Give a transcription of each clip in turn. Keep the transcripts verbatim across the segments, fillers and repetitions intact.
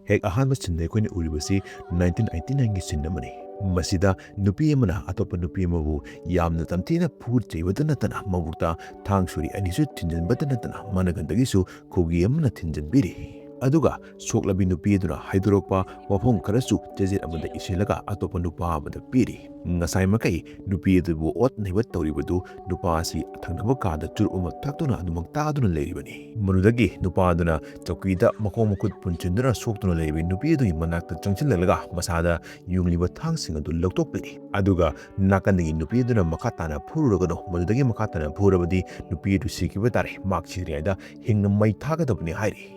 ꯍꯦꯛ ꯑꯍꯥꯟꯕ ꯁꯤꯟꯗ ꯑꯩꯈꯣꯏꯅ ꯎꯔꯤꯕꯁꯤ ꯅꯥꯏꯟꯇꯤꯟ ꯑꯩꯠꯇꯤ ꯅꯥꯏꯟꯒꯤ ꯁꯤꯟ ꯑꯃꯅꯤ꯫ ꯃꯁꯤꯗ ꯅꯨꯄꯤ ꯑꯃꯅ ꯑꯇꯣꯞꯄ ꯅꯨꯄꯤ ꯑꯃꯕꯨ ꯌꯥꯝꯅ ꯇꯝꯊꯤꯅ ꯐꯨ ꯆꯩꯕꯇ ꯅꯠꯇꯅ ꯃꯕꯨꯛꯇ ꯊꯥꯡ ꯁꯣꯔꯤ ꯑꯅꯤꯁꯨ ꯊꯤꯟꯖꯤꯟꯕꯇ ꯅꯠꯇꯅ ꯃꯅꯥꯀꯟꯗꯒꯤꯁꯨ ꯈꯨꯒꯤ ꯑꯃꯅ ꯊꯤꯟꯖꯤꯟꯕꯤꯔꯤ꯫ ꯑꯗꯨꯒ ꯁꯣꯛꯂꯕꯤ ꯅꯨꯄꯤ ꯑꯗꯨꯅ ꯍꯥꯏꯗꯣꯔꯛꯄ ꯋꯥꯐꯝ ꯈꯔꯁꯨ ꯆꯦꯖꯦꯠ ꯑꯃꯗ ꯏꯁꯤꯜꯂꯒ ꯑꯇꯣꯞꯄ ꯅꯨꯄꯥ ꯑꯃꯗ ꯄꯤꯔꯤ꯫ ꯉꯁꯥꯏ ꯃꯈꯩ ꯅꯨꯄꯤ ꯑꯗꯨꯕꯨ ꯑꯣꯠ ꯅꯩꯕ ꯇꯧꯔꯤꯕꯗꯨ ꯅꯨꯄꯥ ꯑꯁꯤ ꯊꯪꯅꯕ ꯀꯥꯗ ꯆꯨꯔꯨꯞ ꯑꯃ ꯊꯛꯇꯨꯅ ꯑꯗꯨꯃꯛ ꯇꯥꯗꯨꯅ ꯂꯩꯔꯤꯕꯅꯤ꯫ ꯃꯗꯨꯗꯒꯤ ꯅꯨꯄꯥ ꯑꯗꯨꯅ ꯆꯧꯀꯤꯗ ꯃꯈꯣꯡ ꯃꯈꯨꯠ ꯄꯨꯟꯁꯤꯟꯗꯨꯅ ꯁꯣꯛꯇꯨꯅ ꯂꯩꯔꯤꯕ ꯅꯨꯄꯤ ꯑꯗꯨꯒꯤ ꯃꯅꯥꯛꯇ ꯆꯪꯁꯤꯜꯂꯛꯂꯒ ꯃꯁꯥꯗ ꯌꯨꯡꯂꯤꯕ ꯊꯥꯡꯁꯤꯡ ꯑꯗꯨ ꯂꯧꯊꯣꯛꯄꯤꯔꯤ꯫ ꯑꯗꯨꯒ ꯅꯥꯀꯟꯗꯒꯤ ꯅꯨꯄꯤ ꯑꯗꯨꯅ ꯃꯈꯥ ꯇꯥꯅ ꯐꯨꯔꯨꯔꯒꯅꯨ, ꯃꯗꯨꯗꯒꯤ ꯃꯈꯥ ꯇꯥꯅ ꯐꯨꯔꯕꯗꯤ ꯅꯨꯄꯤ ꯑꯗꯨ ꯁꯤꯈꯤꯕ ꯇꯥꯔꯦ, ꯃꯍꯥꯛ ꯁꯤꯗ꯭ꯔꯤꯉꯩꯗ ꯍꯤꯡꯅ ꯃꯩ ꯊꯥꯒꯗꯕꯅꯤ ꯍꯥꯏꯔꯤ꯫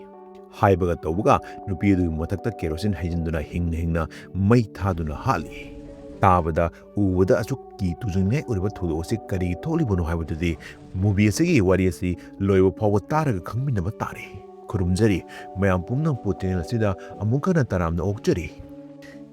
ꯍꯥꯏꯕꯒ ꯇꯧꯕꯒ ꯅꯨꯄꯤ ꯑꯗꯨꯒꯤ ꯃꯊꯛꯇ ꯀꯦꯔꯣꯁꯤꯟ ꯍꯩꯖꯤꯟꯗꯨꯅ ꯍꯤꯡꯅ ꯍꯤꯡꯅ ꯃꯩ ꯊꯥꯗꯨꯅ ꯍꯥꯠꯂꯤ꯫ ꯇꯥꯕꯗ ꯎꯕꯗ ꯑꯁꯨꯛ ꯀꯤ ꯇꯨꯖꯅꯤꯡꯉꯥꯏ ꯑꯣꯏꯔꯕ ꯊꯧꯗꯣꯛ ꯑꯁꯤ ꯀꯔꯤ ꯊꯣꯛꯂꯤꯕꯅꯣ ꯍꯥꯏꯕꯗꯨꯗꯤ movie ꯑꯁꯤꯒꯤ ꯋꯥꯔꯤ ꯑꯁꯤ ꯂꯣꯏꯕ ꯐꯥꯎꯕ ꯇꯥꯔꯒ ꯈꯪꯃꯤꯟꯅꯕ ꯇꯥꯔꯦ꯫ ꯈꯨꯔꯨꯝꯖꯔꯤ꯫ ꯃꯌꯥꯝ ꯄꯨꯝꯅꯃꯛꯄꯨ channel ꯑꯁꯤꯗ ꯑꯃꯨꯛ ꯍꯟꯅ ꯇꯔꯥꯝꯅ ꯑꯣꯛꯆꯔꯤ꯫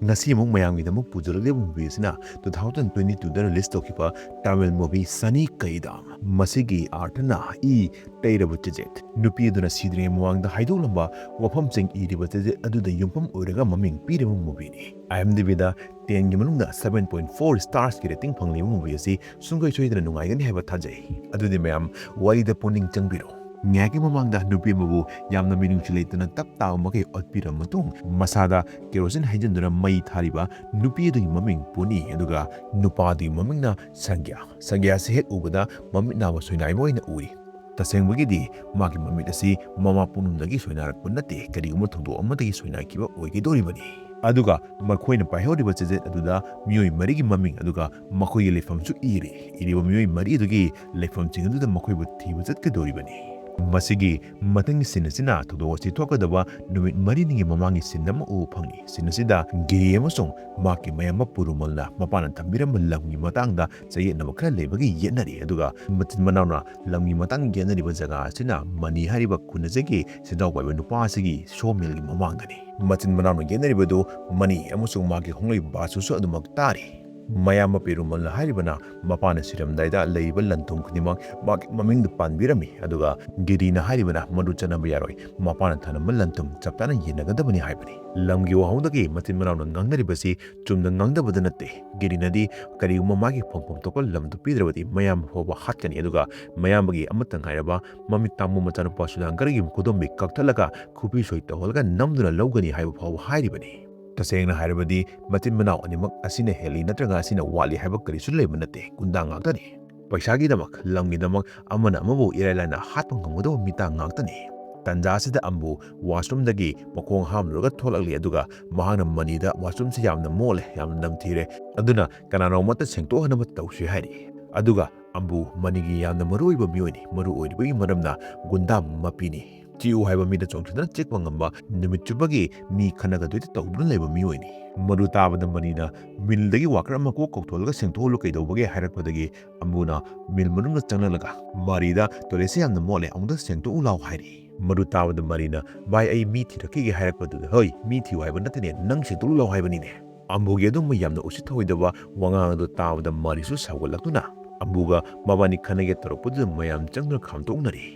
ꯉꯁꯤ ꯑꯃꯨꯛ ꯃꯌꯥꯝꯒꯤꯗꯃꯛ ꯄꯨꯖꯔꯛꯂꯤꯕ movie ꯑꯁꯤꯅ two thousand twenty two ꯗ release ꯇꯧꯈꯤꯕ Tamil movie ꯁꯅꯤ ꯀꯩꯗꯥꯝ꯫ ꯃꯁꯤꯒꯤ ꯑꯥꯔꯊꯅ ꯏ ꯇꯩꯔꯕ ꯆꯦꯖꯦꯠ꯫ ꯅꯨꯄꯤ ꯑꯗꯨꯅ ꯁꯤꯗ꯭ꯔꯤꯉꯩ ꯃꯃꯥꯡꯗ ꯍꯥꯏꯗꯣꯛꯂꯝꯕ ꯋꯥꯐꯝꯁꯤꯡ ꯏꯔꯤꯕ ꯆꯦꯖꯦꯠ ꯑꯗꯨꯗ ꯌꯨꯝꯐꯝ ꯑꯣꯏꯔꯒ ꯃꯃꯤꯡ ꯄꯤꯔꯤꯕ movieꯅꯤ꯫ IMDbꯗ tenꯒꯤ ꯃꯅꯨꯡꯗ seven point four starsꯀꯤ rating ꯐꯪꯂꯤꯕ movie ꯑꯁꯤ ꯁꯨꯡꯁꯣꯏ ꯁꯣꯏꯗꯅ ꯅꯨꯡꯉꯥꯏꯒꯅꯤ ꯍꯥꯏꯕ ꯊꯥꯖꯩ꯫ ꯑꯗꯨꯗꯤ ꯃꯌꯥꯝ ꯋꯥꯔꯤꯗ ꯄꯨꯛꯅꯤꯡ ꯆꯪꯕꯤꯔꯣ꯫ ꯉꯥꯏꯍꯥꯛꯀꯤ ꯃꯃꯥꯡꯗ ꯅꯨꯄꯤ ꯑꯃꯕꯨ ꯌꯥꯝꯅ ꯃꯤꯅꯨꯡꯁꯤ ꯂꯩꯇꯅ ꯇꯞ ꯇꯥꯕ ꯃꯈꯩ ꯑꯣꯠꯄꯤꯔꯕ ꯃꯇꯨꯡ ꯃꯁꯥꯗ ꯀꯦꯔꯣꯁꯤꯟ ꯍꯩꯖꯤꯟꯗꯨꯅ ꯃꯩ ꯊꯥꯔꯤꯕ ꯅꯨꯄꯤ ꯑꯗꯨꯒꯤ ꯃꯃꯤꯡ ꯄꯨꯅꯤ, ꯑꯗꯨꯒ ꯅꯨꯄꯥ ꯑꯗꯨꯒꯤ ꯃꯃꯤꯡꯅ ꯁꯪꯒ꯭ꯌꯥ꯫ ꯁꯪꯒ꯭ꯌꯥꯁꯤ ꯍꯦꯛ ꯎꯕꯗ ꯃꯃꯤꯠ ꯅꯥꯕ ꯁꯣꯏꯅꯥꯏꯕ ꯑꯣꯏꯅ ꯎꯔꯤ꯫ ꯇꯁꯦꯡꯕꯒꯤꯗꯤ ꯃꯥꯒꯤ ꯃꯃꯤꯠ ꯑꯁꯤ ꯃꯃꯥ ꯄꯣꯛꯅꯨꯡꯗꯒꯤ ꯁꯣꯏꯅꯥꯔꯛꯄ ꯅꯠꯇꯦ, ꯀꯔꯤꯒꯨꯝꯕ ꯊꯧꯗꯣꯛ ꯑꯃꯗꯒꯤ ꯁꯣꯏꯅꯥꯈꯤꯕ ꯑꯣꯏꯒꯗꯧꯔꯤꯕꯅꯤ꯫ ꯑꯗꯨꯒ ꯃꯈꯣꯏꯅ ꯄꯥꯏꯍꯧꯔꯤꯕ ꯆꯦꯖꯦꯠ ꯑꯗꯨꯗ ꯃꯤꯑꯣꯏ ꯃꯔꯤꯒꯤ ꯃꯃꯤꯡ ꯑꯗꯨꯒ ꯃꯈꯣꯏꯒꯤ ꯂꯩꯐꯝꯁꯨ ꯏꯔꯤ꯫ ꯏꯔꯤꯕ ꯃꯤꯑꯣꯏ ꯃꯔꯤ ꯑꯗꯨꯒꯤ ꯂꯩꯐꯝꯁꯤꯡ ꯑꯗꯨꯗ ꯃꯈꯣꯏꯕꯨ ꯊꯤꯕ ꯆꯠꯀꯗꯧꯔꯤꯕꯅꯤ꯫ ꯃꯁꯤꯒꯤ ꯃꯊꯪꯒꯤ scene ꯑꯁꯤꯅ ꯊꯧꯗꯣꯛ ꯑꯁꯤ ꯊꯣꯛꯀꯗꯕ ꯅꯨꯃꯤꯠ ꯃꯔꯤꯅꯤꯒꯤ ꯃꯃꯥꯡꯒꯤ scene ꯑꯃ ꯎꯕ ꯐꯪꯏ꯫ Scene ꯑꯁꯤꯗ ꯒꯤꯔꯤ ꯑꯃꯁꯨꯡ ꯃꯍꯥꯛꯀꯤ ꯃꯌꯥꯝꯕ ꯄꯨꯔꯨꯃꯜꯅ ꯃꯄꯥꯅ ꯊꯝꯕꯤꯔꯝꯕ ꯂꯝꯒꯤ ꯃꯇꯥꯡꯗ ꯆꯌꯦꯠꯅꯕ ꯈꯔ ꯂꯩꯕꯒꯤ ꯌꯦꯠꯅꯔꯤ, ꯑꯗꯨꯒ ꯃꯆꯤꯟ ꯃꯅꯥꯎꯅ ꯂꯝꯒꯤ ꯃꯇꯥꯡ ꯌꯦꯠꯅꯔꯤꯕ ꯖꯒꯥ ꯑꯁꯤꯅ ꯃꯅꯤ ꯍꯥꯏꯔꯤꯕ ꯈꯨꯟ ꯑꯁꯤꯒꯤ ꯁꯦꯟꯖꯥꯎ ꯄꯥꯏꯕ ꯅꯨꯄꯥ ꯑꯁꯤꯒꯤ sawmillꯒꯤ ꯃꯃꯥꯡꯗꯅꯤ꯫ ꯃꯆꯤꯟ ꯃꯅꯥꯎꯅ ꯌꯦꯠꯅꯔꯤꯕꯗꯨ ꯃꯅꯤ ꯑꯃꯁꯨꯡ ꯃꯍꯥꯛꯀꯤ ꯈꯣꯡꯂꯩ ꯕꯥꯁꯨꯁꯨ ꯑꯗꯨꯃꯛ ꯇꯥꯔꯤ꯫ ꯃꯌꯥꯝꯕ ꯄꯦꯔꯨꯃꯜꯅ ꯍꯥꯏꯔꯤꯕꯅ ꯃꯄꯥꯅ ꯁꯤꯔꯝꯗꯥꯏꯗ ꯂꯩꯔꯤꯕ ꯂꯟ ꯊꯨꯝ ꯈꯨꯗꯤꯡꯃꯛ ꯃꯥꯒꯤ ꯃꯃꯤꯡꯗ ꯄꯥꯟꯕꯤꯔꯝꯃꯤ, ꯑꯗꯨꯒ ꯒꯤꯔꯤꯅ ꯍꯥꯏꯔꯤꯕꯅ ꯃꯗꯨ ꯆꯠꯅꯕ ꯌꯥꯔꯣꯏ, ꯃꯄꯥꯅ ꯊꯅꯝꯕ ꯂꯟ ꯊꯨꯝ ꯆꯞ ꯆꯥꯅ ꯌꯦꯟꯅꯒꯗꯕꯅꯤ ꯍꯥꯏꯕꯅꯤ꯫ ꯂꯝꯒꯤ ꯋꯥꯍꯧꯗꯒꯤ ꯃꯆꯤꯟ ꯃꯅꯥꯎꯅ ꯉꯥꯡꯅꯔꯤꯕꯁꯤ ꯆꯨꯝꯅ ꯉꯥꯡꯗꯕꯗ ꯅꯠꯇꯦ꯫ ꯒꯤꯔꯤꯅꯗꯤ ꯀꯔꯤꯒꯨꯝꯕ ꯃꯥꯒꯤ ꯐꯪꯐꯝ ꯊꯣꯛꯄ ꯂꯝꯗꯨ ꯄꯤꯗ꯭ꯔꯕꯗꯤ ꯃꯌꯥꯝꯕ ꯐꯥꯎꯕ ꯍꯥꯠꯀꯅꯤ, ꯑꯗꯨꯒ ꯃꯌꯥꯝꯕꯒꯤ ꯑꯃꯠꯇ ꯉꯥꯏꯔꯕ ꯃꯃꯤꯠ ꯇꯥꯡꯕ ꯃꯆꯥꯅꯨꯄꯥ ꯁꯨꯗꯥꯡꯒꯔꯒꯤ ꯈꯨꯗꯣꯝꯕꯤ ꯀꯛꯊꯠꯂꯒ ꯈꯨꯕꯤ ꯁꯣꯏ ꯇꯧꯍꯜꯂꯒ ꯅꯝꯗꯨꯅ ꯂꯧꯒꯅꯤ ꯍꯥꯏꯕ ꯐꯥꯎꯕ ꯍꯥꯏꯔꯤꯕꯅꯤ꯫ ꯇꯁꯦꯡꯅ ꯍꯥꯏꯔꯕꯗꯤ ꯃꯆꯤꯟ ꯃꯅꯥꯎ ꯑꯅꯤꯃꯛ ꯑꯁꯤꯅ ꯍꯦꯜꯂꯤ ꯅꯠꯇ꯭ꯔꯒ ꯑꯁꯤꯅ ꯋꯥꯠꯂꯤ ꯍꯥꯏꯕ ꯀꯔꯤꯁꯨ ꯂꯩꯕ ꯅꯠꯇꯦ꯫ ꯒꯨꯟꯗꯥ ꯉꯥꯛꯇꯅꯤ꯫ ꯄꯩꯁꯥꯒꯤꯗꯃꯛ, ꯂꯝꯒꯤꯗꯃꯛ ꯑꯃꯅ ꯑꯃꯕꯨ ꯏꯔꯥꯏ ꯂꯥꯏꯅ ꯍꯥꯠꯄ ꯉꯝꯒꯗꯕ ꯃꯤꯇꯥ ꯉꯥꯛꯇꯅꯤ꯫ ꯇꯟꯖꯥ ꯑꯁꯤꯗ ꯑꯝꯕꯨ washroomꯗꯒꯤ ꯃꯈꯣꯡ ꯍꯥꯝꯂꯨꯔꯒ ꯊꯣꯛꯂꯛꯂꯤ, ꯑꯗꯨꯒ ꯃꯍꯥꯛꯅ ꯃꯅꯤꯗ "washroomꯁꯤ ꯌꯥꯝꯅ ꯃꯣꯠꯂꯦ, ꯌꯥꯝꯅ ꯅꯝꯊꯤꯔꯦ, ꯑꯗꯨꯅ ꯀꯅꯥꯅꯣꯃꯠꯇ ꯁꯦꯡꯗꯣꯛꯍꯟꯅꯕ ꯇꯧꯁꯤ" ꯍꯥꯏꯔꯤ꯫ ꯑꯗꯨꯒ ꯑꯝꯕꯨ ꯃꯅꯤꯒꯤ ꯌꯥꯝꯅ ꯃꯔꯨꯑꯣꯏꯕ ꯃꯤꯑꯣꯏꯅꯤ꯫ ꯃꯔꯨ ꯑꯣꯏꯔꯤꯕꯒꯤ ꯃꯔꯝꯅ ꯒꯨꯟꯗꯥ ꯃꯄꯤꯅꯤ꯫ ꯆꯤꯎ ꯍꯥꯏꯕ ꯃꯤꯗ ꯆꯣꯡꯊꯗꯨꯅ ꯆꯤꯛꯄ ꯉꯝꯕ, ꯅꯨꯃꯤꯠ ꯆꯨꯞꯄꯒꯤ ꯃꯤ ꯈꯠꯅꯒꯗꯣꯏꯗ ꯇꯧꯗꯨꯅ ꯂꯩꯕ ꯃꯤꯑꯣꯏꯅꯤ꯫ ꯃꯗꯨ ꯇꯥꯕꯗ ꯃꯅꯤꯅ ꯃꯤꯜꯗꯒꯤ worker ꯑꯃ ꯀꯣꯛ ꯀꯧꯊꯣꯛꯂꯒ ꯁꯦꯡꯗꯣꯛꯍꯜꯂꯨ ꯀꯩꯗꯧꯕꯒꯦ ꯍꯥꯏꯔꯛꯄꯗꯒꯤ ꯑꯝꯕꯨꯅ ꯃꯤꯜ ꯃꯅꯨꯡꯗ ꯆꯪꯂꯛꯂꯒ ꯃꯔꯤꯗ "toiletꯁꯦ ꯌꯥꯝꯅ ꯃꯣꯠꯂꯦ, ꯑꯃꯨꯛꯇ ꯁꯦꯡꯗꯣꯛꯎ ꯂꯥꯎ" ꯍꯥꯏꯔꯤ꯫ ꯃꯗꯨ ꯇꯥꯕꯗ ꯃꯔꯤꯅ "ꯚꯥꯏ, ꯑꯩ ꯃꯤ ꯊꯤꯔꯛꯈꯤꯒꯦ" ꯍꯥꯏꯔꯛꯄꯗꯨꯗ "ꯍꯣꯏ, ꯃꯤ ꯊꯤꯌꯨ ꯍꯥꯏꯕ ꯅꯠꯇꯦꯅꯦ, ꯅꯪ ꯁꯦꯡꯗꯣꯛꯎ ꯂꯥꯎ ꯍꯥꯏꯕꯅꯤꯅꯦ"꯫ ꯑꯝꯕꯨꯒꯤ ꯑꯗꯨꯝꯕ ꯌꯥꯝꯅ ꯎꯁꯤꯠ ꯊꯑꯣꯏꯗꯕ ꯋꯥꯉꯥꯡ ꯑꯗꯨ ꯇꯥꯕꯗ ꯃꯔꯤꯁꯨ ꯁꯥꯎꯒꯠꯂꯛꯇꯨꯅ ꯑꯝꯕꯨꯒ ꯃꯕꯥꯅꯤ ꯈꯠꯅꯒꯦ ꯇꯧꯔꯛꯄꯗꯨꯗ ꯃꯌꯥꯝ ꯆꯪꯗꯨꯅ ꯈꯥꯝꯇꯣꯛꯅꯔꯤ꯫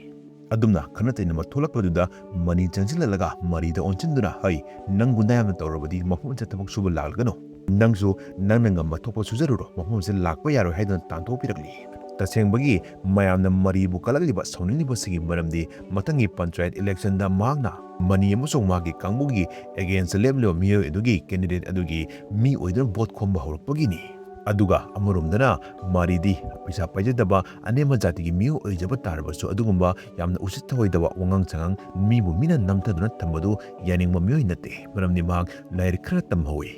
ꯑꯗꯨꯝꯅ ꯈꯠꯅ ꯆꯩꯅꯕ ꯊꯣꯛꯂꯛꯄꯗꯨꯗ ꯃꯅꯤ ꯆꯪꯁꯤꯜꯂꯛꯂꯒ ꯃꯔꯤꯗ ꯑꯣꯟꯁꯤꯟꯗꯨꯅ "ꯍꯩ, ꯅꯪ ꯒꯨꯟꯗꯥ ꯌꯥꯝꯅ ꯇꯧꯔꯕꯗꯤ ꯃꯐꯝ ꯑꯁꯤꯗ ꯊꯕꯛ ꯁꯨꯕ ꯂꯥꯛꯂꯒꯅꯨ꯫ ꯅꯪꯁꯨ ꯅꯪꯅ ꯉꯝꯕ ꯊꯣꯛꯄ ꯁꯨꯖꯔꯨꯔꯣ, ꯃꯐꯝ ꯑꯁꯤꯗ ꯂꯥꯛꯄ ꯌꯥꯔꯣꯏ" ꯍꯥꯏꯗꯨꯅ ꯇꯥꯟꯊꯣꯛꯄꯤꯔꯛꯂꯤ꯫ ꯇꯁꯦꯡꯕꯒꯤ ꯃꯌꯥꯝꯅ ꯃꯔꯤꯕꯨ ꯀꯂꯛꯂꯤꯕ ꯁꯥꯎꯅꯤꯡꯂꯤꯕꯁꯤꯒꯤ ꯃꯔꯝꯗꯤ ꯃꯊꯪꯒꯤ ꯄꯟꯆꯥꯌꯠ electionꯗ ꯃꯍꯥꯛꯅ ꯃꯅꯤ ꯑꯃꯁꯨꯡ ꯃꯍꯥꯛꯀꯤ ꯀꯥꯡꯕꯨꯒꯤ againstꯇ ꯂꯦꯞꯂꯤꯕ ꯃꯤꯑꯣꯏ ꯑꯗꯨꯒꯤ candidate ꯑꯗꯨꯒꯤ ꯃꯤ ꯑꯣꯏꯗꯨꯅ vote ꯈꯣꯝꯕ ꯍꯧꯔꯛꯄꯒꯤꯅꯤ꯫ ꯑꯗꯨꯒ ꯑꯃꯔꯣꯝꯗꯅ ꯃꯔꯤꯗꯤ ꯄꯩꯁꯥ ꯄꯥꯏꯖꯗꯕ ꯑꯅꯦꯝꯕ ꯖꯥꯇꯤꯒꯤ ꯃꯤꯑꯣꯏ ꯑꯣꯏꯖꯕ ꯇꯥꯔꯕꯁꯨ ꯑꯗꯨꯒꯨꯝꯕ ꯌꯥꯝꯅ ꯎꯁꯤꯠ ꯊꯑꯣꯏꯗꯕ ꯋꯥꯉꯥꯡ ꯁꯉꯥꯡ, ꯃꯤꯕꯨ ꯃꯤꯅ ꯅꯝꯊꯗꯨꯅ ꯊꯝꯕꯗꯨ ꯌꯥꯅꯤꯡꯕ ꯃꯤꯑꯣꯏ ꯅꯠꯇꯦ, ꯃꯔꯝꯗꯤ ꯃꯍꯥꯛ ꯂꯥꯏꯔꯤꯛ ꯈꯔ ꯇꯝꯍꯧꯏ꯫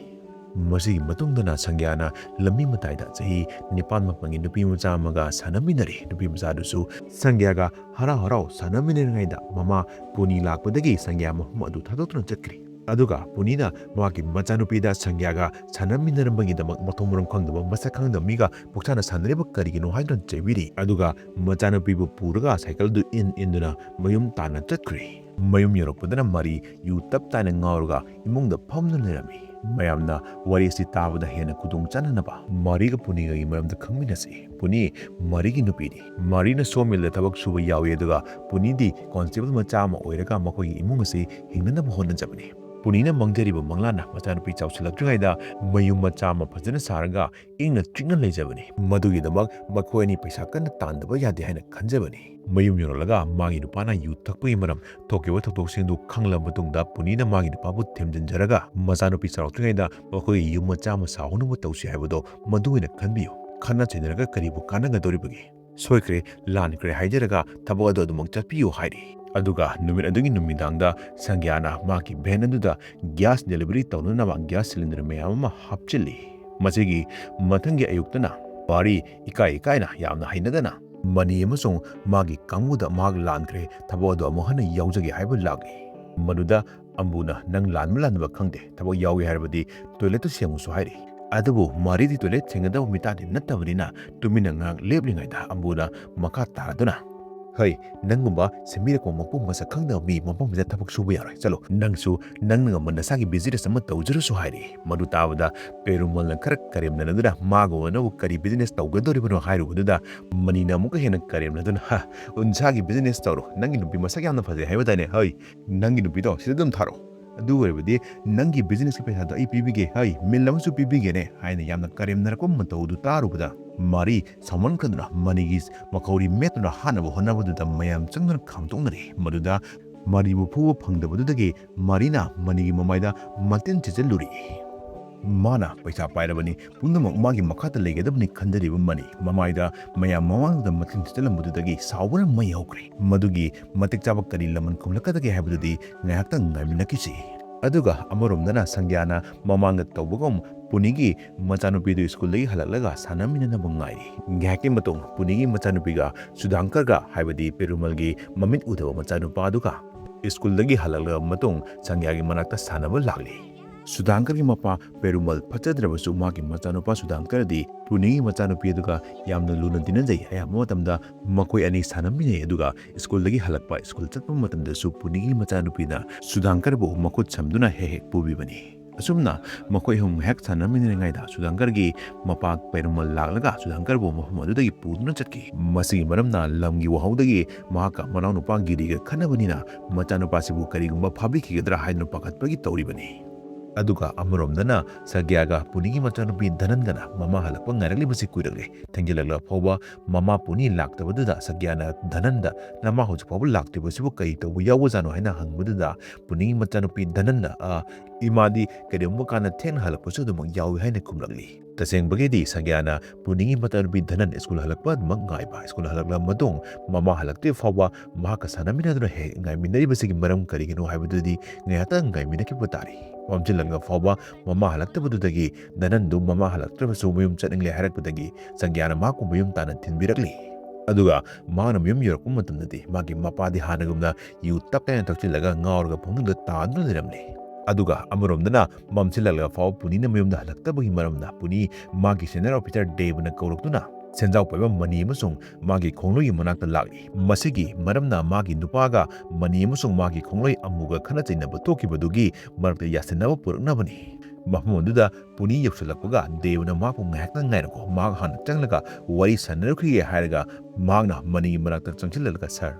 ꯃꯁꯤꯒꯤ ꯃꯇꯨꯡꯗꯅ ꯁꯪꯒ꯭ꯌꯥꯅ ꯂꯝꯕꯤ ꯃꯇꯥꯏꯗ ꯆꯍꯤ ꯅꯤꯄꯥꯟ ꯃꯥꯄꯟꯒꯤ ꯅꯨꯄꯤ ꯃꯆꯥ ꯑꯃꯒ ꯁꯥꯟꯅꯃꯤꯟꯅꯔꯤ꯫ ꯅꯨꯄꯤ ꯃꯆꯥꯗꯨꯁꯨ ꯁꯪꯒ꯭ꯌꯥꯒ ꯍꯔꯥꯎ ꯍꯔꯥꯎ ꯁꯥꯟꯅꯃꯤꯟꯅꯔꯤꯉꯩꯗ ꯃꯃꯥ ꯄꯨꯅꯤ ꯂꯥꯛꯄꯗꯒꯤ ꯁꯪꯒ꯭ꯌꯥ ꯃꯐꯝ ꯑꯗꯨ ꯊꯥꯗꯣꯛꯇꯨꯅ ꯆꯠꯈ꯭ꯔꯤ꯫ ꯑꯗꯨꯒ ꯄꯨꯅꯤꯅ ꯃꯍꯥꯛꯀꯤ ꯃꯆꯥꯅꯨꯄꯤꯗ ꯁꯪꯒ꯭ꯌꯥꯒ ꯁꯥꯟꯅꯃꯤꯟꯅꯔꯝꯕꯒꯤꯗꯃꯛ ꯃꯊꯣꯡ ꯃꯔꯝ ꯈꯪꯗꯕ, ꯃꯁꯛ ꯈꯪꯗꯕ ꯃꯤꯒ ꯄꯨꯛꯁꯥꯟꯅ ꯁꯥꯟꯅꯔꯤꯕ ꯀꯔꯤꯒꯤꯅꯣ ꯍꯥꯏꯗꯨꯅ ꯆꯩꯕꯤꯔꯤ꯫ ꯑꯗꯨꯒ ꯃꯆꯥꯅꯨꯄꯤꯕꯨ ꯄꯨꯔꯒ ꯁꯥꯏꯀꯜꯗꯨ ꯏꯟ ꯏꯟꯗꯨꯅ ꯃꯌꯨꯝ ꯇꯥꯟꯅ ꯆꯠꯈ꯭ꯔꯤ꯫ ꯃꯌꯨꯝ ꯌꯧꯔꯛꯄꯗꯅ ꯃꯔꯤ ꯌꯨ ꯇꯞ ꯇꯥꯏꯅ ꯉꯥꯎꯔꯒ ꯏꯃꯨꯡꯗ ꯐꯝꯗꯨꯅ ꯂꯩꯔꯝꯃꯤ꯫ ꯃꯌꯥꯝꯅ ꯋꯥꯔꯤ ꯑꯁꯤ ꯇꯥꯕꯗ ꯍꯦꯟꯅ ꯈꯨꯗꯣꯡ ꯆꯥꯅꯅꯕ ꯃꯥꯔꯤꯒ ꯄꯨꯅꯤꯒꯒꯤ ꯃꯔꯝꯗ ꯈꯪꯃꯤꯟꯅꯁꯤ꯫ ꯄꯨꯅꯤ ꯃꯥꯔꯤꯒꯤ ꯅꯨꯄꯤꯅꯤ꯫ ꯃꯥꯔꯤꯅ ꯁꯣ ꯃꯤꯜꯗ ꯊꯕꯛ ꯁꯨꯕ ꯌꯥꯎꯏ, ꯑꯗꯨꯒ ꯄꯨꯅꯤꯗꯤ ꯀꯣꯟꯁꯇꯦꯕꯜ ꯃꯆꯥ ꯑꯃ ꯑꯣꯏꯔꯒ ꯃꯈꯣꯏꯒꯤ ꯏꯃꯨꯡ ꯑꯁꯤ ꯍꯤꯡꯅꯅꯕ ꯍꯣꯠꯅꯖꯕꯅꯤ꯫ ꯄꯨꯅꯤꯅ ꯃꯪꯖꯔꯤꯕ ꯃꯪꯂꯥꯟꯅ ꯃꯆꯥꯅꯨꯄꯤ ꯆꯥꯎꯁꯤꯜꯂꯛꯇ꯭ꯔꯤꯉꯩꯗ ꯃꯌꯨꯝ ꯃꯆꯥ ꯑꯃ ꯐꯖꯅ ꯁꯥꯔꯒ ꯏꯪꯅ ꯆꯤꯛꯅ ꯂꯩꯖꯕꯅꯤ꯫ ꯃꯗꯨꯒꯤꯗꯃꯛ ꯃꯈꯣꯏ ꯑꯅꯤ ꯄꯩꯁꯥ ꯀꯟꯅ ꯇꯥꯟꯗꯕ ꯌꯥꯗꯦ ꯍꯥꯏꯅ ꯈꯟꯖꯕꯅꯤ꯫ ꯃꯌꯨꯝ ꯌꯧꯔꯛꯂꯒ ꯃꯥꯒꯤ ꯅꯨꯄꯥꯅ ꯌꯨ ꯊꯛꯄꯒꯤ ꯃꯔꯝ ꯊꯣꯛꯈꯤꯕ ꯊꯧꯗꯣꯛꯁꯤꯡꯗꯨ ꯈꯪꯂꯕ ꯃꯇꯨꯡꯗ ꯄꯨꯅꯤꯅ ꯃꯥꯒꯤ ꯅꯨꯄꯥꯕꯨ ꯊꯦꯝꯖꯤꯟꯖꯔꯒ ꯃꯆꯥꯅꯨꯄꯤ ꯆꯥꯎꯔꯛꯇ꯭ꯔꯤꯉꯩꯗ ꯃꯈꯣꯏꯒꯤ ꯌꯨꯝ ꯃꯆꯥ ꯑꯃ ꯁꯥꯍꯧꯅꯕ ꯇꯧꯁꯤ ꯍꯥꯏꯕꯗꯣ ꯃꯗꯨ ꯑꯣꯏꯅ ꯈꯟꯕꯤꯌꯨ꯫ ꯈꯠꯅ ꯆꯩꯅꯔꯒ ꯀꯔꯤꯕꯨ ꯀꯥꯟꯅꯒꯗꯧꯔꯤꯕꯒꯦ? ꯁꯣꯏꯈ꯭ꯔꯦ, ꯂꯥꯟꯈ꯭ꯔꯦ ꯍꯥꯏꯖꯔꯒ ꯊꯕꯛ ꯑꯗꯨ ꯑꯗꯨꯃꯛ ꯆꯠꯄꯤꯌꯨ ꯍꯥꯏꯔꯤ꯫ ꯑꯗꯨꯒ ꯅꯨꯃꯤꯠ ꯑꯗꯨꯒꯤ ꯅꯨꯃꯤꯗꯥꯡꯗ ꯁꯪꯒ꯭ꯌꯥꯅ ꯃꯥꯒꯤ ꯚꯦꯟ ꯑꯗꯨꯗ ꯒ꯭ꯌꯥꯁ ꯗꯦꯂꯤꯚꯔꯤ ꯇꯧꯅꯅꯕ ꯒ꯭ꯌꯥꯁ ꯁꯤꯂꯤꯟꯗꯔ ꯃꯌꯥꯝ ꯑꯃ ꯍꯥꯞꯆꯤꯜꯂꯤ꯫ ꯃꯁꯤꯒꯤ ꯃꯊꯪꯒꯤ ꯑꯌꯨꯛꯇꯅ ꯃꯥꯔꯤ ꯏꯀꯥꯏ ꯏꯀꯥꯏꯅ, ꯌꯥꯝꯅ ꯍꯩꯅꯗꯅ ꯃꯅꯤ ꯑꯃꯁꯨꯡ ꯃꯥꯒꯤ ꯀꯥꯡꯕꯨꯗ ꯃꯍꯥꯛ ꯂꯥꯟꯈ꯭ꯔꯦ, ꯊꯕꯛ ꯑꯗꯨ ꯑꯃꯨꯛ ꯍꯟꯅ ꯌꯥꯎꯖꯒꯦ ꯍꯥꯏꯕ ꯂꯥꯛꯂꯤ꯫ ꯃꯗꯨꯗ ꯑꯝꯕꯨꯅ, "ꯅꯪ ꯂꯥꯟꯕ ꯂꯥꯟꯗꯕ ꯈꯪꯗꯦ, ꯊꯕꯛ ꯌꯥꯎꯒꯦ ꯍꯥꯏꯔꯕꯗꯤ ꯇꯣꯏꯂꯦꯠꯇꯨ ꯁꯦꯡꯉꯨꯁꯨ" ꯍꯥꯏꯔꯤ꯫ ꯑꯗꯨꯕꯨ ꯃꯥꯔꯤꯗꯤ ꯇꯣꯏꯂꯦꯠ ꯁꯦꯡꯒꯗꯕ ꯃꯤꯇꯥꯗꯤ ꯅꯠꯇꯕꯅꯤꯅ ꯇꯨꯃꯤꯟꯅ ꯉꯥꯏꯍꯥꯛ ꯂꯦꯞꯂꯤꯉꯩꯗ ꯑꯝꯕꯨꯅ ꯃꯈꯥ ꯇꯥꯔꯗꯨꯅ, "ꯍꯩ, ꯅꯪꯒꯨꯝꯕ ꯁꯦꯝꯕꯤꯔꯛꯄ ꯃꯄꯨ ꯃꯁꯛ ꯈꯪꯗꯕ ꯃꯤ ꯃꯐꯝꯁꯤꯗ ꯊꯕꯛ ꯁꯨꯕ ꯌꯥꯔꯣꯏ꯫ ꯆꯠꯂꯣ, ꯅꯪꯁꯨ ꯅꯪꯅ ꯉꯝꯕ ꯅꯁꯥꯒꯤ ꯕꯤꯖꯤꯅꯦꯁ ꯑꯃ ꯇꯧꯖꯔꯁꯨ" ꯍꯥꯏꯔꯤ꯫ ꯃꯗꯨ ꯇꯥꯕꯗ ꯄꯦꯔꯨꯃꯜꯅ ꯈꯔ ꯀꯔꯦꯝꯅꯅꯗꯨꯅ ꯃꯥꯒ ꯑꯣꯏꯅꯕꯨ ꯀꯔꯤ ꯕꯤꯖꯤꯅꯦꯁ ꯇꯧꯒꯗꯧꯔꯤꯕꯅꯣ ꯍꯥꯏꯔꯨꯕꯗꯨꯗ ꯃꯅꯤꯅ ꯑꯃꯨꯛꯀ ꯍꯦꯟꯅ ꯀꯔꯦꯝꯅꯗꯨꯅ, "ꯍ, ꯎꯟꯁꯥꯒꯤ ꯕꯤꯖꯤꯅꯦꯁ ꯇꯧꯔꯣ, ꯅꯪꯒꯤ ꯅꯨꯄꯤ ꯃꯁꯛ ꯌꯥꯝꯅ ꯐꯖꯩ ꯍꯥꯏꯕ ꯇꯥꯏꯅꯦ, ꯍꯩ, ꯅꯪꯒꯤ ꯅꯨꯄꯤꯗꯣ ꯁꯤꯗ ꯑꯗꯨꯝ ꯊꯥꯔꯛꯑꯣ꯫ ꯑꯗꯨ ꯑꯣꯏꯔꯕꯗꯤ ꯅꯪꯒꯤ ꯕꯤꯖꯤꯅꯦꯁꯀꯤ ꯄꯩꯁꯥꯗꯣ ꯑꯩ ꯄꯤꯕꯤꯒꯦ, ꯍꯩ, ꯃꯤꯜ ꯑꯃꯁꯨ ꯄꯤꯕꯤꯒꯦꯅꯦ" ꯍꯥꯏꯅ ꯌꯥꯝꯅ ꯀꯔꯦꯝꯅꯔꯛꯄ ꯃꯇꯧ ꯑꯗꯨ ꯇꯥꯔꯨꯕꯗ ꯃꯥꯔꯤ ꯁꯥꯎꯃꯟꯈꯗꯨꯅ ꯃꯅꯤꯒꯤ ꯃꯈꯧꯔꯤ ꯃꯦꯠꯇꯨꯅ ꯍꯥꯠꯅꯕ ꯍꯣꯠꯅꯕꯗꯨꯗ ꯃꯌꯥꯝ ꯆꯪꯗꯨꯅ ꯈꯥꯝꯇꯣꯛꯅꯔꯦ꯫ ꯃꯗꯨꯗ ꯃꯥꯔꯤꯕꯨ ꯐꯨꯕ ꯐꯪꯗꯕꯗꯨꯗꯒꯤ ꯃꯥꯔꯤꯅ ꯃꯅꯤꯒꯤ ꯃꯃꯥꯏꯗ ꯃꯇꯤꯟ ꯊꯤꯖꯤꯜꯂꯨꯔꯤ꯫ ꯃꯥꯅ ꯄꯩꯁꯥ ꯄꯥꯏꯔꯕꯅꯤ, ꯄꯨꯝꯅꯃꯛ ꯃꯥꯒꯤ ꯃꯈꯥꯗ ꯂꯩꯒꯗꯕꯅꯤ ꯈꯟꯖꯔꯤꯕ ꯃꯅꯤ ꯃꯃꯥꯏꯗ ꯃꯌꯥꯝ ꯃꯃꯥꯡꯗ ꯃꯇꯤꯟ ꯊꯤꯖꯤꯜꯂꯝꯕꯗꯨꯗꯒꯤ ꯁꯥꯎꯕꯅ ꯃꯩ ꯍꯧꯈ꯭ꯔꯦ꯫ ꯃꯗꯨꯒꯤ ꯃꯇꯤꯛ ꯆꯥꯕ ꯀꯔꯤ ꯂꯃꯟ ꯈꯨꯝꯂꯛꯀꯗꯒꯦ ꯍꯥꯏꯕꯗꯨꯗꯤ ꯉꯥꯏꯍꯥꯛꯇꯪ ꯉꯥꯏꯃꯤꯟꯅꯈꯤꯁꯤ꯫ ꯑꯗꯨꯒ ꯑꯃꯔꯣꯝꯗꯅ ꯁꯪꯒ꯭ꯌꯥꯅ ꯃꯃꯥꯡꯗ ꯇꯧꯕꯒꯨꯝ ꯄꯨꯅꯤꯒꯤ ꯃꯆꯥꯅꯨꯄꯤꯗꯨ ꯁ꯭ꯀꯨꯜꯗꯒꯤ ꯍꯜꯂꯛꯂꯒ ꯁꯥꯟꯅꯃꯤꯟꯅꯅꯕ ꯉꯥꯏꯔꯤ꯫ ꯉꯥꯏꯍꯥꯛꯀꯤ ꯃꯇꯨꯡ ꯄꯨꯅꯤꯒꯤ ꯃꯆꯥꯅꯨꯄꯤꯒ ꯁꯨꯙꯥꯡꯀꯔꯒ, ꯍꯥꯏꯕꯗꯤ ꯄꯦꯔꯨꯃꯜꯒꯤ ꯃꯃꯤꯠ ꯎꯗꯕ ꯃꯆꯥꯅꯨꯄꯥꯗꯨꯒ ꯁ꯭ꯀꯨꯜꯗꯒꯤ ꯍꯜꯂꯛꯂꯕ ꯃꯇꯨꯡ ꯁꯪꯒ꯭ꯌꯥꯒꯤ ꯃꯅꯥꯛꯇ ꯁꯥꯟꯅꯕ ꯂꯥꯛꯂꯤ꯫ ꯁꯨꯙꯥꯡꯀꯔꯒꯤ ꯃꯄꯥ ꯄꯦꯔꯨꯃꯜ ꯐꯠꯆꯗ꯭ꯔꯕꯁꯨ ꯃꯥꯒꯤ ꯃꯆꯥꯅꯨꯄꯥ ꯁꯨꯙꯥꯡꯀꯔꯗꯤ ꯄꯨꯅꯤꯒꯤ ꯃꯆꯥꯅꯨꯄꯤ ꯑꯗꯨꯒ ꯌꯥꯝꯅ ꯂꯨꯅ ꯇꯤꯟꯅꯖꯩ꯫ ꯑꯌꯥꯝꯕ ꯃꯇꯝꯗ ꯃꯈꯣꯏ ꯑꯅꯤ ꯁꯥꯟꯅꯃꯤꯟꯅꯩ, ꯑꯗꯨꯒ ꯁ꯭ꯀꯨꯜꯗꯒꯤ ꯍꯜꯂꯛꯄ, ꯁ꯭ꯀꯨꯜ ꯆꯠꯄ ꯃꯇꯝꯗꯁꯨ ꯄꯨꯅꯤꯒꯤ ꯃꯆꯥꯅꯨꯄꯤꯅ ꯁꯨꯙꯥꯡꯀꯔꯕꯨ ꯃꯈꯨꯠ ꯁꯝꯗꯨꯅ ꯍꯦꯛ ꯍꯦꯛ ꯄꯨꯕꯤꯕꯅꯤ꯫ ꯑꯁꯨꯝꯅ ꯃꯈꯣꯏ ꯑꯍꯨꯝ ꯉꯥꯏꯍꯥꯛ ꯁꯥꯟꯅꯃꯤꯟꯅꯔꯤꯉꯩꯗ ꯁꯨꯙꯥꯡꯀꯔꯒꯤ ꯃꯄꯥ ꯄꯦꯔꯨꯃꯜ ꯂꯥꯛꯂꯒ ꯁꯨꯙꯥꯡꯀꯔꯕꯨ ꯃꯐꯝ ꯑꯗꯨꯗꯒꯤ ꯄꯨꯗꯨꯅ ꯆꯠꯈꯤ꯫ ꯃꯁꯤꯒꯤ ꯃꯔꯝꯅ ꯂꯝꯒꯤ ꯋꯥꯍꯧꯗꯒꯤ ꯃꯍꯥꯛꯀ ꯃꯅꯥꯎꯅꯨꯄꯥ ꯒꯤꯔꯤꯒ ꯈꯠꯅꯕꯅꯤꯅ ꯃꯆꯥꯅꯨꯄꯥꯁꯤꯕꯨ ꯀꯔꯤꯒꯨꯝꯕ ꯐꯥꯕꯤꯈꯤꯒꯗ꯭ꯔꯥ ꯍꯥꯏꯗꯨꯅ ꯄꯥꯈꯠꯄꯒꯤ ꯇꯧꯔꯤꯕꯅꯤ꯫ ꯑꯗꯨꯒ ꯑꯃꯔꯣꯝꯗꯅ ꯁꯒ꯭ꯌꯥꯒ ꯄꯨꯅꯤꯒꯤ ꯃꯆꯥꯅꯨꯄꯤ ꯙꯅꯟꯒꯅ ꯃꯃꯥ ꯍꯜꯂꯛꯄ ꯉꯥꯏꯔꯛꯂꯤꯕꯁꯤ ꯀꯨꯏꯔꯛꯂꯦ꯫ ꯊꯦꯡꯖꯤꯜꯂꯛꯂꯕ ꯐꯥꯎꯕ ꯃꯃꯥ ꯄꯨꯅꯤ ꯂꯥꯛꯇꯕꯗꯨꯗ ꯁꯒ꯭ꯌꯥꯅ ꯙꯅꯟꯗ, "ꯅꯃꯥ ꯍꯧꯖꯤꯛ ꯐꯥꯎꯕ ꯂꯥꯛꯇ꯭ꯔꯤꯕꯁꯤꯕꯨ ꯀꯔꯤ ꯇꯧꯕ ꯌꯥꯎꯕꯖꯥꯠꯅꯣ?" ꯍꯥꯏꯅ ꯍꯪꯕꯗꯨꯗ ꯄꯨꯅꯤꯒꯤ ꯃꯆꯥꯅꯨꯄꯤ ꯙꯅꯟꯅ, "ꯑ, ꯏꯃꯥꯗꯤ ꯀꯔꯤꯒꯨꯝꯕ ꯀꯥꯟꯗ ꯊꯦꯡꯅ ꯍꯜꯂꯛꯄꯁꯨ ꯑꯗꯨꯃꯛ ꯌꯥꯎꯏ" ꯍꯥꯏꯅ ꯈꯨꯝꯂꯛꯂꯤ꯫ ꯇꯁꯦꯡꯕꯒꯤꯗꯤ ꯁꯒ꯭ꯌꯥꯅ ꯄꯨꯅꯤꯒꯤ ꯃꯆꯥꯅꯨꯄꯤ ꯙꯅꯟ ꯁ꯭ꯀꯨꯜ ꯍꯜꯂꯛꯄ ꯑꯗꯨꯃꯛ ꯉꯥꯏꯕ꯫ ꯁ꯭ꯀꯨꯜ ꯍꯜꯂꯛꯂꯕ ꯃꯇꯨꯡ ꯃꯃꯥ ꯍꯜꯂꯛꯇ꯭ꯔꯤ ꯐꯥꯎꯕ ꯃꯍꯥꯛꯀ ꯁꯥꯟꯅꯃꯤꯟꯅꯗꯨꯅ ꯍꯦꯛ ꯉꯥꯏꯃꯤꯟꯅꯔꯤꯕꯁꯤꯒꯤ ꯃꯔꯝ ꯀꯔꯤꯒꯤꯅꯣ ꯍꯥꯏꯕꯗꯨꯗꯤ ꯉꯥꯏꯍꯥꯛꯇꯪ ꯉꯥꯏꯃꯤꯟꯅꯈꯤꯕ ꯇꯥꯔꯦ꯫ ꯃꯝꯁꯤꯜꯂꯛꯂꯕ ꯐꯥꯎꯕ ꯃꯃꯥ ꯍꯜꯂꯛꯇꯕꯗꯨꯗꯒꯤ ꯙꯅꯟꯗꯨ ꯃꯃꯥ ꯍꯜꯂꯛꯇ꯭ꯔꯕꯁꯨ ꯃꯌꯨꯝ ꯆꯠꯅꯤꯡꯂꯦ ꯍꯥꯏꯔꯛꯄꯗꯒꯤ ꯁꯒ꯭ꯌꯥꯅ ꯃꯍꯥꯛꯄꯨ ꯃꯌꯨꯝ ꯇꯥꯟꯅ ꯊꯤꯟꯕꯤꯔꯛꯂꯤ꯫ ꯑꯗꯨꯒ ꯃꯍꯥꯛꯅ ꯃꯌꯨꯝ ꯌꯧꯔꯛꯄ ꯃꯇꯝꯗꯗꯤ ꯃꯥꯒꯤ ꯃꯄꯥꯗꯤ ꯍꯥꯟꯅꯒꯨꯝꯅ ꯌꯨ ꯇꯞ ꯇꯥꯏꯅ ꯊꯛꯆꯤꯜꯂꯒ ꯉꯥꯎꯔꯒ ꯐꯃꯨꯡꯗ ꯇꯥꯗꯨꯅ ꯂꯩꯔꯝꯂꯤ꯫ ꯑꯗꯨꯒ ꯑꯃꯔꯣꯝꯗꯅ ꯃꯝꯁꯤꯜꯂꯛꯂꯕ ꯐꯥꯎꯕ ꯄꯨꯅꯤꯅ ꯃꯌꯨꯝꯗ ꯍꯜꯂꯛꯇꯕꯒꯤ ꯃꯔꯝꯅ ꯄꯨꯅꯤ ꯃꯥꯒꯤ senior officer ꯗꯦꯕꯅ ꯀꯧꯔꯛꯇꯨꯅ ꯁꯦꯟꯖꯥꯎ ꯄꯥꯏꯕ ꯃꯅꯤ ꯑꯃꯁꯨꯡ ꯃꯥꯒꯤ ꯈꯣꯡꯂꯣꯏꯒꯤ ꯃꯅꯥꯛꯇ ꯂꯥꯛꯂꯤ꯫ ꯃꯁꯤꯒꯤ ꯃꯔꯝꯅ ꯃꯥꯒꯤ ꯅꯨꯄꯥꯒ ꯃꯅꯤ ꯑꯃꯁꯨꯡ ꯃꯥꯒꯤ ꯈꯣꯡꯂꯣꯏ ꯑꯃꯨꯒ ꯈꯠꯅ ꯆꯩꯅꯕ ꯊꯣꯛꯈꯤꯕꯗꯨꯒꯤ ꯃꯔꯛꯇ ꯌꯥꯁꯤꯟꯅꯕ ꯄꯨꯔꯛꯅꯕꯅꯤ꯫ ꯃꯐꯝ ꯑꯗꯨꯗ ꯄꯨꯅꯤ ꯌꯧꯁꯤꯜꯂꯛꯄꯒ ꯗꯦꯕꯅ ꯃꯍꯥꯛꯄꯨ ꯉꯥꯏꯍꯥꯛꯇꯪ ꯉꯥꯏꯔꯣꯀꯣ, ꯃꯍꯥꯛ ꯍꯥꯟꯅ ꯆꯪꯂꯒ ꯋꯥꯔꯤ ꯁꯥꯟꯅꯔꯨꯈꯤꯒꯦ ꯍꯥꯏꯔꯒ ꯃꯍꯥꯛꯅ ꯃꯅꯤꯒꯤ ꯃꯅꯥꯛꯇ ꯆꯪꯁꯤꯜꯂꯒ, "ꯁꯥꯔ,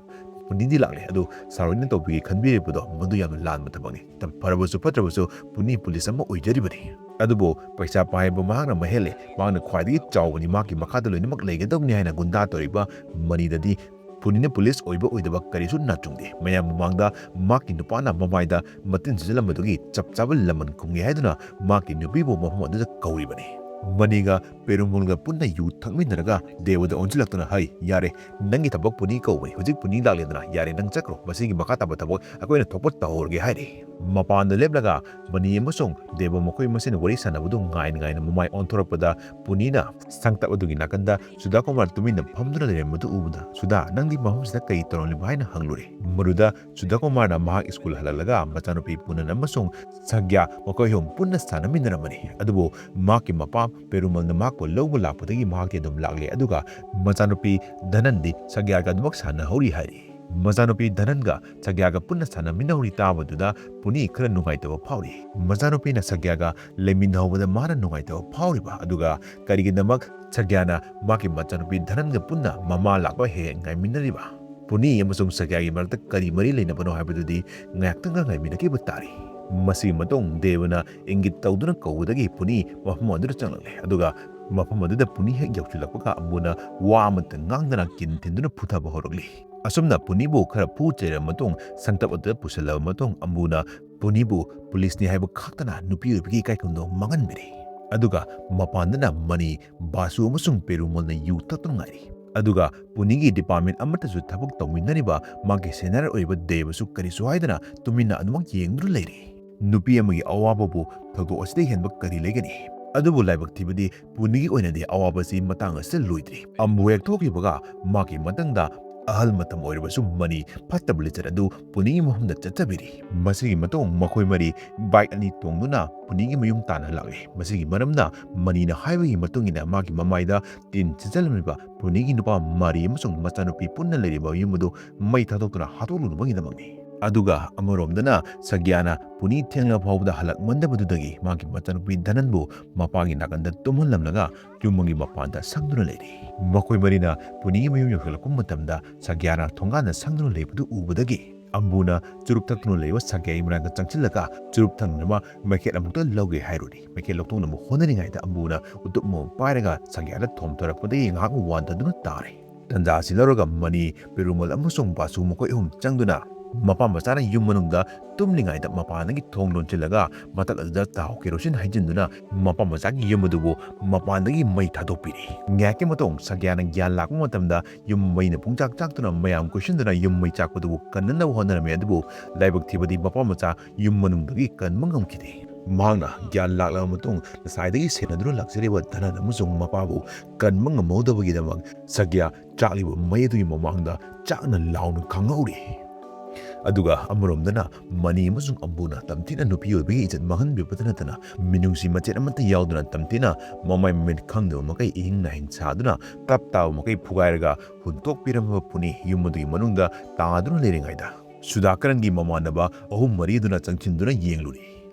ꯄꯨꯅꯤꯗꯤ ꯂꯥꯛꯂꯦ, ꯑꯗꯨ ꯁꯥꯔ ꯍꯣꯏꯅ ꯇꯧꯕꯤꯒꯦ ꯈꯟꯕꯤꯔꯤꯕꯗꯣ ꯃꯗꯨ ꯌꯥꯝꯅ ꯂꯥꯟꯕ ꯊꯕꯛꯅꯤ꯫ ꯐꯔꯕꯁꯨ ꯐꯠꯇ꯭ꯔꯕꯁꯨ ꯄꯨꯅꯤ ꯄꯨꯂꯤꯁ ꯑꯃ ꯑꯣꯏꯖꯔꯤꯕꯅꯤ꯫ ꯑꯗꯨꯕꯨ ꯄꯩꯁꯥ ꯄꯥꯏꯕ ꯃꯍꯥꯛꯅ ꯃꯍꯦꯜꯂꯦ, ꯃꯍꯥꯛꯅ ꯈ꯭ꯋꯥꯏꯗꯒꯤ ꯆꯥꯎꯕꯅꯤ, ꯃꯍꯥꯛꯀꯤ ꯃꯈꯥꯗ ꯂꯣꯏꯅꯃꯛ ꯂꯩꯒꯗꯕꯅꯤ" ꯍꯥꯏꯅ ꯒꯨꯟꯗꯥ ꯇꯧꯔꯤꯕ ꯃꯅꯤꯗꯗꯤ ꯄꯨꯅꯤꯅ ꯄꯨꯂꯤꯁ ꯑꯣꯏꯕ ꯑꯣꯏꯗꯕ ꯀꯔꯤꯁꯨ ꯅꯥꯆꯨꯡꯗꯦ꯫ ꯃꯌꯥꯝ ꯃꯃꯥꯡꯗ ꯃꯍꯥꯛꯀꯤ ꯅꯨꯄꯥꯅ ꯃꯃꯥꯏꯗ ꯃꯇꯤꯟ ꯁꯤꯖꯤꯜꯂꯝꯕꯗꯨꯒꯤ ꯆꯞ ꯆꯥꯕ ꯂꯃꯟ ꯈꯨꯝꯒꯦ ꯍꯥꯏꯗꯨꯅ ꯃꯍꯥꯛꯀꯤ ꯅꯨꯄꯤꯕꯨ ꯃꯐꯝ ꯑꯗꯨꯗ ꯀꯧꯔꯤꯕꯅꯤ꯫ ꯃꯅꯤꯒ ꯄꯦꯔꯨꯃꯜꯒ ꯄꯨꯟꯅ ꯌꯨ ꯊꯛꯃꯤꯟꯅꯔꯒ ꯗꯦꯕꯗ ꯑꯣꯟꯁꯤꯜꯂꯛꯇꯨꯅ, "ꯍꯩ, ꯌꯥꯔꯦ, ꯅꯪꯒꯤ ꯊꯕꯛ ꯄꯨꯅꯤ ꯀꯧꯕꯅꯤ, ꯍꯧꯖꯤꯛ ꯄꯨꯅꯤ ꯂꯥꯛꯂꯦꯗꯅ, ꯌꯥꯔꯦ, ꯅꯪ ꯆꯠꯈ꯭ꯔꯣ, ꯃꯁꯤꯒꯤ ꯃꯈꯥ ꯇꯥꯕ ꯊꯕꯛ ꯑꯩꯈꯣꯏꯅ ꯊꯣꯛꯄ ꯇꯧꯍꯧꯔꯒꯦ" ꯍꯥꯏꯔꯤ꯫ ꯃꯄꯥꯟꯗ ꯂꯦꯞꯂꯒ ꯃꯅꯤ ꯑꯃꯁꯨꯡ ꯗꯦꯕ ꯃꯈꯣꯏ ꯃꯁꯦꯟ ꯋꯥꯔꯤ ꯁꯥꯟꯅꯕꯗꯨ ꯉꯥꯏꯅ ꯉꯥꯏꯅ ꯃꯃꯥꯏ ꯑꯣꯟꯊꯣꯔꯛꯄꯗ ꯄꯨꯅꯤꯅ ꯁꯪꯇꯞ ꯑꯗꯨꯒꯤ ꯅꯥꯀꯟꯗ ꯁꯨꯙꯥ ꯀꯨꯃꯥꯔ ꯇꯨꯃꯤꯟꯅ ꯐꯝꯗꯨꯅ ꯂꯩꯔꯝꯕꯗꯨ ꯎꯕꯗ, "ꯁꯨꯙꯥ, ꯅꯪꯗꯤ ꯃꯐꯝꯁꯤꯗ ꯀꯔꯤ ꯇꯧꯔꯝꯂꯤꯕ?" ꯍꯥꯏꯅ ꯍꯪꯂꯨꯔꯦ꯫ ꯃꯗꯨꯗ ꯁꯨꯙꯥ ꯀꯨꯃꯥꯔꯅ ꯃꯍꯥꯛ ꯁ꯭ꯀꯨꯜ ꯍꯜꯂꯛꯂꯒ ꯃꯆꯥꯅꯨꯄꯤ ꯄꯨꯅꯟ ꯑꯃꯁꯨꯡ ꯁꯒ꯭ꯌꯥ ꯃꯈꯣꯏ ꯑꯍꯨꯝ ꯄꯨꯟꯅ ꯁꯥꯟꯅꯃꯤꯟꯅꯔꯝꯕꯅꯤ꯫ ꯑꯗꯨꯕꯨ ꯃꯍꯥꯛꯀꯤ ꯃꯄꯥ ꯄꯦꯔꯨꯃꯜꯅ ꯃꯍꯥꯛꯄꯨ ꯂꯧꯕ ꯂꯥꯛꯄꯗꯒꯤ ꯃꯍꯥꯛꯇꯤ ꯑꯗꯨꯝ ꯂꯥꯛꯂꯦ, ꯑꯗꯨꯒ ꯃꯆꯥꯅꯨꯄꯤ ꯙꯅꯟꯗꯤ ꯁꯒ꯭ꯌꯥꯒ ꯑꯗꯨꯃꯛ ꯁꯥꯟꯅꯍꯧꯔꯤ ꯍꯥꯏꯔꯤ꯫ ꯃꯆꯥꯅꯨꯄꯤ ꯙꯅꯟꯒ ꯁꯒ꯭ꯌꯥꯒ ꯄꯨꯟꯅ ꯁꯥꯟꯅꯃꯤꯟꯅꯍꯧꯔꯤ ꯇꯥꯕꯗꯨꯗ ꯄꯨꯅꯤ ꯈꯔ ꯅꯨꯡꯉꯥꯏꯇꯕ ꯐꯥꯎꯔꯤ꯫ ꯃꯆꯥꯅꯨꯄꯤꯅ ꯁꯒ꯭ꯌꯥꯒ ꯂꯩꯃꯤꯟꯅꯍꯧꯕꯗ ꯃꯥꯅ ꯅꯨꯡꯉꯥꯏꯇꯕ ꯐꯥꯎꯔꯤꯕ, ꯑꯗꯨꯒ ꯀꯔꯤꯒꯤꯗꯃꯛ ꯁꯒ꯭ꯌꯥꯅ ꯃꯥꯒꯤ ꯃꯆꯥꯅꯨꯄꯤ ꯙꯅꯟꯒ ꯄꯨꯟꯅ ꯃꯃꯥ ꯂꯥꯛꯄ ꯍꯦꯛ ꯍꯦꯛ ꯉꯥꯏꯃꯤꯟꯅꯔꯤꯕ? ꯄꯨꯅꯤ ꯑꯃꯁꯨꯡ ꯁꯒ꯭ꯌꯥꯒꯤ ꯃꯔꯛꯇ ꯀꯔꯤ ꯃꯔꯤ ꯂꯩꯅꯕꯅꯣ ꯍꯥꯏꯕꯗꯨꯗꯤ ꯉꯥꯏꯍꯥꯛꯇꯪꯒ ꯉꯥꯏꯃꯤꯟꯅꯈꯤꯕ ꯇꯥꯔꯤ꯫ ꯃꯁꯤꯒꯤ ꯃꯇꯨꯡ ꯗꯦꯕꯅ ꯏꯪꯒꯤꯠ ꯇꯧꯗꯨꯅ ꯀꯧꯕꯗꯒꯤ ꯄꯨꯅꯤ ꯃꯐꯝ ꯑꯗꯨꯗ ꯆꯪꯂꯛꯂꯦ, ꯑꯗꯨꯒ ꯃꯐꯝ ꯑꯗꯨꯗ ꯄꯨꯅꯤ ꯍꯦꯛ ꯌꯧꯁꯤꯜꯂꯛꯄꯒ ꯑꯝꯕꯨꯅ ꯋꯥ ꯑꯃꯠꯇ ꯉꯥꯡꯗꯅ ꯀꯤꯟ ꯊꯤꯟꯗꯨꯅ ꯐꯨꯊꯕ ꯍꯧꯔꯛꯂꯤ꯫ ꯑꯁꯨꯝꯅ ꯄꯨꯅꯤꯕꯨ ꯈꯔ ꯐꯨ ꯆꯩꯔꯕ ꯃꯇꯨꯡ, ꯁꯪꯇꯞ ꯑꯗꯨꯗ ꯄꯨꯁꯤꯜꯂꯕ ꯃꯇꯨꯡ, ꯑꯝꯕꯨꯅ ꯄꯨꯅꯤꯕꯨ ꯄꯨꯂꯤꯁꯅꯤ ꯍꯥꯏꯕ ꯈꯛꯇꯅ ꯅꯨꯄꯤ ꯑꯣꯏꯕꯒꯤ ꯏꯀꯥꯏꯈꯨꯝꯅꯕ ꯃꯥꯡꯍꯟꯕꯤꯔꯤ꯫ ꯑꯗꯨꯒ ꯃꯄꯥꯟꯗꯅ ꯃꯅꯤ, ꯕꯥꯁꯨ ꯑꯃꯁꯨꯡ ꯄꯦꯔꯨꯃꯜꯅ ꯌꯨ ꯊꯛꯇꯨꯅ ꯉꯥꯏꯔꯤ꯫ ꯑꯗꯨꯒ ꯄꯨꯅꯤꯒꯤ ꯗꯤꯄꯥꯔꯠꯃꯦꯟ ꯑꯃꯠꯇꯁꯨ ꯊꯕꯛ ꯇꯧꯃꯤꯟꯅꯔꯤꯕ ꯃꯥꯒꯤ ꯁꯦꯅꯤꯌꯔ ꯑꯣꯏꯕ ꯗꯦꯕꯁꯨ ꯀꯔꯤꯁꯨ ꯍꯥꯏꯗꯅ ꯇꯨꯃꯤꯟꯅ ꯑꯗꯨꯃꯛ ꯌꯦꯡꯗꯨꯅ ꯂꯩꯔꯤ꯫ ꯅꯨꯄꯤ ꯑꯃꯒꯤ ꯑꯋꯥꯕꯕꯨ ꯊꯧꯗꯣꯛ ꯑꯁꯤꯗ ꯍꯦꯟꯕ ꯀꯔꯤ ꯂꯩꯒꯅꯤ? ꯑꯗꯨꯕꯨ ꯂꯥꯏꯕꯛ ꯊꯤꯕꯗꯤ ꯄꯨꯅꯤꯒꯤ ꯑꯣꯏꯅꯗꯤ ꯑꯋꯥꯕꯁꯤ ꯃꯇꯥꯡ ꯑꯁꯤꯗ ꯂꯣꯏꯗ꯭ꯔꯤ꯫ ꯑꯝꯕꯨ ꯍꯦꯛ ꯊꯣꯛꯈꯤꯕꯒ ꯃꯥꯒꯤ ꯃꯊꯪꯗ ꯑꯍꯜ ꯃꯇꯝ ꯑꯣꯏꯔꯕꯁꯨ ꯃꯅꯤ ꯐꯠꯇꯕ ꯂꯤꯆꯠ ꯑꯗꯨ ꯄꯨꯅꯤꯒꯤ ꯃꯐꯝꯗ ꯆꯠꯆꯕꯤꯔꯤ꯫ ꯃꯁꯤꯒꯤ ꯃꯇꯨꯡ ꯃꯈꯣꯏ ꯃꯔꯤ ꯕꯥꯏꯛ ꯑꯅꯤ ꯇꯣꯡꯗꯨꯅ ꯄꯨꯅꯤꯒꯤ ꯃꯌꯨꯝ ꯇꯥꯟꯅ ꯂꯥꯛꯂꯤ꯫ ꯃꯁꯤꯒꯤ ꯃꯔꯝꯅ ꯃꯅꯤꯅ ꯍꯥꯏꯕꯒꯤ ꯃꯇꯨꯡ ꯏꯟꯅ ꯃꯥꯒꯤ ꯃꯃꯥꯏꯗ ꯇꯤꯟ ꯁꯤꯠꯆꯜꯂꯝꯂꯤꯕ ꯄꯨꯅꯤꯒꯤ ꯅꯨꯄꯥ ꯃꯔꯤ ꯑꯃꯁꯨꯡ ꯃꯆꯥꯅꯨꯄꯤ ꯄꯨꯟꯅ ꯂꯩꯔꯤꯕ ꯌꯨꯝ ꯑꯗꯨ ꯃꯩ ꯊꯥꯗꯣꯛꯇꯨꯅ ꯍꯥꯠꯇꯣꯛꯂꯨꯅꯕꯒꯤꯗꯃꯛꯅꯤ꯫ ꯑꯗꯨꯒ ꯑꯃꯔꯣꯝꯗꯅ ꯁꯒ꯭ꯌꯥꯅ ꯄꯨꯅꯤ ꯊꯦꯡꯂꯕ ꯐꯥꯎꯕꯗ ꯍꯜꯂꯛꯃꯟꯗꯕꯗꯨꯗꯒꯤ ꯃꯥꯒꯤ ꯃꯆꯥꯅꯨꯄꯤ ꯙꯅꯟꯕꯨ ꯃꯄꯥꯒꯤ ꯅꯥꯀꯟꯗ ꯇꯨꯝꯍꯜꯂꯝꯂꯒ ꯌꯨꯝ ꯑꯃꯒꯤ ꯃꯄꯥꯟꯗ ꯁꯪꯗꯨꯅ ꯂꯩꯔꯤ꯫ ꯃꯈꯣꯏ ꯃꯔꯤꯅ ꯄꯨꯅꯤꯒꯤ ꯃꯌꯨꯝ ꯌꯧꯁꯤꯜꯂꯛꯄ ꯃꯇꯝꯗ ꯁꯒ꯭ꯌꯥꯅ ꯊꯣꯡꯒꯥꯟꯗ ꯁꯪꯗꯨꯅ ꯂꯩꯕꯗꯨ ꯎꯕꯗꯒꯤ ꯑꯝꯕꯨꯅ ꯆꯨꯔꯨꯞ ꯊꯛꯇꯨꯅ ꯂꯩꯕ ꯁꯒ꯭ꯌꯥꯒꯤ ꯃꯅꯥꯛꯇ ꯆꯪꯁꯤꯜꯂꯒ ꯆꯨꯔꯨꯞ ꯊꯛꯅꯅꯕ ꯃꯩꯈꯦꯠ ꯑꯃꯨꯛꯇ ꯂꯧꯒꯦ ꯍꯥꯏꯔꯨꯔꯤ꯫ ꯃꯩꯈꯦꯠ ꯂꯧꯊꯣꯛꯅꯕ ꯍꯣꯠꯅꯔꯤꯉꯩꯗ ꯑꯝꯕꯨꯅ ꯎꯇꯨꯞ ꯑꯃ ꯄꯥꯏꯔꯒ ꯁꯒ꯭ꯌꯥꯗ ꯊꯣꯝꯊꯔꯛꯄꯗꯒꯤ ꯉꯥꯏꯍꯥꯛ ꯋꯥꯟꯊꯗꯨꯅ ꯇꯥꯔꯦ꯫ ꯇꯟꯖꯥ ꯑꯁꯤ ꯂꯧꯔꯒ ꯃꯅꯤ, ꯄꯦꯔꯨꯃꯜ ꯑꯃꯁꯨꯡ ꯕꯥꯁꯨ ꯃꯈꯣꯏ ꯑꯍꯨꯝ ꯆꯪꯗꯨꯅ ꯃꯄꯥ ꯃꯆꯥꯅ ꯌꯨꯝ ꯃꯅꯨꯡꯗ ꯇꯨꯝꯂꯤꯉꯩꯗ ꯃꯄꯥꯟꯗꯒꯤ ꯊꯣꯡ ꯂꯣꯟꯁꯤꯜꯂꯒ ꯃꯊꯛ ꯑꯗꯨꯗ ꯊꯥꯎ ꯀꯦꯔꯣꯁꯤꯟ ꯍꯩꯖꯤꯟꯗꯨꯅ ꯃꯄꯥ ꯃꯆꯥꯒꯤ ꯌꯨꯝ ꯑꯗꯨꯕꯨ ꯃꯄꯥꯟꯗꯒꯤ ꯃꯩ ꯊꯥꯗꯣꯛꯄꯤꯔꯤ꯫ ꯉꯥꯏꯍꯥꯛꯀꯤ ꯃꯇꯨꯡ ꯁꯒ꯭ꯌꯥꯅ ꯒ꯭ꯌꯥꯟ ꯂꯥꯛꯄ ꯃꯇꯝꯗ ꯌꯨꯝ ꯃꯩꯅ ꯄꯨꯡꯆꯥꯛ ꯆꯥꯛꯇꯨꯅ ꯃꯌꯥꯝ ꯀꯣꯏꯁꯤꯟꯗꯨꯅ ꯌꯨꯝ ꯃꯩ ꯆꯥꯛꯄꯗꯨꯕꯨ ꯀꯟꯅꯅꯕ ꯍꯣꯠꯅꯔꯝꯃꯤ, ꯑꯗꯨꯕꯨ ꯂꯥꯏꯕꯛ ꯊꯤꯕꯗꯤ ꯃꯄꯥ ꯃꯆꯥ ꯌꯨꯝ ꯃꯅꯨꯡꯗꯒꯤ ꯀꯟꯕ ꯉꯝꯈꯤꯗꯦ꯫ ꯃꯍꯥꯛꯅ ꯒ꯭ꯌꯥꯟ ꯂꯥꯛꯂꯕ ꯃꯇꯨꯡ ꯉꯁꯥꯏꯗꯒꯤ ꯁꯦꯟꯅꯗꯨꯅ ꯂꯥꯛꯆꯔꯤꯕ ꯙꯅꯟ ꯑꯃꯁꯨꯡ ꯃꯄꯥꯕꯨ ꯀꯟꯕ ꯉꯝꯍꯧꯗꯕꯒꯤꯗꯃꯛ ꯁꯒ꯭ꯌꯥ ꯆꯥꯛꯂꯤꯕ ꯃꯩ ꯑꯗꯨꯒꯤ ꯃꯃꯥꯡꯗ ꯆꯥꯛꯅ ꯂꯥꯎꯅ ꯈꯥꯡꯍꯧꯔꯤ꯫ ꯑꯗꯨꯒ ꯑꯃꯔꯣꯝꯗꯅ ꯃꯅꯤ ꯑꯃꯁꯨꯡ ꯑꯝꯕꯨꯅ ꯇꯝꯊꯤꯅ ꯅꯨꯄꯤ ꯑꯣꯏꯕꯒꯤ ꯏꯖꯠ ꯃꯥꯡꯍꯟꯕꯤꯕꯇ ꯅꯠꯇꯅ ꯃꯤꯅꯨꯡꯁꯤ ꯃꯆꯦꯠ ꯑꯃꯠꯇ ꯌꯥꯎꯗꯅ ꯇꯝꯊꯤꯅ ꯃꯃꯥꯏ ꯃꯃꯤꯠ ꯈꯪꯗꯕ ꯃꯈꯩ ꯏꯍꯤꯡ ꯅꯥꯍꯤꯡ ꯁꯥꯗꯨꯅ ꯇꯞ ꯇꯥꯕ ꯃꯈꯩ ꯐꯨꯒꯥꯏꯔꯒ ꯍꯨꯟꯇꯣꯛꯄꯤꯔꯝꯕ ꯄꯨꯅꯤ ꯌꯨꯝ ꯑꯗꯨꯒꯤ ꯃꯅꯨꯡꯗ ꯇꯥꯗꯨꯅ ꯂꯩꯔꯤꯉꯩꯗ ꯁꯨꯗꯥꯀꯔꯟꯒꯤ ꯃꯃꯥꯟꯅꯕ ꯑꯍꯨꯝ ꯃꯔꯤꯗꯨꯅ ꯆꯪꯁꯤꯟꯗꯨꯅ ꯌꯦꯡꯂꯨꯔꯤ꯫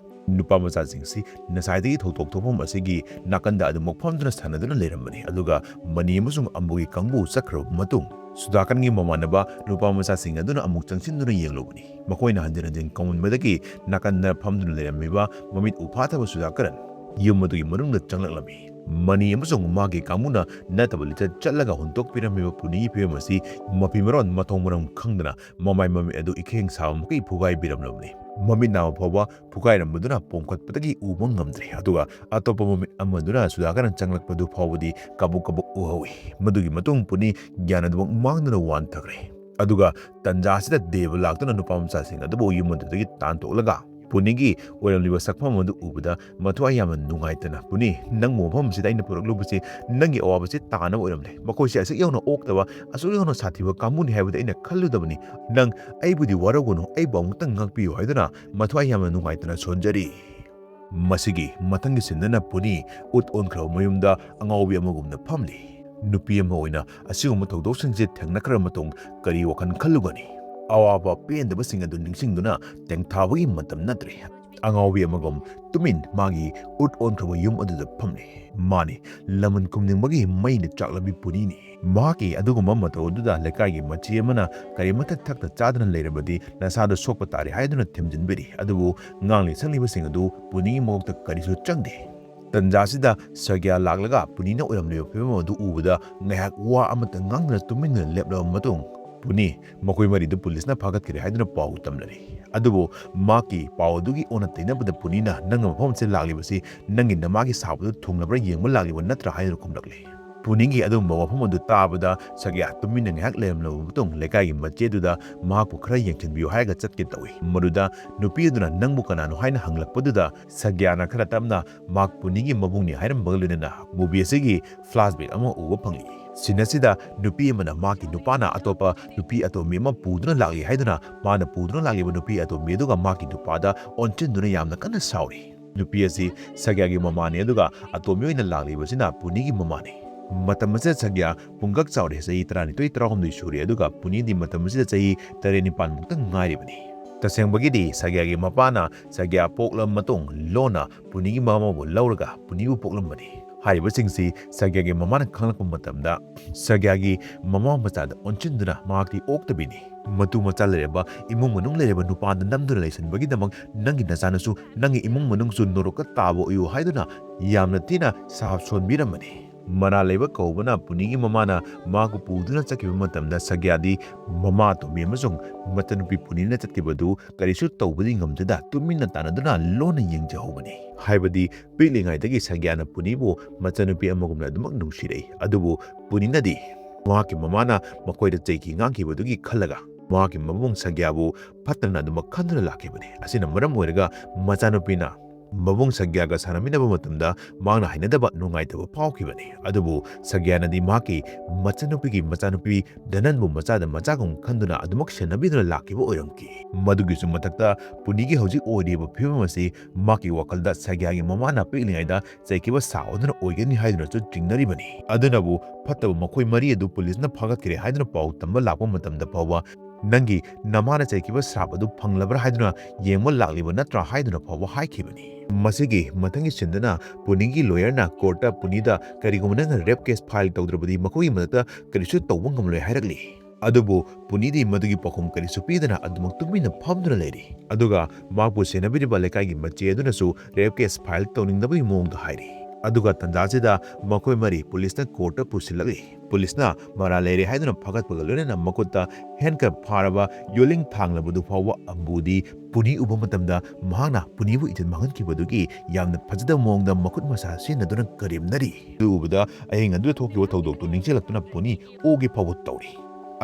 ꯅꯨꯄꯥ ꯃꯆꯥꯁꯤꯡꯁꯤ ꯉꯁꯥꯏꯗꯒꯤ ꯊꯧꯗꯣꯛ ꯊꯣꯛꯐꯝ ꯑꯁꯤꯒꯤ ꯅꯥꯀꯟꯗ ꯑꯗꯨꯃꯛ ꯐꯝꯗꯨꯅ ꯁꯥꯟꯅꯗꯨꯅ ꯂꯩꯔꯝꯕꯅꯤ꯫ ꯑꯗꯨꯒ ꯃꯅꯤ ꯑꯃꯁꯨꯡ ꯑꯝꯕꯨꯒꯤ ꯀꯥꯡꯕꯨ ꯆꯠꯈ꯭ꯔꯕ ꯃꯇꯨꯡ ꯁꯨꯗꯥꯀꯔꯟꯒꯤ ꯃꯃꯥꯟꯅꯕ ꯅꯨꯄꯥ ꯃꯆꯥꯁꯤꯡ ꯑꯗꯨꯅ ꯑꯃꯨꯛ ꯆꯪꯁꯤꯟꯗꯨꯅ ꯌꯦꯡꯂꯨꯕꯅꯤ꯫ ꯃꯈꯣꯏꯅ ꯍꯟꯖꯤꯟ ꯍꯟꯖꯤꯟ ꯀꯧꯃꯟꯕꯗꯒꯤ ꯅꯥꯀꯟꯗ ꯐꯝꯗꯨꯅ ꯂꯩꯔꯝꯃꯤꯕ ꯃꯃꯤꯠ ꯎ ꯐꯥꯊꯕ ꯁꯨꯗꯥꯀꯔꯟ ꯌꯨꯝ ꯑꯗꯨꯒꯤ ꯃꯅꯨꯡꯗ ꯆꯪꯂꯛꯂꯝꯃꯤ꯫ ꯃꯅꯤ ꯑꯃꯁꯨꯡ ꯃꯥꯒꯤ ꯀꯥꯡꯕꯨꯅ ꯅꯠꯇꯕ ꯂꯤꯆꯠ ꯆꯠꯂꯒ ꯍꯨꯟꯗꯣꯛꯄꯤꯔꯝꯃꯤꯕ ꯄꯨꯅꯤꯒꯤ ꯐꯤꯕꯝ ꯑꯁꯤ ꯃꯐꯤ ꯃꯔꯣꯟ ꯃꯊꯣꯡ ꯃꯔꯝ ꯈꯪꯗꯅ ꯃꯃꯥꯏ ꯃꯃꯤꯠ ꯑꯗꯨ ꯏꯈꯦꯡ ꯁꯥꯕ ꯃꯈꯩ ꯐꯨꯒꯥꯏꯕꯤꯔꯝꯂꯕꯅꯤ꯫ ꯃꯃꯤꯠ ꯅꯥꯕ ꯐꯥꯎꯕ ꯐꯨꯒꯥꯏꯔꯝꯕꯗꯨꯅ ꯄꯣꯝꯈꯠꯄꯗꯒꯤ ꯎꯕ ꯉꯝꯗ꯭ꯔꯦ꯫ ꯑꯗꯨꯒ ꯑꯇꯣꯞꯄ ꯃꯃꯤꯠ ꯑꯃꯗꯨꯅ ꯁꯨꯗꯥꯀꯔꯟ ꯆꯪꯂꯛꯄꯗꯨ ꯐꯥꯎꯕꯗꯤ ꯀꯕꯛ ꯀꯕꯛ ꯎꯍꯧꯏ꯫ ꯃꯗꯨꯒꯤ ꯃꯇꯨꯡ ꯄꯨꯅꯤ ꯒ꯭ꯌꯥꯟ ꯑꯗꯨꯃꯛ ꯃꯥꯡꯗꯨꯅ ꯋꯥꯟꯊꯈ꯭ꯔꯦ꯫ ꯑꯗꯨꯒ ꯇꯟꯖꯥ ꯑꯁꯤꯗ ꯗꯦꯕ ꯂꯥꯛꯇꯨꯅ ꯅꯨꯄꯥ ꯃꯆꯥꯁꯤꯡ ꯑꯗꯨꯕꯨ ꯌꯨꯝ ꯑꯗꯨꯗꯒꯤ ꯇꯥꯟꯊꯣꯛꯂꯒ ꯄꯨꯅꯤꯒꯤ ꯑꯣꯏꯔꯝꯂꯤꯕ ꯁꯛꯐꯝ ꯑꯗꯨ ꯎꯕꯗ ꯃꯊ꯭ꯋꯥꯏ ꯌꯥꯝꯅ ꯅꯨꯡꯉꯥꯏꯇꯅ, "ꯄꯨꯅꯤ, ꯅꯪꯕꯨ ꯃꯐꯝ ꯑꯁꯤꯗ ꯑꯩꯅ ꯄꯨꯔꯛꯂꯨꯕꯁꯤ ꯅꯪꯒꯤ ꯑꯋꯥꯕꯁꯤ ꯇꯥꯅꯕ ꯑꯣꯏꯔꯝꯂꯦ꯫ ꯃꯈꯣꯏꯁꯦ ꯑꯁꯨꯛ ꯌꯧꯅ ꯑꯣꯛꯇꯕ, ꯑꯁꯨꯛ ꯌꯧꯅ ꯁꯥꯊꯤꯕ ꯀꯥꯡꯕꯨꯅꯤ ꯍꯥꯏꯕꯗꯤ ꯑꯩꯅ ꯈꯜꯂꯨꯗꯕꯅꯤ꯫ ꯅꯪ ꯑꯩꯕꯨꯗꯤ ꯋꯥꯔꯧꯒꯅꯨ, ꯑꯩꯕꯨ ꯑꯃꯨꯛꯇꯪ ꯉꯥꯛꯄꯤꯌꯨ" ꯍꯥꯏꯗꯨꯅ ꯃꯊ꯭ꯋꯥꯏ ꯌꯥꯝꯅ ꯅꯨꯡꯉꯥꯏꯇꯅ ꯁꯣꯟꯖꯔꯤ꯫ ꯃꯁꯤꯒꯤ ꯃꯊꯪꯒꯤ ꯁꯤꯟꯗꯅ ꯄꯨꯅꯤ ꯎꯠ ꯑꯣꯟꯈ꯭ꯔꯕ ꯃꯌꯨꯝꯗ ꯑꯉꯥꯎꯕꯤ ꯑꯃꯒꯨꯝꯅ ꯐꯝꯂꯤ꯫ ꯅꯨꯄꯤ ꯑꯃ ꯑꯣꯏꯅ ꯑꯁꯤꯒꯨꯝꯕ ꯊꯧꯗꯣꯛꯁꯤꯡꯁꯦ ꯊꯦꯡꯅꯈ꯭ꯔꯕ ꯃꯇꯨꯡ ꯀꯔꯤ ꯋꯥꯈꯜ ꯈꯜꯂꯨꯒꯅꯤ? ꯑꯋꯥꯕ ꯄꯦꯟꯗꯕꯁꯤꯡ ꯑꯗꯨ ꯅꯤꯡꯁꯤꯡꯗꯨꯅ ꯇꯦꯡꯊꯥꯕꯒꯤ ꯃꯇꯝ ꯅꯠꯇ꯭ꯔꯦ꯫ ꯑꯉꯥꯎꯕꯤ ꯑꯃꯒꯨꯝ ꯇꯨꯃꯤꯟ ꯃꯥꯒꯤ ꯎꯠ ꯑꯣꯟꯈ꯭ꯔꯕ ꯌꯨꯝ ꯑꯗꯨꯗ ꯐꯝꯂꯤ꯫ ꯃꯥꯅꯤ, ꯂꯃꯟ ꯈꯨꯝꯅꯤꯡꯕꯒꯤ ꯃꯩꯅ ꯆꯥꯛꯂꯕꯤ ꯄꯨꯅꯤꯅꯤ꯫ ꯃꯍꯥꯛꯀꯤ ꯑꯗꯨꯒꯨꯝꯕ ꯃꯇꯧ ꯑꯗꯨꯗ ꯂꯩꯀꯥꯏꯒꯤ ꯃꯆꯦ ꯑꯃꯅ "ꯀꯔꯤꯃꯠꯇ ꯊꯛꯇ ꯆꯥꯗꯅ ꯂꯩꯔꯕꯗꯤ ꯅꯁꯥꯗ ꯁꯣꯛꯄ ꯇꯥꯔꯦ" ꯍꯥꯏꯗꯨꯅ ꯊꯦꯝꯖꯤꯟꯕꯤꯔꯤ꯫ ꯑꯗꯨꯕꯨ ꯉꯥꯡꯂꯤ ꯁꯛꯂꯤꯕꯁꯤꯡ ꯑꯗꯨ ꯄꯨꯅꯤꯒꯤ ꯃꯀꯣꯛꯇ ꯀꯔꯤꯁꯨ ꯆꯪꯗꯦ꯫ ꯇꯟꯖꯥꯁꯤꯗ ꯁꯔꯒ꯭ꯌꯥ ꯂꯥꯛꯂꯒ ꯄꯨꯅꯤꯅ ꯑꯣꯏꯔꯝꯂꯤꯕ ꯐꯤꯕꯝ ꯑꯗꯨ ꯎꯕꯗ ꯉꯥꯏꯍꯥꯛ ꯋꯥ ꯑꯃꯠꯇ ꯉꯥꯡꯗꯅ ꯇꯨꯃꯤꯟꯅ ꯂꯦꯞꯂꯕ ꯃꯇꯨꯡ, ꯄꯨꯅꯤ ꯃꯈꯣꯏ ꯃꯔꯤꯗꯨ ꯄꯨꯂꯤꯁꯅ ꯐꯥꯒꯠꯈ꯭ꯔꯦ ꯍꯥꯏꯗꯨꯅ ꯄꯥꯎ ꯇꯝꯂꯔꯤ꯫ ꯑꯗꯨꯕꯨ ꯃꯍꯥꯛꯀꯤ ꯄꯥꯎ ꯑꯗꯨꯒꯤ ꯑꯣꯟꯅ ꯇꯩꯅꯕꯗ ꯄꯨꯅꯤꯅ, "ꯅꯪꯅ ꯃꯐꯝ ꯑꯁꯤꯗ ꯂꯥꯛꯂꯤꯕꯁꯤ ꯅꯪꯒꯤ ꯅꯃꯥꯒꯤ ꯁꯥꯕꯗꯨ ꯊꯨꯡꯂꯕ꯭ꯔꯥ ꯌꯦꯡꯕ ꯂꯥꯛꯂꯤꯕ ꯅꯠꯇ꯭ꯔꯥ?" ꯍꯥꯏꯗꯨꯅ ꯈꯨꯝꯂꯛꯂꯤ꯫ ꯄꯨꯅꯤꯒꯤ ꯑꯗꯨꯒꯨꯝꯕ ꯋꯥꯐꯝ ꯑꯗꯨ ꯇꯥꯕꯗ ꯁꯒ꯭ꯌꯥ ꯇꯨꯃꯤꯟꯅ ꯉꯥꯏꯍꯥꯛ ꯂꯩꯔꯝꯂꯕ ꯃꯇꯨꯡ ꯂꯩꯀꯥꯏꯒꯤ ꯃꯆꯦ ꯑꯗꯨꯗ ꯃꯍꯥꯛꯄꯨ ꯈꯔ ꯌꯦꯡꯁꯤꯟꯕꯤꯌꯨ ꯍꯥꯏꯔꯒ ꯆꯠꯀꯦ ꯇꯧꯏ꯫ ꯃꯗꯨꯗ ꯅꯨꯄꯤ ꯑꯗꯨꯅ "ꯅꯪꯕꯨ ꯀꯅꯥꯅꯣ?" ꯍꯥꯏꯅ ꯍꯪꯂꯛꯄꯗꯨꯗ ꯁꯒ꯭ꯌꯥꯅ ꯈꯔ ꯇꯞꯅ ꯃꯍꯥꯛ ꯄꯨꯅꯤꯒꯤ ꯃꯕꯨꯡꯅꯤ ꯍꯥꯏꯔꯝꯕꯒ ꯂꯣꯏꯅꯅ movie ꯑꯁꯤꯒꯤ flashback ꯑꯃ ꯎꯕ ꯐꯪꯏ꯫ Scene ꯑꯁꯤꯗ ꯅꯨꯄꯤ ꯑꯃꯅ ꯃꯍꯥꯛꯀꯤ ꯅꯨꯄꯥꯅ ꯑꯇꯣꯞꯄ ꯅꯨꯄꯤ ꯑꯇꯣꯝꯕꯤ ꯑꯃ ꯄꯨꯗꯨꯅ ꯂꯥꯛꯂꯤ ꯍꯥꯏꯗꯨꯅ ꯃꯥꯅ ꯄꯨꯗꯨꯅ ꯂꯥꯛꯂꯤꯕ ꯅꯨꯄꯤ ꯑꯇꯣꯝꯕꯤ ꯑꯗꯨꯒ ꯃꯍꯥꯛꯀꯤ ꯅꯨꯄꯥꯗ ꯑꯣꯟꯁꯤꯟꯗꯨꯅ ꯌꯥꯝꯅ ꯀꯟꯅ ꯁꯥꯎꯔꯤ꯫ ꯅꯨꯄꯤ ꯑꯁꯤ ꯁꯒ꯭ꯌꯥꯒꯤ ꯃꯃꯥꯅꯤ, ꯑꯗꯨꯒ ꯑꯇꯣꯝꯕꯤ ꯑꯣꯏꯅ ꯂꯥꯛꯂꯤꯕꯁꯤꯅ ꯄꯨꯅꯤꯒꯤ ꯃꯃꯥꯅꯤ꯫ ꯃꯇꯝ ꯑꯁꯤꯗ ꯁꯒ꯭ꯌꯥ ꯄꯨꯡꯀꯛ ꯆꯥꯎꯔꯦ, ꯆꯍꯤ ꯇꯔꯥꯅꯤꯊꯣꯏ ꯇꯔꯥꯍꯨꯝꯗꯣꯏ ꯁꯨꯔꯦ, ꯑꯗꯨꯒ ꯄꯨꯅꯤꯗꯤ ꯃꯇꯝ ꯑꯁꯤꯗ ꯆꯍꯤ ꯇꯔꯦꯠ ꯅꯤꯄꯥꯟ ꯃꯨꯛꯇ ꯉꯥꯏꯔꯤꯕꯅꯤ꯫ ꯇꯁꯦꯡꯕꯒꯤꯗꯤ ꯁꯒ꯭ꯌꯥꯒꯤ ꯃꯄꯥꯅ ꯁꯒ꯭ꯌꯥ ꯄꯣꯛꯂꯕ ꯃꯇꯨꯡ ꯂꯣꯟꯅ ꯄꯨꯅꯤꯒꯤ ꯃꯃꯥꯕꯨ ꯂꯧꯔꯒ ꯄꯨꯅꯤꯕꯨ ꯄꯣꯛꯂꯝꯕꯅꯤ꯫ ꯍꯥꯏꯔꯤꯕꯁꯤꯡꯁꯤ ꯁꯒ꯭ꯌꯥꯒꯤ ꯃꯃꯥꯅ ꯈꯪꯂꯛꯄ ꯃꯇꯝꯗ ꯁꯒ꯭ꯌꯥꯒꯤ ꯃꯃꯥ ꯃꯆꯥꯗ ꯑꯣꯟꯁꯤꯟꯗꯨꯅ ꯃꯍꯥꯛꯇꯤ ꯑꯣꯛꯇꯕꯤꯅꯤ꯫ ꯃꯇꯨ ꯃꯆꯥ ꯂꯩꯔꯕ, ꯏꯃꯨꯡ ꯃꯅꯨꯡ ꯂꯩꯔꯕ ꯅꯨꯄꯥꯗ ꯅꯝꯗꯨꯅ ꯂꯩꯁꯤꯟꯕꯒꯤꯗꯃꯛ ꯅꯪꯒꯤ ꯅꯆꯥꯅꯁꯨ ꯅꯪꯒꯤ ꯏꯃꯨꯡ ꯃꯅꯨꯡꯁꯨ ꯅꯣꯔꯣꯛꯇ ꯇꯥꯕ ꯑꯣꯏꯌꯨ ꯍꯥꯏꯗꯨꯅ ꯌꯥꯝꯅ ꯊꯤꯅ ꯁꯥꯞ ꯁꯣꯟꯕꯤꯔꯝꯕꯅꯤ꯫ ꯃꯅꯥ ꯂꯩꯕ ꯀꯧꯕꯅ ꯄꯨꯅꯤꯒꯤ ꯃꯃꯥꯅ ꯃꯍꯥꯛꯄꯨ ꯄꯨꯗꯨꯅ ꯆꯠꯈꯤꯕ ꯃꯇꯝꯗ ꯁꯒ꯭ꯌꯥꯗꯤ ꯃꯃꯥ ꯑꯇꯣꯝꯕꯤ ꯑꯃꯁꯨꯡ ꯃꯆꯟꯅꯨꯄꯤ ꯄꯨꯅꯤꯅ ꯆꯠꯈꯤꯕꯗꯨ ꯀꯔꯤꯁꯨ ꯇꯧꯕꯗꯤ ꯉꯝꯗꯅ ꯇꯨꯃꯤꯟꯅ ꯇꯥꯟꯅꯗꯨꯅ ꯂꯣꯟꯅ ꯌꯦꯡꯖꯍꯧꯕꯅꯤ꯫ ꯍꯥꯏꯕꯗꯤ ꯄꯤꯛꯂꯤꯉꯩꯗꯒꯤ ꯁꯒ꯭ꯌꯥꯅ ꯄꯨꯅꯤꯕꯨ ꯃꯆꯟꯅꯨꯄꯤ ꯑꯃꯒꯨꯝꯅ ꯑꯗꯨꯃꯛ ꯅꯨꯡꯁꯤꯔꯛꯏ꯫ ꯑꯗꯨꯕꯨ ꯄꯨꯅꯤꯅꯗꯤ ꯃꯍꯥꯛꯀꯤ ꯃꯃꯥꯅ ꯃꯈꯣꯏꯗ ꯆꯩꯈꯤ ꯉꯥꯡꯈꯤꯕꯗꯨꯒꯤ ꯈꯜꯂꯒ ꯃꯍꯥꯛꯀꯤ ꯃꯕꯨꯡ ꯁꯒ꯭ꯌꯥꯕꯨ ꯐꯠꯇꯅ ꯑꯗꯨꯃꯛ ꯈꯟꯗꯨꯅ ꯂꯥꯛꯈꯤꯕꯅꯤ꯫ ꯑꯁꯤꯅ ꯃꯔꯝ ꯑꯣꯏꯔꯒ ꯃꯆꯥꯅꯨꯄꯤꯅ ꯃꯕꯨꯡ ꯁꯒ꯭ꯌꯥꯒ ꯁꯥꯟꯅꯃꯤꯟꯅꯕ ꯃꯇꯝꯗ ꯃꯍꯥꯛꯅ ꯍꯩꯅꯗꯕ, ꯅꯨꯡꯉꯥꯏꯇꯕ ꯐꯥꯎꯈꯤꯕꯅꯤ꯫ ꯑꯗꯨꯕꯨ ꯁꯒ꯭ꯌꯥꯅꯗꯤ ꯃꯍꯥꯛꯀꯤ ꯃꯆꯟꯅꯨꯄꯤꯒꯤ ꯃꯆꯥꯅꯨꯄꯤ ꯙꯅꯟꯕꯨ ꯃꯆꯥꯗ ꯃꯆꯥꯒꯨꯝ ꯈꯟꯗꯨꯅ ꯑꯗꯨꯃꯛ ꯁꯦꯟꯅꯕꯤꯗꯨꯅ ꯂꯥꯛꯈꯤꯕ ꯑꯣꯏꯔꯝꯈꯤ꯫ ꯃꯗꯨꯒꯤꯁꯨ ꯃꯊꯛꯇ ꯄꯨꯅꯤꯒꯤ ꯍꯧꯖꯤꯛ ꯑꯣꯏꯔꯤꯕ ꯐꯤꯕꯝ ꯑꯁꯤ ꯃꯍꯥꯛꯀꯤ ꯋꯥꯈꯜꯗ ꯁꯒ꯭ꯌꯥꯒꯤ ꯃꯃꯥꯅ ꯄꯤꯛꯂꯤꯉꯩꯗ ꯆꯩꯈꯤꯕ ꯁꯥꯎ ꯑꯗꯨꯅ ꯑꯣꯏꯒꯅꯤ ꯍꯥꯏꯗꯨꯅꯁꯨ ꯆꯤꯡꯅꯔꯤꯕꯅꯤ꯫ ꯑꯗꯨꯅꯕꯨ ꯐꯠꯇꯕ ꯃꯈꯣꯏ ꯃꯔꯤ ꯑꯗꯨ ꯄꯨꯂꯤꯁꯅ ꯐꯥꯒꯠꯈ꯭ꯔꯦ ꯍꯥꯏꯗꯨꯅ ꯄꯥꯎ ꯇꯝꯕ ꯂꯥꯛꯄ ꯃꯇꯝꯗ ꯐꯥꯎꯕ "ꯅꯪꯒꯤ ꯅꯃꯥꯅ ꯆꯩꯈꯤꯕ ꯁ꯭ꯔꯥꯞ ꯑꯗꯨ ꯐꯪꯂꯕ꯭ꯔꯥ ꯍꯥꯏꯗꯨꯅ ꯌꯦꯡꯕ ꯂꯥꯛꯂꯤꯕ ꯅꯠꯇ꯭ꯔꯥ?" ꯍꯥꯏꯗꯨꯅ ꯐꯥꯎꯕ ꯍꯥꯏꯈꯤꯕꯅꯤ꯫ ꯃꯁꯤꯒꯤ ꯃꯊꯪꯒꯤ sceneꯗꯅ ꯄꯨꯅꯤꯒꯤ lawyerꯅ courtꯇ ꯄꯨꯅꯤꯗ "ꯀꯔꯤꯒꯨꯝꯕ ꯅꯪꯅ rape case file ꯇꯧꯗ꯭ꯔꯕꯗꯤ ꯃꯈꯣꯏꯒꯤ ꯃꯊꯛꯇ ꯀꯔꯤꯁꯨ ꯇꯧꯕ ꯉꯝꯂꯣꯏ" ꯍꯥꯏꯔꯛꯂꯤ꯫ ꯑꯗꯨꯕꯨ ꯄꯨꯅꯤꯗꯤ ꯃꯗꯨꯒꯤ ꯄꯥꯎꯈꯨꯝ ꯀꯔꯤꯁꯨ ꯄꯤꯗꯅ ꯑꯗꯨꯃꯛ ꯇꯨꯃꯤꯟꯅ ꯐꯝꯗꯨꯅ ꯂꯩꯔꯤ꯫ ꯑꯗꯨꯒ ꯃꯍꯥꯛꯄꯨ ꯁꯦꯟꯅꯕꯤꯔꯤꯕ ꯂꯩꯀꯥꯏꯒꯤ ꯃꯆꯦ ꯑꯗꯨꯅꯁꯨ rape case file ꯇꯧꯅꯤꯡꯗꯕꯒꯤ ꯃꯑꯣꯡꯗ ꯍꯥꯏꯔꯤ꯫ ꯑꯗꯨꯒ ꯇꯟꯖꯥꯁꯤꯗ ꯃꯈꯣꯏ ꯃꯔꯤ ꯄꯨꯂꯤꯁꯅ ꯀꯣꯔꯠꯇ ꯄꯨꯁꯤꯜꯂꯛꯂꯤ꯫ ꯄꯨꯂꯤꯁꯅ ꯃꯔꯥꯜ ꯂꯩꯔꯦ ꯍꯥꯏꯗꯨꯅ ꯐꯥꯒꯠꯄꯒ ꯂꯣꯏꯅꯅ ꯃꯈꯨꯠꯇ ꯍꯦꯟꯀꯞ ꯐꯥꯔꯕ ꯌꯣꯠꯂꯤꯡ ꯊꯥꯡꯂꯕꯗꯨ ꯐꯥꯎꯕ ꯑꯝꯕꯨꯗꯤ ꯄꯨꯅꯤ ꯎꯕ ꯃꯇꯝꯗ ꯃꯍꯥꯛꯅ ꯄꯨꯅꯤꯕꯨ ꯏꯖꯠ ꯃꯥꯡꯍꯟꯈꯤꯕꯗꯨꯒꯤ ꯌꯥꯝꯅ ꯐꯖꯗꯕ ꯃꯑꯣꯡꯗ ꯃꯈꯨꯠ ꯃꯁꯥ ꯁꯤꯖꯤꯟꯅꯗꯨꯅ ꯀꯔꯦꯝꯅꯔꯤ꯫ ꯑꯗꯨ ꯎꯕꯗ ꯑꯍꯤꯡ ꯑꯗꯨꯗ ꯊꯣꯛꯈꯤꯕ ꯊꯧꯗꯣꯛꯇꯨ ꯅꯤꯡꯁꯤꯡꯂꯛꯇꯨꯅ ꯄꯨꯅꯤ ꯑꯣꯒꯦ ꯐꯥꯎꯕ ꯇꯧꯔꯤ꯫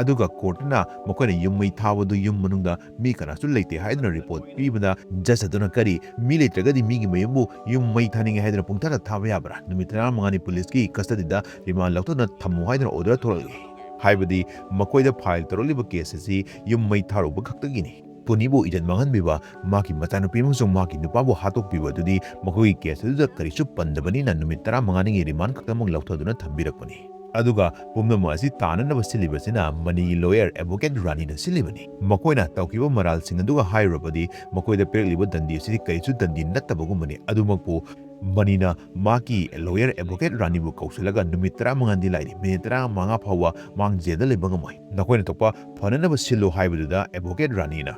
ꯑꯗꯨꯒ ꯀꯣꯔꯠꯅ ꯃꯈꯣꯏꯅ ꯌꯨꯝ ꯃꯩ ꯊꯥꯕꯗꯨ ꯌꯨꯝ ꯃꯅꯨꯡꯗ ꯃꯤ ꯀꯅꯥꯁꯨ ꯂꯩꯇꯦ ꯍꯥꯏꯗꯨꯅ ꯔꯤꯄꯣꯔꯠ ꯄꯤꯕꯗ ꯖꯖ ꯑꯗꯨꯅ ꯀꯔꯤ ꯃꯤ ꯂꯩꯇ꯭ꯔꯒꯗꯤ ꯃꯤꯒꯤ ꯃꯌꯨꯝꯕꯨ ꯌꯨꯝ ꯃꯩ ꯊꯥꯅꯤꯡꯉꯦ ꯍꯥꯏꯗꯨꯅ ꯄꯨꯡꯊꯥꯗ ꯊꯥꯕ ꯌꯥꯕ꯭ꯔꯥ? ꯅꯨꯃꯤꯠ ꯇꯔꯥꯃꯉꯥꯅꯤ ꯄꯨꯂꯤꯁꯀꯤ ꯀꯁꯇꯗꯤꯗ ꯔꯤꯃꯥꯟ ꯂꯧꯊꯣꯛꯅ ꯊꯝꯃꯨ ꯍꯥꯏꯗꯨꯅ ꯑꯣꯔꯗꯔ ꯊꯣꯛꯂꯛꯂꯤ꯫ ꯍꯥꯏꯕꯗꯤ ꯃꯈꯣꯏꯗ ꯐꯥꯏꯜ ꯇꯧꯔꯛꯂꯤꯕ ꯀꯦꯁ ꯑꯁꯤ ꯌꯨꯝ ꯃꯩ ꯊꯥꯔꯨꯕ ꯈꯛꯇꯒꯤꯅꯤ꯫ ꯄꯨꯅꯤꯕꯨ ꯏꯖꯠ ꯃꯥꯡꯍꯟꯕꯤꯕ, ꯃꯍꯥꯛꯀꯤ ꯃꯆꯥꯅꯨꯄꯤ ꯑꯃꯁꯨꯡ ꯃꯍꯥꯛꯀꯤ ꯅꯨꯄꯥꯕꯨ ꯍꯥꯠꯇꯣꯛꯄꯤꯕ ꯑꯗꯨꯗꯤ ꯃꯈꯣꯏꯒꯤ ꯀꯦꯁ ꯑꯗꯨꯗ ꯀꯔꯤꯁꯨ ꯄꯟꯗꯕꯅꯤꯅ ꯅꯨꯃꯤꯠ ꯇꯔꯥꯃꯉꯥꯅꯤꯒꯤ ꯔꯤꯃꯥꯟ ꯈꯛꯇꯃꯛ ꯂꯧꯊꯗꯨꯅ ꯊꯝꯕꯤꯔꯛꯄꯅꯤ꯫ ꯑꯗꯨꯒ ꯄꯨꯝꯅꯃꯛ ꯑꯁꯤ ꯇꯥꯅꯅꯕ ꯁꯤꯜꯂꯤꯕꯁꯤꯅ ꯃꯅꯤꯒꯤ ꯂꯣꯌꯔ ꯑꯦꯗꯚꯣꯀꯦꯠ ꯔꯥꯅꯤꯅ ꯁꯤꯜꯂꯤꯕꯅꯤ꯫ ꯃꯈꯣꯏꯅ ꯇꯧꯈꯤꯕ ꯃꯔꯥꯜꯁꯤꯡ ꯑꯗꯨꯒ ꯍꯥꯏꯔꯨꯔꯕꯗꯤ ꯃꯈꯣꯏꯗ ꯄꯤꯔꯛꯂꯤꯕ ꯗꯟꯗꯤ ꯑꯁꯤꯗꯤ ꯀꯔꯤꯁꯨ ꯗꯟꯗꯤ ꯅꯠꯇꯕꯒꯨꯝꯕꯅꯤ꯫ ꯑꯗꯨꯃꯛꯄꯨ ꯃꯅꯤꯅ ꯃꯍꯥꯛꯀꯤ ꯂꯣꯌꯔ ꯑꯦꯗꯚꯣꯀꯦꯠ ꯔꯥꯅꯤꯕꯨ ꯀꯧꯁꯤꯜꯂꯒ ꯅꯨꯃꯤꯠ ꯇꯔꯥꯃꯉꯥꯗꯤ ꯂꯥꯛꯏ, ꯃꯤꯅꯤꯠ ꯇꯔꯥꯃꯉꯥ ꯐꯥꯎꯕ ꯃꯍꯥꯛ ꯖꯦꯜꯗ ꯂꯩꯕ ꯉꯝꯃꯣꯏ꯫ ꯅꯈꯣꯏꯅ ꯊꯣꯛꯄ ꯐꯅꯅꯕ ꯁꯤꯜꯂꯨ ꯍꯥꯏꯕꯗꯨꯗ ꯑꯦꯗꯚꯣꯀꯦꯠ ꯔꯥꯅꯤꯅ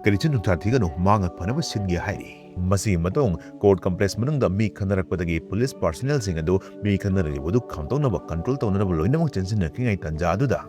ꯀꯔꯤꯁꯨ ꯅꯨꯡꯁꯥ ꯊꯤꯒꯅꯨ, ꯃꯍꯥꯛꯅ ꯐꯅꯕ ꯁꯤꯟꯒꯦ ꯍꯥꯏꯔꯤ꯫ ꯃꯁꯤꯒꯤ ꯃꯇꯨꯡ ꯀꯣꯔꯠ ꯀꯝꯄ꯭ꯂꯦꯛꯁ ꯃꯅꯨꯡꯗ ꯃꯤ ꯈꯟꯅꯔꯛꯄꯗꯒꯤ ꯄꯨꯂꯤꯁ ꯄꯥꯔꯁꯣꯅꯦꯜꯁꯤꯡ ꯑꯗꯨ ꯃꯤ ꯈꯟꯅꯔꯤꯕꯗꯨ ꯈꯥꯝꯗꯣꯛꯅꯕ ꯀꯟꯇ꯭ꯔꯣꯜ ꯇꯧꯅꯅꯕ ꯂꯣꯏꯅꯃꯛ ꯆꯦꯟꯁꯤꯟꯅꯈ꯭ꯔꯤꯉꯩ ꯇꯥꯟꯖꯥ ꯑꯗꯨꯗ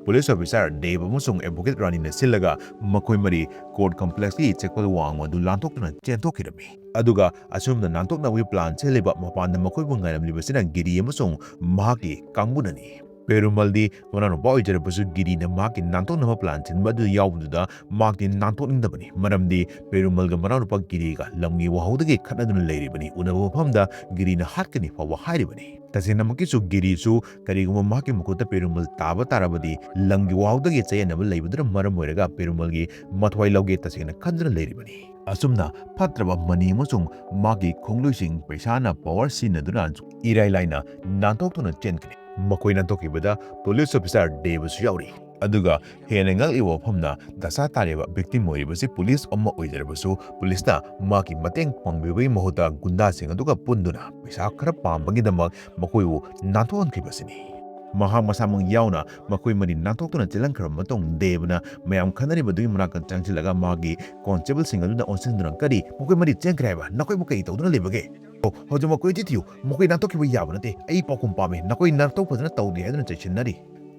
ꯄꯨꯂꯤꯁ ꯑꯣꯐꯤꯁꯥꯔ ꯗꯦꯕ ꯑꯃꯁꯨꯡ ꯑꯦꯗꯚꯣꯀꯦꯠ ꯔꯥꯅꯤꯅ ꯁꯤꯜꯂꯒ ꯃꯈꯣꯏ ꯃꯔꯤ ꯀꯣꯔꯠ ꯀꯝꯄ꯭ꯂꯦꯛꯁꯀꯤ ꯆꯦꯛꯄꯜ ꯋꯥꯡꯃ ꯑꯗꯨ ꯂꯥꯟꯊꯣꯛꯇꯨꯅ ꯆꯦꯟꯊꯣꯛꯈꯤꯔꯝꯃꯤ꯫ ꯑꯗꯨꯒ ꯑꯁꯨꯝꯅ ꯅꯥꯟꯊꯣꯛꯅꯕꯒꯤ ꯄ꯭ꯂꯥꯟ ꯁꯤꯜꯂꯤꯕ ꯃꯄꯥꯟꯗ ꯃꯈꯣꯏꯕꯨ ꯉꯥꯏꯔꯝꯂꯤꯕꯁꯤꯅ ꯒꯤꯔꯤ ꯑꯃꯁꯨꯡ ꯃꯍꯥꯛꯀꯤ ꯀꯥꯡꯕꯨꯅꯅꯤ꯫ ꯄꯦꯔꯨꯃꯜꯗꯤ ꯃꯅꯥꯎꯅꯨꯄꯥ ꯑꯣꯏꯖꯔꯕꯁꯨ ꯒꯤꯔꯤꯅ ꯃꯍꯥꯛꯀꯤ ꯅꯥꯟꯊꯣꯛꯅꯕ ꯄ꯭ꯂꯥꯟ ꯁꯤꯟꯕ ꯑꯗꯨ ꯌꯥꯎꯕꯗꯨꯗ ꯃꯍꯥꯛꯇꯤ ꯅꯥꯟꯊꯣꯛꯅꯤꯡꯗꯕꯅꯤ꯫ ꯃꯔꯝꯗꯤ ꯄꯦꯔꯨꯃꯜꯒ ꯃꯅꯥꯎꯅꯨꯄꯥ ꯒꯤꯔꯤꯒ ꯂꯝꯒꯤ ꯋꯥꯍꯧꯗꯒꯤ ꯈꯠꯅꯗꯨꯅ ꯂꯩꯔꯤꯕꯅꯤ꯫ ꯎꯅꯕ ꯃꯐꯝꯗ ꯒꯤꯔꯤꯅ ꯍꯥꯠꯀꯅꯤ ꯐꯥꯎꯕ ꯍꯥꯏꯔꯤꯕꯅꯤ꯫ ꯇꯁꯦꯡꯅꯃꯛꯀꯤꯁꯨ ꯒꯤꯔꯤꯁꯨ ꯀꯔꯤꯒꯨꯝꯕ ꯃꯍꯥꯛꯀꯤ ꯃꯈꯨꯠꯇ ꯄꯦꯔꯨꯃꯜ ꯇꯥꯕ ꯇꯥꯔꯕꯗꯤ ꯂꯝꯒꯤ ꯋꯥꯍꯧꯗꯒꯤ ꯆꯌꯦꯠꯅꯕ ꯂꯩꯕꯗꯨꯅ ꯃꯔꯝ ꯑꯣꯏꯔꯒ ꯄꯦꯔꯨꯃꯜꯒꯤ ꯃꯊ꯭ꯋꯥꯏ ꯂꯧꯒꯦ ꯇꯁꯦꯡꯅ ꯈꯟꯗꯨꯅ ꯂꯩꯔꯤꯕꯅꯤ꯫ ꯑꯁꯨꯝꯅ ꯐꯠꯇ꯭ꯔꯕ ꯃꯅꯤ ꯑꯃꯁꯨꯡ ꯃꯍꯥꯛꯀꯤ ꯈꯣꯡꯂꯣꯏꯁꯤꯡ ꯄꯩꯁꯥꯅ ꯄꯋꯥꯔ ꯁꯤꯖꯤꯟꯅꯗꯨꯅ ꯏꯔꯥꯏ ꯂꯥꯏꯅ ꯅꯥꯟꯊꯣꯛꯇꯨꯅ ꯆꯦꯟꯈ꯭ꯔꯦ꯫ ꯃꯈꯣꯏ ꯅꯥꯟꯊꯣꯛꯈꯤꯕꯗ ꯄꯨꯂꯤꯁ ꯑꯣꯐꯤꯁꯥꯔ ꯗꯦꯕꯁꯨ ꯌꯥꯎꯔꯤ꯫ ꯑꯗꯨꯒ ꯍꯦꯟꯅ ꯉꯛꯂꯤꯕ ꯋꯥꯐꯝꯅ ꯗꯁꯥ ꯇꯥꯔꯤꯕ ꯚꯤꯛꯇꯤꯝ ꯑꯣꯏꯔꯤꯕꯁꯤ ꯄꯨꯂꯤꯁ ꯑꯃ ꯑꯣꯏꯖꯔꯕꯁꯨ ꯄꯨꯂꯤꯁꯅ ꯃꯍꯥꯛꯀꯤ ꯃꯇꯦꯡ ꯄꯥꯡꯕꯤꯕꯒꯤ ꯃꯍꯨꯠꯇ ꯒꯨꯟꯗꯥꯁꯤꯡ ꯑꯗꯨꯒ ꯄꯨꯟꯗꯨꯅ ꯄꯩꯁꯥ ꯈꯔ ꯄꯥꯝꯕꯒꯤꯗꯃꯛ ꯃꯈꯣꯏꯕꯨ ꯅꯥꯟꯊꯣꯛꯍꯟꯈꯤꯕꯁꯤꯅꯤ꯫ ꯃꯍꯥꯛ ꯃꯁꯥꯃꯛ ꯌꯥꯎꯅ ꯃꯈꯣꯏ ꯃꯔꯤ ꯅꯥꯟꯊꯣꯛꯇꯨꯅ ꯆꯦꯜꯍꯟꯈ꯭ꯔꯕ ꯃꯇꯨꯡ ꯗꯦꯕꯅ ꯃꯌꯥꯝ ꯈꯟꯅꯔꯤꯕꯗꯨꯒꯤ ꯃꯅꯥꯛꯇ ꯆꯪꯁꯤꯜꯂꯒ ꯃꯥꯒꯤ ꯀꯣꯟꯁꯇꯦꯕꯜꯁꯤꯡ ꯑꯗꯨꯗ ꯑꯣꯟꯁꯤꯟꯗꯨꯅ, "ꯀꯔꯤ? ꯃꯈꯣꯏ ꯃꯔꯤ ꯆꯦꯟꯈ꯭ꯔꯦ ꯍꯥꯏꯕ? ꯅꯈꯣꯏꯕꯨ ꯀꯔꯤ ꯇꯧꯗꯨꯅ ꯂꯩꯕꯒꯦ?" ꯑꯣ, ꯍꯧꯖꯤꯛ ꯃꯈꯣꯏ ꯆꯤꯊꯤꯌꯨ, ꯃꯈꯣꯏ ꯅꯥꯟꯊꯣꯛꯈꯤꯕ ꯌꯥꯕ ꯅꯠꯇꯦ, ꯑꯩ ꯄꯥꯎꯈꯨꯝ ꯄꯥꯝꯃꯤ, ꯅꯈꯣꯏ ꯅꯥꯟꯊꯣꯛ ꯐꯖꯅ ꯇꯧꯗꯦ ꯍꯥꯏꯗꯨꯅ ꯆꯩꯁꯤꯟꯅꯔꯤ꯫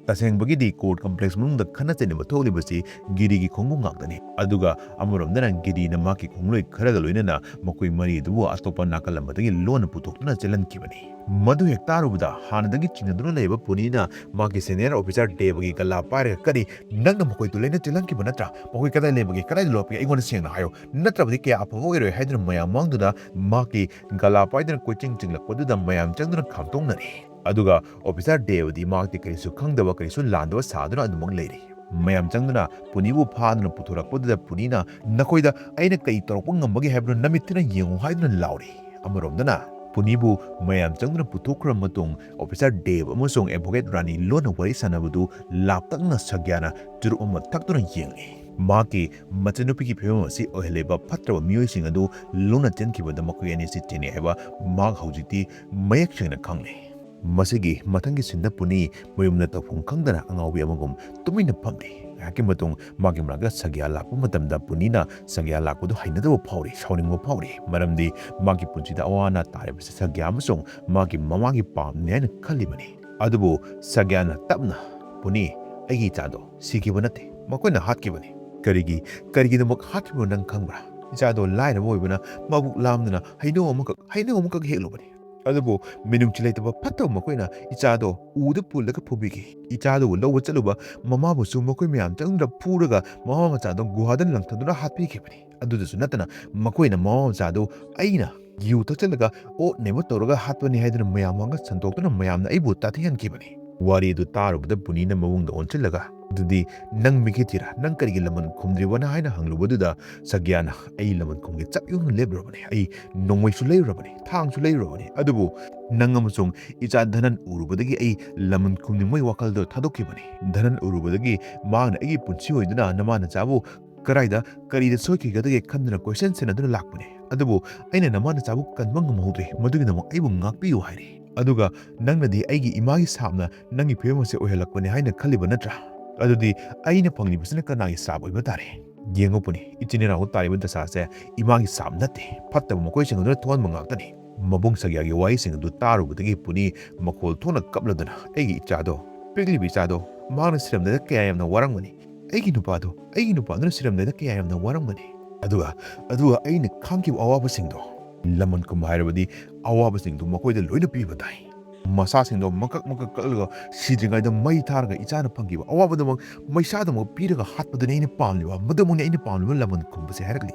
ꯇꯁꯦꯡꯕꯒꯤꯗꯤ ꯀꯣꯔꯠ ꯀꯝꯄ꯭ꯂꯦꯛꯁ ꯃꯅꯨꯡꯗ ꯈꯠꯅ ꯆꯩꯅꯕ ꯊꯣꯛꯂꯤꯕꯁꯤ ꯒꯤꯔꯤꯒꯤ ꯈꯣꯡꯕꯨ ꯉꯥꯛꯇꯅꯤ꯫ ꯑꯗꯨꯒ ꯑꯃꯔꯣꯝꯗꯅ ꯒꯤꯔꯤꯅ ꯃꯍꯥꯛꯀꯤ ꯈꯣꯡꯂꯣꯏ ꯈꯔꯒ ꯂꯣꯏꯅꯅ ꯃꯈꯣꯏ ꯃꯔꯤ ꯑꯗꯨꯕꯨ ꯑꯇꯣꯞꯄ ꯅꯥꯀꯜ ꯑꯃꯗꯒꯤ ꯂꯣꯟꯅ ꯄꯨꯊꯣꯛꯇꯨꯅ ꯆꯦꯜꯍꯟꯈꯤꯕꯅꯤ꯫ ꯃꯗꯨ ꯍꯦꯛ ꯇꯥꯔꯨꯕꯗ ꯍꯥꯟꯅꯗꯒꯤ ꯆꯤꯡꯅꯗꯨꯅ ꯂꯩꯕ ꯄꯨꯅꯤꯅ ꯃꯍꯥꯛꯀꯤ ꯁꯦꯅꯤꯌꯔ ꯑꯣꯐꯤꯁꯔ ꯗꯦꯕꯒꯤ ꯒꯂꯥ ꯄꯥꯏꯔꯒ, "ꯀꯔꯤ? ꯅꯪꯅ ꯃꯈꯣꯏꯗꯨ ꯂꯣꯏꯅ ꯆꯦꯜꯍꯟꯈꯤꯕ ꯅꯠꯇ꯭ꯔꯥ? ꯃꯈꯣꯏ ꯀꯗꯥꯏ ꯂꯩꯕꯒꯦ? ꯀꯗꯥꯏꯗ ꯂꯣꯠꯄꯒꯦ? ꯑꯩꯉꯣꯟꯗ ꯁꯦꯡꯅ ꯍꯥꯏꯌꯨ, ꯅꯠꯇ꯭ꯔꯕꯗꯤ ꯀꯌꯥ ꯑꯐꯕ ꯑꯣꯏꯔꯣꯏ" ꯍꯥꯏꯗꯨꯅ ꯃꯌꯥꯝ ꯃꯥꯡꯗꯨꯅ ꯃꯍꯥꯛꯀꯤ ꯒꯂꯥ ꯄꯥꯏꯗꯨꯅ ꯀꯣꯏꯆꯤꯡ ꯆꯤꯡꯂꯛꯄꯗꯨꯗ ꯃꯌꯥꯝ ꯆꯪꯗꯨꯅ ꯈꯥꯝꯇꯣꯛꯅꯔꯦ꯫ ꯑꯗꯨꯒ ꯑꯣꯐꯤꯁꯥꯔ ꯗꯦꯕꯗꯤ ꯃꯍꯥꯛꯇꯤ ꯀꯔꯤꯁꯨ ꯈꯪꯗꯕ, ꯀꯔꯤꯁꯨ ꯂꯥꯟꯗꯕ ꯁꯥꯗꯨꯅ ꯑꯗꯨꯃꯛ ꯂꯩꯔꯤ꯫ ꯃꯌꯥꯝ ꯆꯪꯗꯨꯅ ꯄꯨꯅꯤꯕꯨ ꯐꯥꯗꯨꯅ ꯄꯨꯊꯣꯔꯛꯄꯗꯨꯗ ꯄꯨꯅꯤꯅ, "ꯅꯈꯣꯏꯗ ꯑꯩꯅ ꯀꯔꯤ ꯇꯧꯔꯛꯄ ꯉꯝꯕꯒꯦ ꯍꯥꯏꯕꯗꯨ ꯅꯃꯤꯠꯇꯨꯅ ꯌꯦꯡꯉꯨ" ꯍꯥꯏꯗꯨꯅ ꯂꯥꯎꯔꯤ꯫ ꯑꯃꯔꯣꯝꯗꯅ ꯄꯨꯅꯤꯕꯨ ꯃꯌꯥꯝ ꯆꯪꯗꯨꯅ ꯄꯨꯊꯣꯛꯈ꯭ꯔꯕ ꯃꯇꯨꯡ ꯑꯣꯐꯤꯁꯥꯔ ꯗꯦꯕ ꯑꯃꯁꯨꯡ ꯑꯦꯗꯚꯣꯀꯦꯠ ꯔꯥꯅꯤ ꯂꯣꯟꯅ ꯋꯥꯔꯤ ꯁꯥꯟꯅꯕꯗꯨ ꯂꯥꯞꯇꯛꯅ ꯁꯒ꯭ꯌꯥꯅ ꯆꯨꯔꯨꯞ ꯑꯃ ꯊꯛꯇꯨꯅ ꯌꯦꯡꯂꯤ꯫ ꯃꯍꯥꯛꯀꯤ ꯃꯆꯟꯅꯨꯄꯤꯒꯤ ꯐꯤꯕꯝ ꯑꯁꯤ ꯑꯣꯏꯍꯜꯂꯤꯕ ꯐꯠꯇ꯭ꯔꯕ ꯃꯤꯑꯣꯏꯁꯤꯡ ꯑꯗꯨ ꯂꯣꯟꯅ ꯆꯦꯟꯈꯤꯕꯗ ꯃꯈꯣꯏ ꯑꯅꯤꯁꯤ ꯆꯦꯟꯅꯩ ꯍꯥꯏꯕ ꯃꯍꯥꯛ ꯍꯧꯖꯤꯛꯇꯤ ꯃꯌꯦꯛ ꯁꯦꯡꯅ ꯈꯪꯂꯦ꯫ ꯃꯁꯤꯒꯤ ꯃꯊꯪꯒꯤ ꯁꯤꯟꯗ ꯄꯨꯅꯤ ꯃꯌꯨꯝꯗ ꯇꯧꯐꯝ ꯈꯪꯗꯅ ꯑꯉꯥꯎꯕꯤ ꯑꯃꯒꯨꯝ ꯇꯨꯃꯤꯟꯅ ꯐꯝꯂꯤ꯫ ꯉꯥꯏꯍꯥꯛꯀꯤ ꯃꯇꯨꯡ ꯃꯥꯒꯤ ꯃꯅꯥꯛꯇ ꯁꯒ꯭ꯌꯥ ꯂꯥꯛꯄ ꯃꯇꯝꯗ ꯄꯨꯅꯤꯅ ꯁꯒ꯭ꯌꯥ ꯂꯥꯛꯄꯗꯨ ꯍꯩꯅꯗꯕ ꯐꯥꯎꯔꯤ, ꯁꯥꯎꯅꯤꯡꯕ ꯐꯥꯎꯔꯤ꯫ ꯃꯔꯝꯗꯤ ꯃꯥꯒꯤ ꯄꯨꯟꯁꯤꯗ ꯑꯋꯥ ꯑꯅꯥ ꯇꯥꯔꯤꯕꯁꯤ ꯁꯒ꯭ꯌꯥ ꯑꯃꯁꯨꯡ ꯃꯥꯒꯤ ꯃꯃꯥꯒꯤ ꯄꯥꯞꯅꯤ ꯍꯥꯏꯅ ꯈꯜꯂꯤꯕꯅꯤ꯫ ꯑꯗꯨꯕꯨ ꯁꯒ꯭ꯌꯥꯅ ꯇꯞꯅ, "ꯄꯨꯅꯤ, ꯑꯩꯒꯤ ꯏꯆꯥꯗꯣ ꯁꯤꯈꯤꯕ ꯅꯠꯇꯦ, ꯃꯈꯣꯏꯅ ꯍꯥꯠꯈꯤꯕꯅꯤ"꯫ "ꯀꯔꯤꯒꯤ, ꯀꯔꯤꯒꯤꯗꯃꯛ ꯍꯥꯠꯈꯤꯕꯅꯣ ꯅꯪ ꯈꯪꯕ꯭ꯔꯥ? ꯏꯆꯥꯗꯣ ꯂꯥꯏꯔꯕ ꯑꯣꯏꯕꯅ ꯃꯕꯨꯛ ꯂꯥꯝꯗꯅ ꯍꯩꯅꯧ ꯑꯃꯈꯛ, ꯍꯩꯅꯧ ꯑꯃꯈꯛ ꯍꯦꯛꯂꯨꯕꯅꯤ꯫ ꯑꯗꯨꯕꯨ ꯃꯤꯅꯨꯡꯁꯤ ꯂꯩꯇꯕ ꯐꯠꯇꯕ ꯃꯈꯣꯏꯅ ꯏꯆꯥꯗꯣ ꯎꯗ ꯄꯨꯜꯂꯒ ꯐꯨꯕꯤꯈꯤ꯫ ꯏꯆꯥꯗꯨꯕꯨ ꯂꯧꯕ ꯆꯠꯂꯨꯕ ꯃꯃꯥꯕꯨꯁꯨ ꯃꯈꯣꯏ ꯃꯌꯥꯝ ꯆꯪꯗꯨꯅ ꯐꯨꯔꯒ ꯃꯃꯥ ꯃꯆꯥꯗꯣ ꯒꯨꯍꯥꯗ ꯂꯪꯊꯗꯨꯅ ꯍꯥꯠꯄꯤꯈꯤꯕꯅꯤ꯫ ꯑꯗꯨꯗꯁꯨ ꯅꯠꯇꯅ ꯃꯈꯣꯏꯅ ꯃꯃꯥ ꯃꯆꯥꯗꯨ ꯑꯩꯅ ꯌꯨ ꯊꯛꯆꯜꯂꯒ ꯑꯣꯠꯅꯕ ꯇꯧꯔꯒ ꯍꯥꯠꯄꯅꯤ ꯍꯥꯏꯗꯨꯅ ꯃꯌꯥꯝ ꯃꯥꯡꯗ ꯁꯟꯗꯣꯛꯇꯨꯅ ꯃꯌꯥꯝꯅ ꯑꯩꯕꯨ ꯇꯥꯊꯤꯍꯟꯈꯤꯕꯅꯤ"꯫ ꯋꯥꯔꯤ ꯑꯗꯨ ꯇꯥꯔꯨꯕꯗ ꯄꯨꯅꯤꯅ ꯃꯑꯣꯡꯗ ꯑꯣꯟꯁꯤꯜꯂꯒ, "ꯑꯗꯨꯗꯤ ꯅꯪ ꯃꯤꯈꯤ ꯊꯤꯔꯥ? ꯅꯪ ꯀꯔꯤꯒꯤ ꯂꯃꯟ ꯈꯨꯝꯗ꯭ꯔꯤꯕꯅ?" ꯍꯥꯏꯅ ꯍꯪꯂꯨꯕꯗꯨꯗ ꯁꯒ꯭ꯌꯥꯅ, "ꯑꯩ ꯂꯃꯟ ꯈꯨꯝꯒꯦ ꯆꯞ ꯌꯨꯡꯅ ꯂꯦꯞꯂꯨꯔꯕꯅꯤ꯫ ꯑꯩ ꯅꯣꯡꯃꯩꯁꯨ ꯂꯩꯔꯨꯔꯕꯅꯤ, ꯊꯥꯡꯁꯨ ꯂꯩꯔꯨꯔꯕꯅꯤ꯫ ꯑꯗꯨꯕꯨ ꯅꯪ ꯑꯃꯁꯨꯡ ꯏꯆꯥ ꯙꯅꯟ ꯎꯔꯨꯕꯗꯒꯤ ꯑꯩ ꯂꯃꯟ ꯈꯨꯝꯅꯤꯡꯕꯒꯤ ꯋꯥꯈꯜꯗꯣ ꯊꯥꯗꯣꯛꯈꯤꯕꯅꯤ꯫ ꯙꯅꯟ ꯎꯔꯨꯕꯗꯒꯤ ꯃꯍꯥꯛꯅ ꯑꯩꯒꯤ ꯄꯨꯟꯁꯤ ꯑꯣꯏꯗꯨꯅ ꯅꯃꯥ ꯅꯆꯥꯕꯨ ꯀꯗꯥꯏꯗ ꯀꯔꯤꯗ ꯁꯣꯏꯈꯤꯒꯗꯒꯦ ꯈꯟꯗꯨꯅ ꯀꯣꯏꯁꯦꯟ ꯁꯦꯟꯅꯗꯨꯅ ꯂꯥꯛꯄꯅꯤ꯫ ꯑꯗꯨꯕꯨ ꯑꯩꯅ ꯅꯃꯥ ꯅꯆꯥꯕꯨ ꯀꯟꯕ ꯉꯝꯍꯧꯗ꯭ꯔꯦ, ꯃꯗꯨꯒꯤꯗꯃꯛ ꯑꯩꯕꯨ ꯉꯥꯛꯄꯤꯌꯨ" ꯍꯥꯏꯔꯤ꯫ ꯑꯗꯨꯒ ꯅꯪꯅꯗꯤ ꯑꯩꯒꯤ ꯏꯃꯥꯒꯤ ꯁꯥꯞꯅ ꯅꯪꯒꯤ ꯐꯤꯕꯝ ꯑꯁꯤ ꯑꯣꯏꯍꯜꯂꯛꯄꯅꯤ ꯍꯥꯏꯅ ꯈꯜꯂꯤꯕ ꯅꯠꯇ꯭ꯔꯥ? ꯑꯗꯨꯗꯤ ꯑꯩꯅ ꯐꯪꯂꯤꯕꯁꯤꯅ ꯀꯅꯥꯒꯤ ꯁꯥꯞ ꯑꯣꯏꯕ ꯇꯥꯔꯦ? ꯌꯦꯡꯉꯨ ꯄꯨꯅꯤ, ꯏꯆꯤꯟ ꯏꯅꯥꯎ ꯇꯥꯔꯤꯕ ꯗꯁꯥꯁꯦ ꯏꯃꯥꯒꯤ ꯁꯥꯞ ꯅꯠꯇꯦ, ꯐꯠꯇꯕ ꯃꯈꯣꯏꯁꯤꯡ ꯑꯗꯨꯅ ꯊꯣꯛꯍꯟꯕ ꯉꯥꯛꯇꯅꯤ꯫ ꯃꯕꯨꯡ ꯁꯒ꯭ꯌꯥꯒꯤ ꯋꯥꯍꯩꯁꯤꯡ ꯑꯗꯨ ꯇꯥꯔꯨꯕꯗꯒꯤ ꯄꯨꯅꯤ ꯃꯈꯣꯜ ꯊꯣꯛꯅ ꯀꯞꯂꯗꯨꯅ, "ꯑꯩꯒꯤ ꯏꯆꯥꯗꯣ, ꯄꯤꯛꯂꯤꯕ ꯏꯆꯥꯗꯣ, ꯃꯍꯥꯛꯅ ꯁꯤꯔꯝꯗꯥꯏꯗ ꯀꯌꯥ ꯌꯥꯝꯅ ꯋꯥꯔꯝꯒꯅꯤ꯫ ꯑꯩꯒꯤ ꯅꯨꯄꯥꯗꯣ, ꯑꯩꯒꯤ ꯅꯨꯄꯥꯗꯨꯅ ꯁꯤꯔꯝꯗꯥꯏꯗ ꯀꯌꯥ ꯌꯥꯝꯅ ꯋꯥꯔꯝꯒꯅꯤ꯫ ꯑꯗꯨꯒ, ꯑꯗꯨꯒ ꯑꯩꯅ ꯈꯥꯡꯈꯤꯕ ꯑꯋꯥꯕꯁꯤꯡꯗꯣ, ꯂꯃꯟ ꯈꯨꯝꯕ ꯍꯥꯏꯔꯕꯗꯤ ꯑꯋꯥꯕꯁꯤꯡꯗꯣ ꯃꯈꯣꯏꯗ ꯂꯣꯏꯅ ꯄꯤꯕ ꯇꯥꯏ꯫ ꯃꯁꯥꯁꯤꯡꯗꯣ ꯃꯀꯛ ꯃꯀꯛ ꯀꯛꯂꯒ ꯁꯤꯗ꯭ꯔꯤꯉꯩꯗ ꯃꯩ ꯊꯥꯔꯒ ꯏꯆꯥꯅ ꯐꯪꯈꯤꯕ ꯑꯋꯥꯕꯗꯨꯃꯛ ꯃꯩꯁꯥꯗꯨꯃꯛ ꯄꯤꯔꯒ ꯍꯥꯠꯄꯗꯨꯅꯤ ꯑꯩꯅ ꯄꯥꯝꯂꯤꯕ, ꯃꯗꯨꯃꯛꯅꯤ ꯑꯩꯅ ꯄꯥꯝꯂꯤꯕ", ꯂꯃꯟ ꯈꯨꯝꯕꯁꯦ ꯍꯥꯏꯔꯛꯂꯤ꯫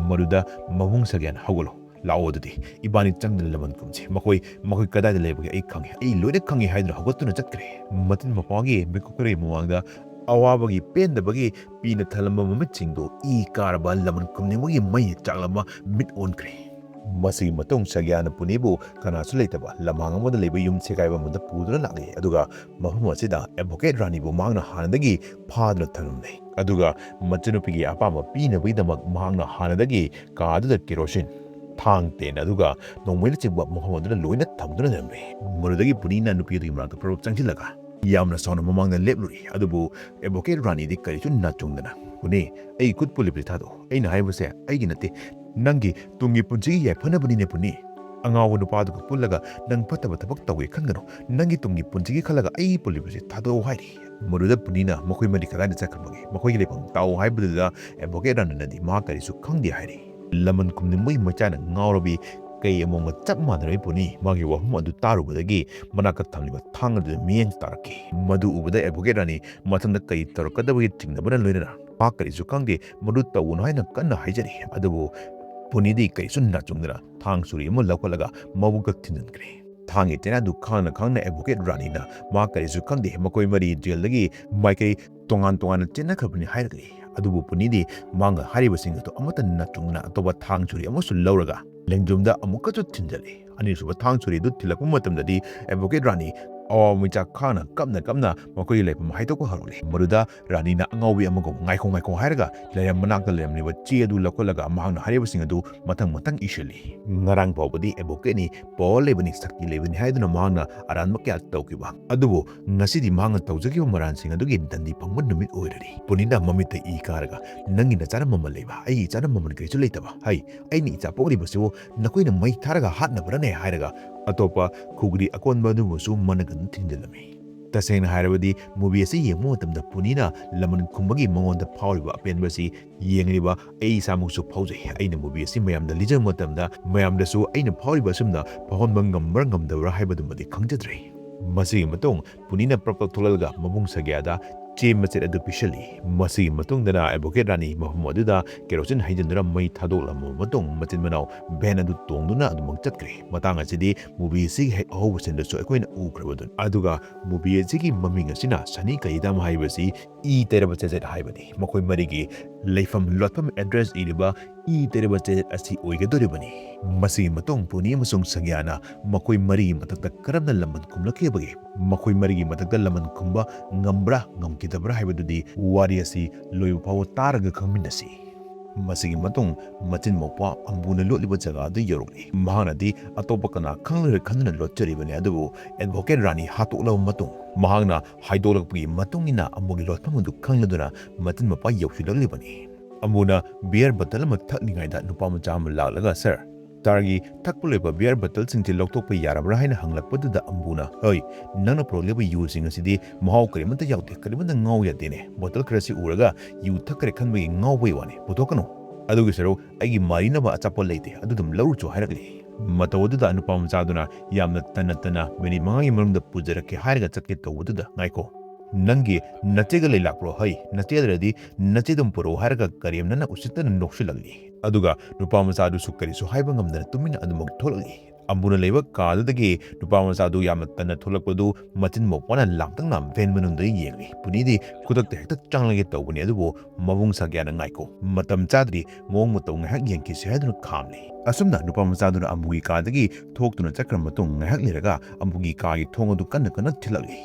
ꯃꯗꯨꯗ ꯃꯕꯨꯡ ꯁꯒ꯭ꯌꯥꯅ, "ꯍꯧꯒꯠꯂꯣ, ꯂꯥꯛꯑꯣ, ꯑꯗꯨꯗꯤ ꯏꯕꯥꯅꯤ ꯆꯪꯗꯅ ꯂꯃꯟ ꯈꯨꯝꯁꯤ꯫ ꯃꯈꯣꯏ, ꯃꯈꯣꯏ ꯀꯗꯥꯏꯗ ꯂꯩꯕꯒꯦ ꯑꯩ ꯈꯪꯉꯦ, ꯑꯩ ꯂꯣꯏꯅ ꯈꯪꯉꯦ", ꯍꯥꯏꯗꯨꯅ ꯍꯧꯒꯠꯇꯨꯅ ꯆꯠꯈ꯭ꯔꯦ꯫ ꯃꯆꯤꯟ ꯃꯄꯥꯒꯤ ꯃꯤꯀꯨꯞ ꯈꯔꯒꯤ ꯃꯃꯥꯡꯗ ꯑꯋꯥꯕꯒꯤ, ꯄꯦꯟꯗꯕꯒꯤ ꯄꯤꯅ ꯊꯜꯂꯝꯕ ꯃꯃꯤꯠꯁꯤꯡꯗꯨ ꯏ ꯀꯥꯔꯕ ꯂꯃꯟ ꯈꯨꯝꯅꯤꯡꯕꯒꯤ ꯃꯩꯅ ꯆꯥꯛꯂꯝꯕ ꯃꯤꯠ ꯑꯣꯟꯈ꯭ꯔꯦ꯫ ꯃꯁꯤꯒꯤ ꯃꯇꯨꯡ ꯁꯒ꯭ꯌꯥꯅ ꯄꯨꯅꯤꯕꯨ ꯀꯅꯥꯁꯨ ꯂꯩꯇꯕ ꯂꯝꯍꯥꯡ ꯑꯃꯗ ꯂꯩꯕ ꯌꯨꯝ ꯁꯦꯒꯥꯏꯕ ꯑꯃꯗ ꯄꯨꯗꯨꯅ ꯂꯥꯛꯂꯦ, ꯑꯗꯨꯒ ꯃꯐꯝ ꯑꯁꯤꯗ ꯑꯦꯗꯚꯣꯀꯦꯠ ꯔꯥꯅꯤꯕꯨ ꯃꯍꯥꯛꯅ ꯍꯥꯟꯅꯗꯒꯤ ꯐꯥꯗꯨꯅ ꯊꯝꯂꯝꯂꯦ꯫ ꯑꯗꯨꯒ ꯃꯆꯟꯅꯨꯄꯤꯒꯤ ꯑꯄꯥꯝꯕ ꯄꯤꯅꯕꯒꯤꯗꯃꯛ ꯃꯍꯥꯛꯅ ꯍꯥꯟꯅꯗꯒꯤ ꯀꯥ ꯑꯗꯨꯗ ꯀꯦꯔꯣꯁꯤꯟ, ꯊꯥꯡ, ꯇꯦꯟ, ꯑꯗꯨꯒ ꯅꯣꯡꯃꯩꯅꯆꯤꯡꯕ ꯃꯐꯝ ꯑꯗꯨꯗ ꯂꯣꯏꯅ ꯊꯝꯗꯨꯅ ꯂꯩꯔꯝꯂꯦ꯫ ꯃꯗꯨꯗꯒꯤ ꯄꯨꯅꯤꯅ ꯅꯨꯄꯤ ꯑꯗꯨꯒꯤ ꯃꯅꯥꯛꯇ ꯐꯠ ꯐꯠ ꯆꯪꯁꯤꯜꯂꯒ ꯌꯥꯝꯅ ꯁꯥꯎꯅ ꯃꯃꯥꯡꯗ ꯂꯦꯞꯂꯨꯔꯦ꯫ ꯑꯗꯨꯕꯨ ꯑꯦꯗꯚꯣꯀꯦꯠ ꯔꯥꯅꯤꯗꯤ ꯀꯔꯤꯁꯨ ꯅꯥꯆꯨꯡꯗꯅ, "ꯄꯨꯅꯤ, ꯑꯩ ꯈꯨꯠ ꯄꯨꯜꯂꯤꯕꯁꯤ ꯊꯥꯗꯣꯛꯎ꯫ ꯑꯩꯅ ꯍꯥꯏꯕꯁꯦ ꯑꯩꯒꯤ ꯅꯠꯇꯦ, ꯅꯪꯒꯤ ꯇꯨꯡꯒꯤ ꯄꯨꯟꯁꯤꯒꯤ ꯌꯥꯏꯐꯅꯕꯅꯤꯅꯦ ꯄꯨꯅꯤ꯫ ꯑꯉꯥꯎꯕ ꯅꯨꯄꯥꯗꯨꯒ ꯄꯨꯜꯂꯒ ꯅꯪ ꯐꯠꯇꯕ ꯊꯕꯛ ꯇꯧꯒꯦ ꯈꯟꯒꯅꯨ꯫ ꯅꯪꯒꯤ ꯇꯨꯡꯒꯤ ꯄꯨꯟꯁꯤꯒꯤ ꯈꯜꯂꯒ ꯑꯩ ꯄꯨꯜꯂꯤꯕꯁꯤ ꯊꯥꯗꯣꯛꯎ" ꯍꯥꯏꯔꯤ꯫ ꯃꯗꯨꯗ ꯄꯨꯅꯤꯅ, "ꯃꯈꯣꯏ ꯃꯔꯤ ꯀꯗꯥꯏꯗ ꯆꯠꯈ꯭ꯔꯕꯒꯦ? ꯃꯈꯣꯏꯒꯤ ꯂꯩꯐꯝ ꯇꯥꯛꯎ" ꯍꯥꯏꯕꯗꯨꯗ ꯑꯦꯗꯚꯣꯀꯦꯠ ꯔꯥꯅꯤꯅꯗꯤ ꯃꯍꯥꯛ ꯀꯔꯤꯁꯨ ꯈꯪꯗꯦ ꯍꯥꯏꯔꯤ꯫ ꯂꯃꯟ ꯈꯨꯝꯅꯤꯡꯕꯒꯤ ꯃꯩꯆꯥꯅ ꯉꯥꯎꯔꯕꯤ ꯀꯩ ꯑꯃꯣꯝꯒ ꯆꯞ ꯃꯥꯟꯅꯔꯕꯤ ꯄꯨꯅꯤ ꯃꯥꯒꯤ ꯋꯥꯐꯝ ꯑꯗꯨ ꯇꯥꯔꯨꯕꯗꯒꯤ ꯃꯅꯥꯛꯇ ꯊꯝꯂꯤꯕ ꯊꯥꯡ ꯑꯗꯨꯗ ꯃꯤꯠꯌꯦꯡ ꯇꯥꯔꯛꯈꯤ꯫ ꯃꯗꯨ ꯎꯕꯗ ꯑꯦꯗꯚꯣꯀꯦꯠ ꯔꯥꯅꯤ ꯃꯊꯪꯗ ꯀꯔꯤ ꯇꯧꯔꯛꯀꯗꯕꯒꯤ ꯆꯤꯡꯅꯕꯅ ꯂꯣꯏꯅꯅ ꯃꯍꯥꯛ ꯀꯔꯤꯁꯨ ꯈꯪꯗꯦ꯫ ꯃꯗꯨ ꯇꯧꯒꯅꯨ ꯍꯥꯏꯅ ꯀꯟꯅ ꯍꯥꯏꯖꯔꯤ꯫ ꯑꯗꯨꯕꯨ ꯄꯨꯅꯤꯗꯤ ꯀꯔꯤꯁꯨ ꯅꯥꯆꯨꯡꯗꯅ ꯊꯥꯡ ꯁꯨꯔꯤ ꯑꯃ ꯂꯧꯈꯠꯂꯒ ꯃꯕꯨꯛꯇ ꯊꯤꯟꯖꯤꯟꯈ꯭ꯔꯦ꯫ ꯊꯥꯡꯒꯤ ꯆꯩꯅꯥꯗꯨ ꯈꯥꯡꯅ ꯈꯥꯡꯅ ꯑꯦꯗꯚꯣꯀꯦꯠ ꯔꯥꯅꯤꯅ ꯃꯍꯥꯛ ꯀꯔꯤꯁꯨ ꯈꯪꯗꯦ꯫ ꯃꯈꯣꯏ ꯃꯔꯤ ꯖꯦꯜꯗꯒꯤ ꯃꯥꯏꯀꯩ ꯇꯣꯉꯥꯟ ꯇꯣꯉꯥꯟꯅ ꯆꯦꯟꯅꯈ꯭ꯔꯕꯅꯤ ꯍꯥꯏꯔꯛꯂꯤ꯫ ꯑꯗꯨꯕꯨ ꯄꯨꯅꯤꯗꯤ ꯃꯍꯥꯛꯅ ꯍꯥꯏꯔꯤꯕꯁꯤꯡ ꯑꯗꯨ ꯑꯃꯠꯇ ꯅꯥꯆꯨꯡꯗꯅ ꯑꯇꯣꯞꯄ ꯊꯥꯡ ꯁꯨꯔꯤ ꯑꯃꯁꯨ ꯂꯧꯔꯒ ꯂꯦꯡꯖꯨꯝꯗ ꯑꯃꯨꯛꯀꯁꯨ ꯊꯤꯟꯖꯜꯂꯤ꯫ ꯑꯅꯤꯁꯨꯕ ꯊꯥꯡ ꯁꯨꯔꯤ ꯑꯗꯨ ꯊꯤꯜꯂꯛꯄ ꯃꯇꯝꯗꯗꯤ ꯑꯦꯗꯚꯣꯀꯦꯠ ꯔꯥꯅꯤ ꯑꯋꯥꯕ ꯃꯩꯆꯥꯛ ꯈꯥꯡꯅ ꯀꯞꯅ ꯀꯞꯅ ꯃꯈꯣꯏꯒꯤ ꯂꯩꯐꯝ ꯍꯥꯏꯗꯣꯛꯄ ꯍꯧꯔꯛꯂꯤ꯫ ꯃꯗꯨꯗ ꯔꯥꯅꯤꯅ ꯑꯉꯥꯎꯕꯤ ꯑꯃꯒꯨꯝ "ꯉꯥꯏꯈꯣ, ꯉꯥꯏꯈꯣ" ꯍꯥꯏꯔꯒ ꯂꯩꯔꯝ ꯃꯅꯥꯛꯇ ꯂꯩꯔꯝꯂꯤꯕ ꯆꯦ ꯑꯗꯨ ꯂꯧꯈꯠꯂꯒ ꯃꯍꯥꯛꯅ ꯍꯥꯏꯔꯤꯕꯁꯤꯡ ꯑꯗꯨ ꯃꯊꯪ ꯃꯊꯪ ꯏꯁꯤꯜꯂꯤ꯫ ꯉꯔꯥꯡ ꯐꯥꯎꯕꯗꯤ ꯑꯦꯗꯚꯣꯀꯦꯠꯅꯤ, ꯄꯋꯥꯔ ꯂꯩꯕꯅꯤ, ꯁꯛꯇꯤ ꯂꯩꯕꯅꯤ ꯍꯥꯏꯗꯨꯅ ꯃꯍꯥꯛꯅ ꯑꯔꯥꯟꯕ ꯀꯌꯥ ꯇꯧꯈꯤꯕ ꯑꯗꯨꯕꯨ ꯉꯁꯤꯗꯤ ꯃꯍꯥꯛꯅ ꯇꯧꯖꯈꯤꯕ ꯃꯔꯥꯟꯁꯤꯡ ꯑꯗꯨꯒꯤ ꯗꯟꯗꯤ ꯐꯪꯕ ꯅꯨꯃꯤꯠ ꯑꯣꯏꯔꯅꯤ꯫ ꯄꯨꯅꯤꯅ ꯃꯃꯤꯠꯇ ꯏ ꯀꯥꯔꯒ, "ꯅꯪꯒꯤ ꯅꯆꯥꯅ ꯃꯃꯜ ꯂꯩꯕ, ꯑꯩꯒꯤ ꯏꯆꯥꯅ ꯃꯃꯜ ꯀꯔꯤꯁꯨ ꯂꯩꯇꯕ꯫ ꯍꯩ, ꯑꯩꯅ ꯏꯆꯥ ꯄꯣꯛꯂꯤꯕꯁꯤꯕꯨ ꯅꯈꯣꯏꯅ ꯃꯩ ꯊꯥꯔꯒ ꯍꯥꯠꯅꯕ꯭ꯔꯅꯦ?" ꯍꯥꯏꯔꯒ ꯑꯇꯣꯞꯄ ꯈꯨꯒ꯭ꯔꯤ ꯑꯀꯣꯟꯕ ꯑꯗꯨꯕꯨꯁꯨ ꯃꯅꯒꯟ ꯊꯤꯟꯖꯤꯜꯂꯝꯃꯤ꯫ ꯇꯁꯦꯡꯅ ꯍꯥꯏꯔꯕꯗꯤ movie ꯑꯁꯤ ꯌꯦꯡꯕ ꯃꯇꯝꯗ ꯄꯨꯅꯤꯅ ꯂꯃꯟ ꯈꯨꯝꯕꯒꯤ ꯃꯉꯣꯟꯗ ꯐꯥꯎꯔꯤꯕ ꯑꯄꯦꯟꯕ ꯑꯁꯤ ꯌꯦꯡꯂꯤꯕ ꯑꯩ ꯏꯁꯥꯃꯛꯁꯨ ꯐꯥꯎꯖꯩ꯫ ꯑꯩꯅ movie ꯑꯁꯤ ꯃꯌꯥꯝꯗ ꯂꯤꯖꯕ ꯃꯇꯝꯗ ꯃꯌꯥꯝꯗꯁꯨ ꯑꯩꯅ ꯐꯥꯎꯔꯤꯕ ꯑꯁꯨꯝꯅ ꯐꯥꯎꯍꯟꯕ ꯉꯝꯕ꯭ꯔꯥ ꯉꯝꯗꯕ꯭ꯔꯥ ꯍꯥꯏꯕꯗꯨꯃꯗꯤ ꯈꯪꯖꯗ꯭ꯔꯦ꯫ ꯃꯁꯤꯒꯤ ꯃꯇꯨꯡ ꯄꯨꯅꯤꯅ ꯄ꯭ꯔꯞ ꯄ꯭ꯔꯞ ꯊꯣꯛꯂꯛꯂꯒ ꯃꯕꯨꯡ ꯁꯒ꯭ꯌꯥꯗ ꯆꯦ ꯃꯆꯦꯠ ꯑꯗꯨ ꯄꯤꯁꯜꯂꯤ꯫ ꯃꯁꯤꯒꯤ ꯃꯇꯨꯡꯗꯅ ꯑꯦꯗꯚꯣꯀꯦꯠ ꯔꯥꯅꯤ ꯃꯐꯝ ꯑꯗꯨꯗ ꯀꯦꯔꯣꯁꯤꯟ ꯍꯩꯖꯤꯟꯗꯨꯅ ꯃꯩ ꯊꯥꯗꯣꯛꯂꯝꯕ ꯃꯇꯨꯡ ꯃꯆꯤꯟ ꯃꯅꯥꯎ ꯚꯦꯟ ꯑꯗꯨ ꯇꯣꯡꯗꯨꯅ ꯑꯗꯨꯃꯛ ꯆꯠꯈ꯭ꯔꯦ꯫ ꯃꯇꯥꯡ ꯑꯁꯤꯗꯤ movie ꯑꯁꯤꯒꯤ ꯍꯦꯛ ꯑꯍꯧꯕ ꯁꯤꯟꯗꯁꯨ ꯑꯩꯈꯣꯏꯅ ꯎꯈ꯭ꯔꯕꯗꯨꯅꯤ꯫ ꯑꯗꯨꯒ movie ꯑꯁꯤꯒꯤ ꯃꯃꯤꯡ ꯑꯁꯤꯅ ꯁꯅꯤ ꯀꯌꯤꯗꯥꯝ ꯍꯥꯏꯕꯁꯤ ꯏ ꯇꯩꯔꯕ ꯆꯦꯆꯦꯠ ꯍꯥꯏꯕꯅꯤ꯫ ꯃꯈꯣꯏ ꯃꯔꯤꯒꯤ ꯂꯩꯐꯝ ꯂꯣꯠꯐꯝ ꯑꯦꯗ꯭ꯔꯦꯁ ꯏꯔꯤꯕ ꯏ ꯇꯩꯔꯕ ꯆꯦꯆꯦꯠ ꯑꯁꯤ ꯑꯣꯏꯒꯗꯧꯔꯤꯕꯅꯤ꯫ ꯃꯁꯤꯒꯤ ꯃꯇꯨꯡ ꯄꯨꯅꯤ ꯑꯃꯁꯨꯡ ꯁꯪꯒ꯭ꯌꯥꯅ ꯃꯈꯣꯏ ꯃꯔꯤꯒꯤ ꯃꯊꯛꯇ ꯀꯔꯝꯅ ꯂꯃꯟ ꯈꯨꯝꯂꯛꯈꯤꯕꯒꯦ? ꯃꯈꯣꯏ ꯃꯔꯤꯒꯤ ꯃꯊꯛꯇ ꯂꯃꯟ ꯈꯨꯝꯕ ꯉꯝꯕ꯭ꯔꯥ ꯉꯝꯈꯤꯗꯕ꯭ꯔꯥ ꯍꯥꯏꯕꯗꯨꯗꯤ ꯋꯥꯔꯤ ꯑꯁꯤ ꯂꯣꯏꯕ ꯐꯥꯎꯕ ꯇꯥꯔꯒ ꯈꯪꯃꯤꯟꯅꯁꯤ꯫ ꯃꯁꯤꯒꯤ ꯃꯇꯨꯡ ꯃꯆꯤꯟ ꯃꯧꯄ꯭ꯋꯥ ꯑꯝꯕꯨꯅ ꯂꯣꯠꯂꯤꯕ ꯖꯒꯥ ꯑꯗꯨ ꯌꯧꯔꯛꯂꯤ꯫ ꯃꯍꯥꯛꯅꯗꯤ ꯑꯇꯣꯞꯄ ꯀꯅꯥ ꯈꯪꯂꯔꯣꯏ ꯈꯟꯗꯨꯅ ꯂꯣꯠꯆꯔꯤꯕꯅꯤ, ꯑꯗꯨꯕꯨ ꯑꯦꯗꯚꯣꯀꯦꯠ ꯔꯥꯅꯤ ꯍꯥꯠꯇꯣꯛꯂꯕ ꯃꯇꯨꯡ ꯃꯍꯥꯛꯅ ꯍꯥꯏꯗꯣꯛꯂꯛꯄꯒꯤ ꯃꯇꯨꯡ ꯏꯟꯅ ꯑꯝꯕꯨꯒꯤ ꯂꯣꯠꯐꯝ ꯑꯗꯨ ꯈꯪꯂꯗꯨꯅ ꯃꯆꯤꯟ ꯃꯧꯄ꯭ꯋꯥ ꯌꯧꯁꯤꯜꯂꯛꯂꯤꯕꯅꯤ꯫ ꯑꯝꯕꯨꯅ beer bottle ꯑꯃ ꯊꯛꯂꯤꯉꯩꯗ ꯅꯨꯄꯥ ꯃꯆꯥ ꯑꯃ ꯂꯥꯛꯂꯒ, "ꯁꯥꯔ, ꯁꯥꯔꯒꯤ ꯊꯛꯄ ꯂꯣꯏꯕ beer bottleꯁꯤꯡꯁꯤ ꯂꯧꯊꯣꯛꯄ ꯌꯥꯔꯕ꯭ꯔꯥ?" ꯍꯥꯏꯅ ꯍꯪꯂꯛꯄꯗꯨꯗ ꯑꯝꯕꯨꯅ, "ꯍꯣꯏ, ꯅꯪꯅ ꯄꯨꯔꯛꯂꯤꯕ ꯌꯨꯁꯤꯡ ꯑꯁꯤꯗꯤ ꯃꯍꯥꯎ ꯀꯔꯤꯃꯠꯇ ꯌꯥꯎꯗꯦ, ꯀꯔꯤꯃꯠꯇ ꯉꯥꯎ ꯌꯥꯗꯦꯅꯦ꯫ ꯕꯣꯇꯜ ꯈꯔꯁꯤ ꯎꯔꯒ ꯌꯨ ꯊꯛꯈ꯭ꯔꯦ ꯈꯟꯕꯒꯤ ꯉꯥꯎꯕꯒꯤ ꯋꯥꯅꯤ꯫ ꯄꯨꯊꯣꯛꯀꯅꯨ꯫ ꯑꯗꯨꯒꯤ ꯁꯔꯨꯛ ꯑꯩꯒꯤ ꯃꯥꯔꯤꯅꯕ ꯑꯆꯥꯄꯣꯠ ꯂꯩꯇꯦ, ꯑꯗꯨ ꯑꯗꯨꯝ ꯂꯧꯔꯨꯆꯣ" ꯍꯥꯏꯔꯛꯂꯤ꯫ ꯃꯇꯧ ꯑꯗꯨꯗ ꯅꯨꯄꯥ ꯃꯆꯥꯗꯨꯅ ꯌꯥꯝꯅ ꯇꯟꯅ ꯇꯟꯅ, "ꯃꯤꯅꯤꯠ ꯃꯉꯥꯒꯤ ꯃꯅꯨꯡꯗ ꯄꯨꯖꯔꯛꯀꯦ" ꯍꯥꯏꯔꯒ ꯆꯠꯀꯦ ꯇꯧꯕꯗꯨꯗ, "ꯉꯥꯏꯈꯣ, ꯅꯪꯒꯤ ꯅꯆꯦꯒ ꯂꯩ ꯂꯥꯛꯄ꯭ꯔꯣ? ꯍꯩ, ꯅꯆꯦ ꯂꯩꯔꯗꯤ ꯅꯆꯦ ꯑꯗꯨꯝ ꯄꯨꯔꯛꯎ" ꯍꯥꯏꯔꯒ ꯀꯔꯦꯝꯅꯅ ꯎꯁꯤꯠꯇꯅ ꯅꯣꯛꯁꯤꯜꯂꯛꯂꯤ꯫ ꯑꯗꯨꯒ ꯅꯨꯄꯥ ꯃꯆꯥꯗꯨꯁꯨ ꯀꯔꯤꯁꯨ ꯍꯥꯏꯕ ꯉꯝꯗꯅ ꯇꯨꯃꯤꯟꯅ ꯑꯗꯨꯃꯛ ꯊꯣꯛꯂꯛꯂꯤ꯫ ꯑꯝꯕꯨꯅ ꯂꯩꯕ ꯀꯥꯗꯨꯗꯒꯤ ꯅꯨꯄꯥ ꯃꯆꯥꯗꯨ ꯌꯥꯝꯅ ꯇꯟꯅ ꯊꯣꯛꯂꯛꯄꯗꯨ ꯃꯆꯤꯟ ꯃꯧꯄ꯭ꯋꯥꯅ ꯂꯥꯡꯇꯛꯅ van ꯃꯅꯨꯡꯗ ꯌꯦꯡꯂꯤ꯫ ꯄꯨꯅꯤꯗꯤ ꯈꯨꯗꯛꯇ ꯍꯦꯛꯇ ꯆꯪꯂꯒꯦ ꯇꯧꯕꯅꯤ, ꯑꯗꯨꯕꯨ ꯃꯕꯨꯡ ꯁꯒ꯭ꯌꯥꯅ "ꯉꯥꯏꯈꯣ, ꯃꯇꯝ ꯆꯥꯗ꯭ꯔꯤ, ꯃꯑꯣꯡ ꯃꯇꯧ ꯉꯥꯏꯍꯥꯛ ꯌꯦꯡꯈꯤꯁꯤ" ꯍꯥꯏꯗꯨꯅ ꯈꯥꯝꯂꯤ꯫ ꯑꯁꯨꯝꯅ ꯅꯨꯄꯥ ꯃꯆꯥꯗꯨꯅ ꯑꯝꯕꯨꯒꯤ ꯀꯥꯗꯒꯤ ꯊꯣꯛꯇꯨꯅ ꯆꯠꯈ꯭ꯔ ꯃꯇꯨꯡ ꯉꯥꯏꯍꯥꯛ ꯂꯩꯔꯒ ꯑꯝꯕꯨꯒꯤ ꯀꯥꯒꯤ ꯊꯣꯡ ꯑꯗꯨ ꯀꯟꯅ ꯀꯟꯅ ꯊꯤꯜꯂꯛꯂꯤ꯫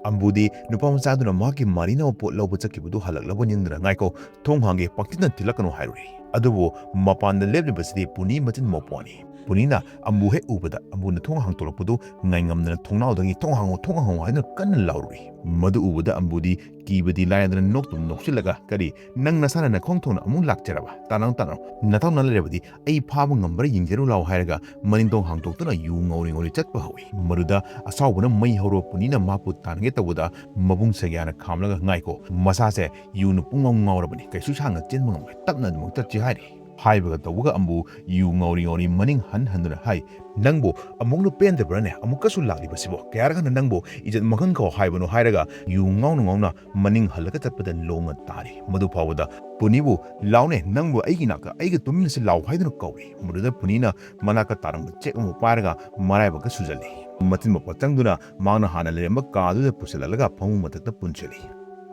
ꯑꯝꯕꯨꯗꯤ ꯅꯨꯄꯥ ꯃꯆꯥꯗꯨꯅ ꯃꯍꯥꯛꯀꯤ ꯃꯥꯔꯤꯅꯕ ꯄꯣꯠ ꯂꯧꯕ ꯆꯠꯈꯤꯕꯗꯨ ꯍꯜꯂꯛꯂꯕ ꯅꯤꯡꯗꯨꯅ "ꯉꯥꯏꯈꯣ, ꯊꯣꯡ ꯍꯥꯡꯒꯦ, ꯄꯪꯊꯤꯟꯗ ꯊꯤꯜꯂꯛꯀꯅꯨ" ꯍꯥꯏꯔꯨꯔꯦ꯫ ꯑꯗꯨꯕꯨ ꯃꯄꯥꯟꯗ ꯂꯦꯞꯂꯤꯕꯁꯤꯗꯤ ꯄꯨꯅꯤ ꯃꯆꯤꯟ ꯃꯧꯄ꯭ꯋꯥꯅꯤ꯫ ꯄꯨꯅꯤꯅ ꯑꯝꯕꯨ ꯍꯦꯛ ꯎꯕꯗ ꯑꯝꯕꯨꯅ ꯊꯣꯡ ꯍꯥꯡꯗꯣꯛꯂꯛꯄꯗꯨ ꯉꯥꯏꯉꯝꯗꯅ ꯊꯣꯡꯅꯥꯎꯗꯒꯤ "ꯊꯣꯡ ꯍꯥꯡꯉꯣ, ꯊꯣꯡ ꯍꯥꯡꯉꯣ" ꯍꯥꯏꯗꯨꯅ ꯀꯟꯅ ꯂꯥꯎꯔꯨꯔꯦ꯫ ꯃꯗꯨ ꯎꯕꯗ ꯑꯝꯕꯨꯗꯤ ꯀꯤꯕꯗꯤ ꯂꯥꯏꯔꯗꯅ ꯅꯣꯛꯇꯨꯝ ꯅꯣꯛꯁꯤꯜꯂꯒ, "ꯀꯔꯤ, ꯅꯪ ꯅꯁꯥꯅ ꯅꯈꯣꯡ ꯊꯣꯡꯅ ꯑꯃꯨꯛ ꯂꯥꯛꯆꯔꯕ? ꯇꯥꯟꯅꯧ, ꯇꯥꯟꯅꯧ, ꯅꯊꯧꯅꯥ ꯂꯩꯔꯕꯗꯤ ꯑꯩ ꯐꯥꯕ ꯉꯝꯕ꯭ꯔꯥ ꯌꯦꯡꯖꯔꯨ ꯂꯥꯎ" ꯍꯥꯏꯔꯒ ꯃꯅꯤꯡꯊꯣꯡ ꯍꯥꯡꯗꯣꯛꯇꯨꯅ ꯌꯨ ꯉꯧꯔꯤ ꯉꯧꯔꯤ ꯆꯠꯄ ꯍꯧꯏ꯫ ꯃꯗꯨꯗ ꯑꯁꯥꯎꯕꯅ ꯃꯩ ꯍꯧꯔꯕ ꯄꯨꯅꯤꯅ ꯃꯍꯥꯛꯄꯨ ꯇꯥꯟꯅꯒꯦ ꯇꯧꯕꯗ ꯃꯕꯨꯡ ꯁꯒ꯭ꯌꯥꯅ ꯈꯥꯝꯂꯒ, "ꯉꯥꯏꯈꯣ, ꯃꯁꯥꯁꯦ ꯌꯨꯅ ꯄꯨꯡꯉꯥꯎ ꯉꯥꯎꯔꯕꯅꯤ, ꯀꯩꯁꯨ ꯁꯥꯡꯅ ꯆꯦꯟꯕ ꯉꯝꯂꯣꯏ, ꯇꯞꯅ ꯑꯗꯨꯃꯛ ꯆꯠꯁꯤ" ꯍꯥꯏꯔꯤ꯫ ꯍꯥꯏꯕꯒ ꯇꯧꯕꯒ ꯑꯝꯕꯨ ꯌꯨ ꯉꯧꯔꯤ ꯉꯧꯔꯤ ꯃꯅꯤꯡ ꯍꯟ ꯍꯟꯗꯨꯅ ꯍꯥꯏ, "ꯅꯪꯕꯨ ꯑꯃꯨꯛꯅ ꯄꯦꯟꯗꯕ꯭ꯔꯥꯅꯦ? ꯑꯃꯨꯛꯀꯁꯨ ꯂꯥꯛꯂꯤꯕꯁꯤꯕꯣ? ꯀꯌꯥꯔꯛ ꯍꯟꯅ ꯅꯪꯕꯨ ꯏꯖꯠ ꯃꯥꯡꯍꯟꯈꯣ ꯍꯥꯏꯕꯅꯣ?" ꯍꯥꯏꯔꯒ ꯌꯨ ꯉꯥꯎꯅ ꯉꯥꯎꯅ ꯃꯅꯤꯡ ꯍꯜꯂꯒ ꯆꯠꯄꯗ ꯂꯣꯡꯅ ꯇꯥꯔꯤ꯫ ꯃꯗꯨ ꯐꯥꯎꯕꯗ ꯄꯨꯅꯤꯕꯨ, "ꯂꯥꯎꯅꯦ, ꯅꯪꯕꯨ ꯑꯩꯒꯤ ꯅꯥꯛꯇ ꯑꯩꯒ ꯇꯨꯃꯤꯟꯅꯁꯤ ꯂꯥꯎ" ꯍꯥꯏꯗꯨꯅ ꯀꯧꯏ꯫ ꯃꯗꯨꯗ ꯄꯨꯅꯤꯅ ꯃꯅꯥꯛꯇ ꯇꯥꯔꯝꯕ ꯆꯦꯛ ꯑꯃ ꯄꯥꯏꯔꯒ ꯃꯔꯥꯏꯕꯛꯇ ꯁꯨꯖꯜꯂꯤ꯫ ꯃꯆꯤꯟ ꯃꯄꯥ ꯆꯪꯗꯨꯅ ꯃꯍꯥꯛꯅ ꯍꯥꯟꯅ ꯂꯩꯔꯝꯕ ꯀꯥꯗꯨꯗ ꯄꯨꯁꯤꯜꯍꯜꯂꯒ ꯐꯃꯨꯡ ꯃꯊꯛꯇ ꯄꯨꯟꯁꯤꯜꯂꯤ꯫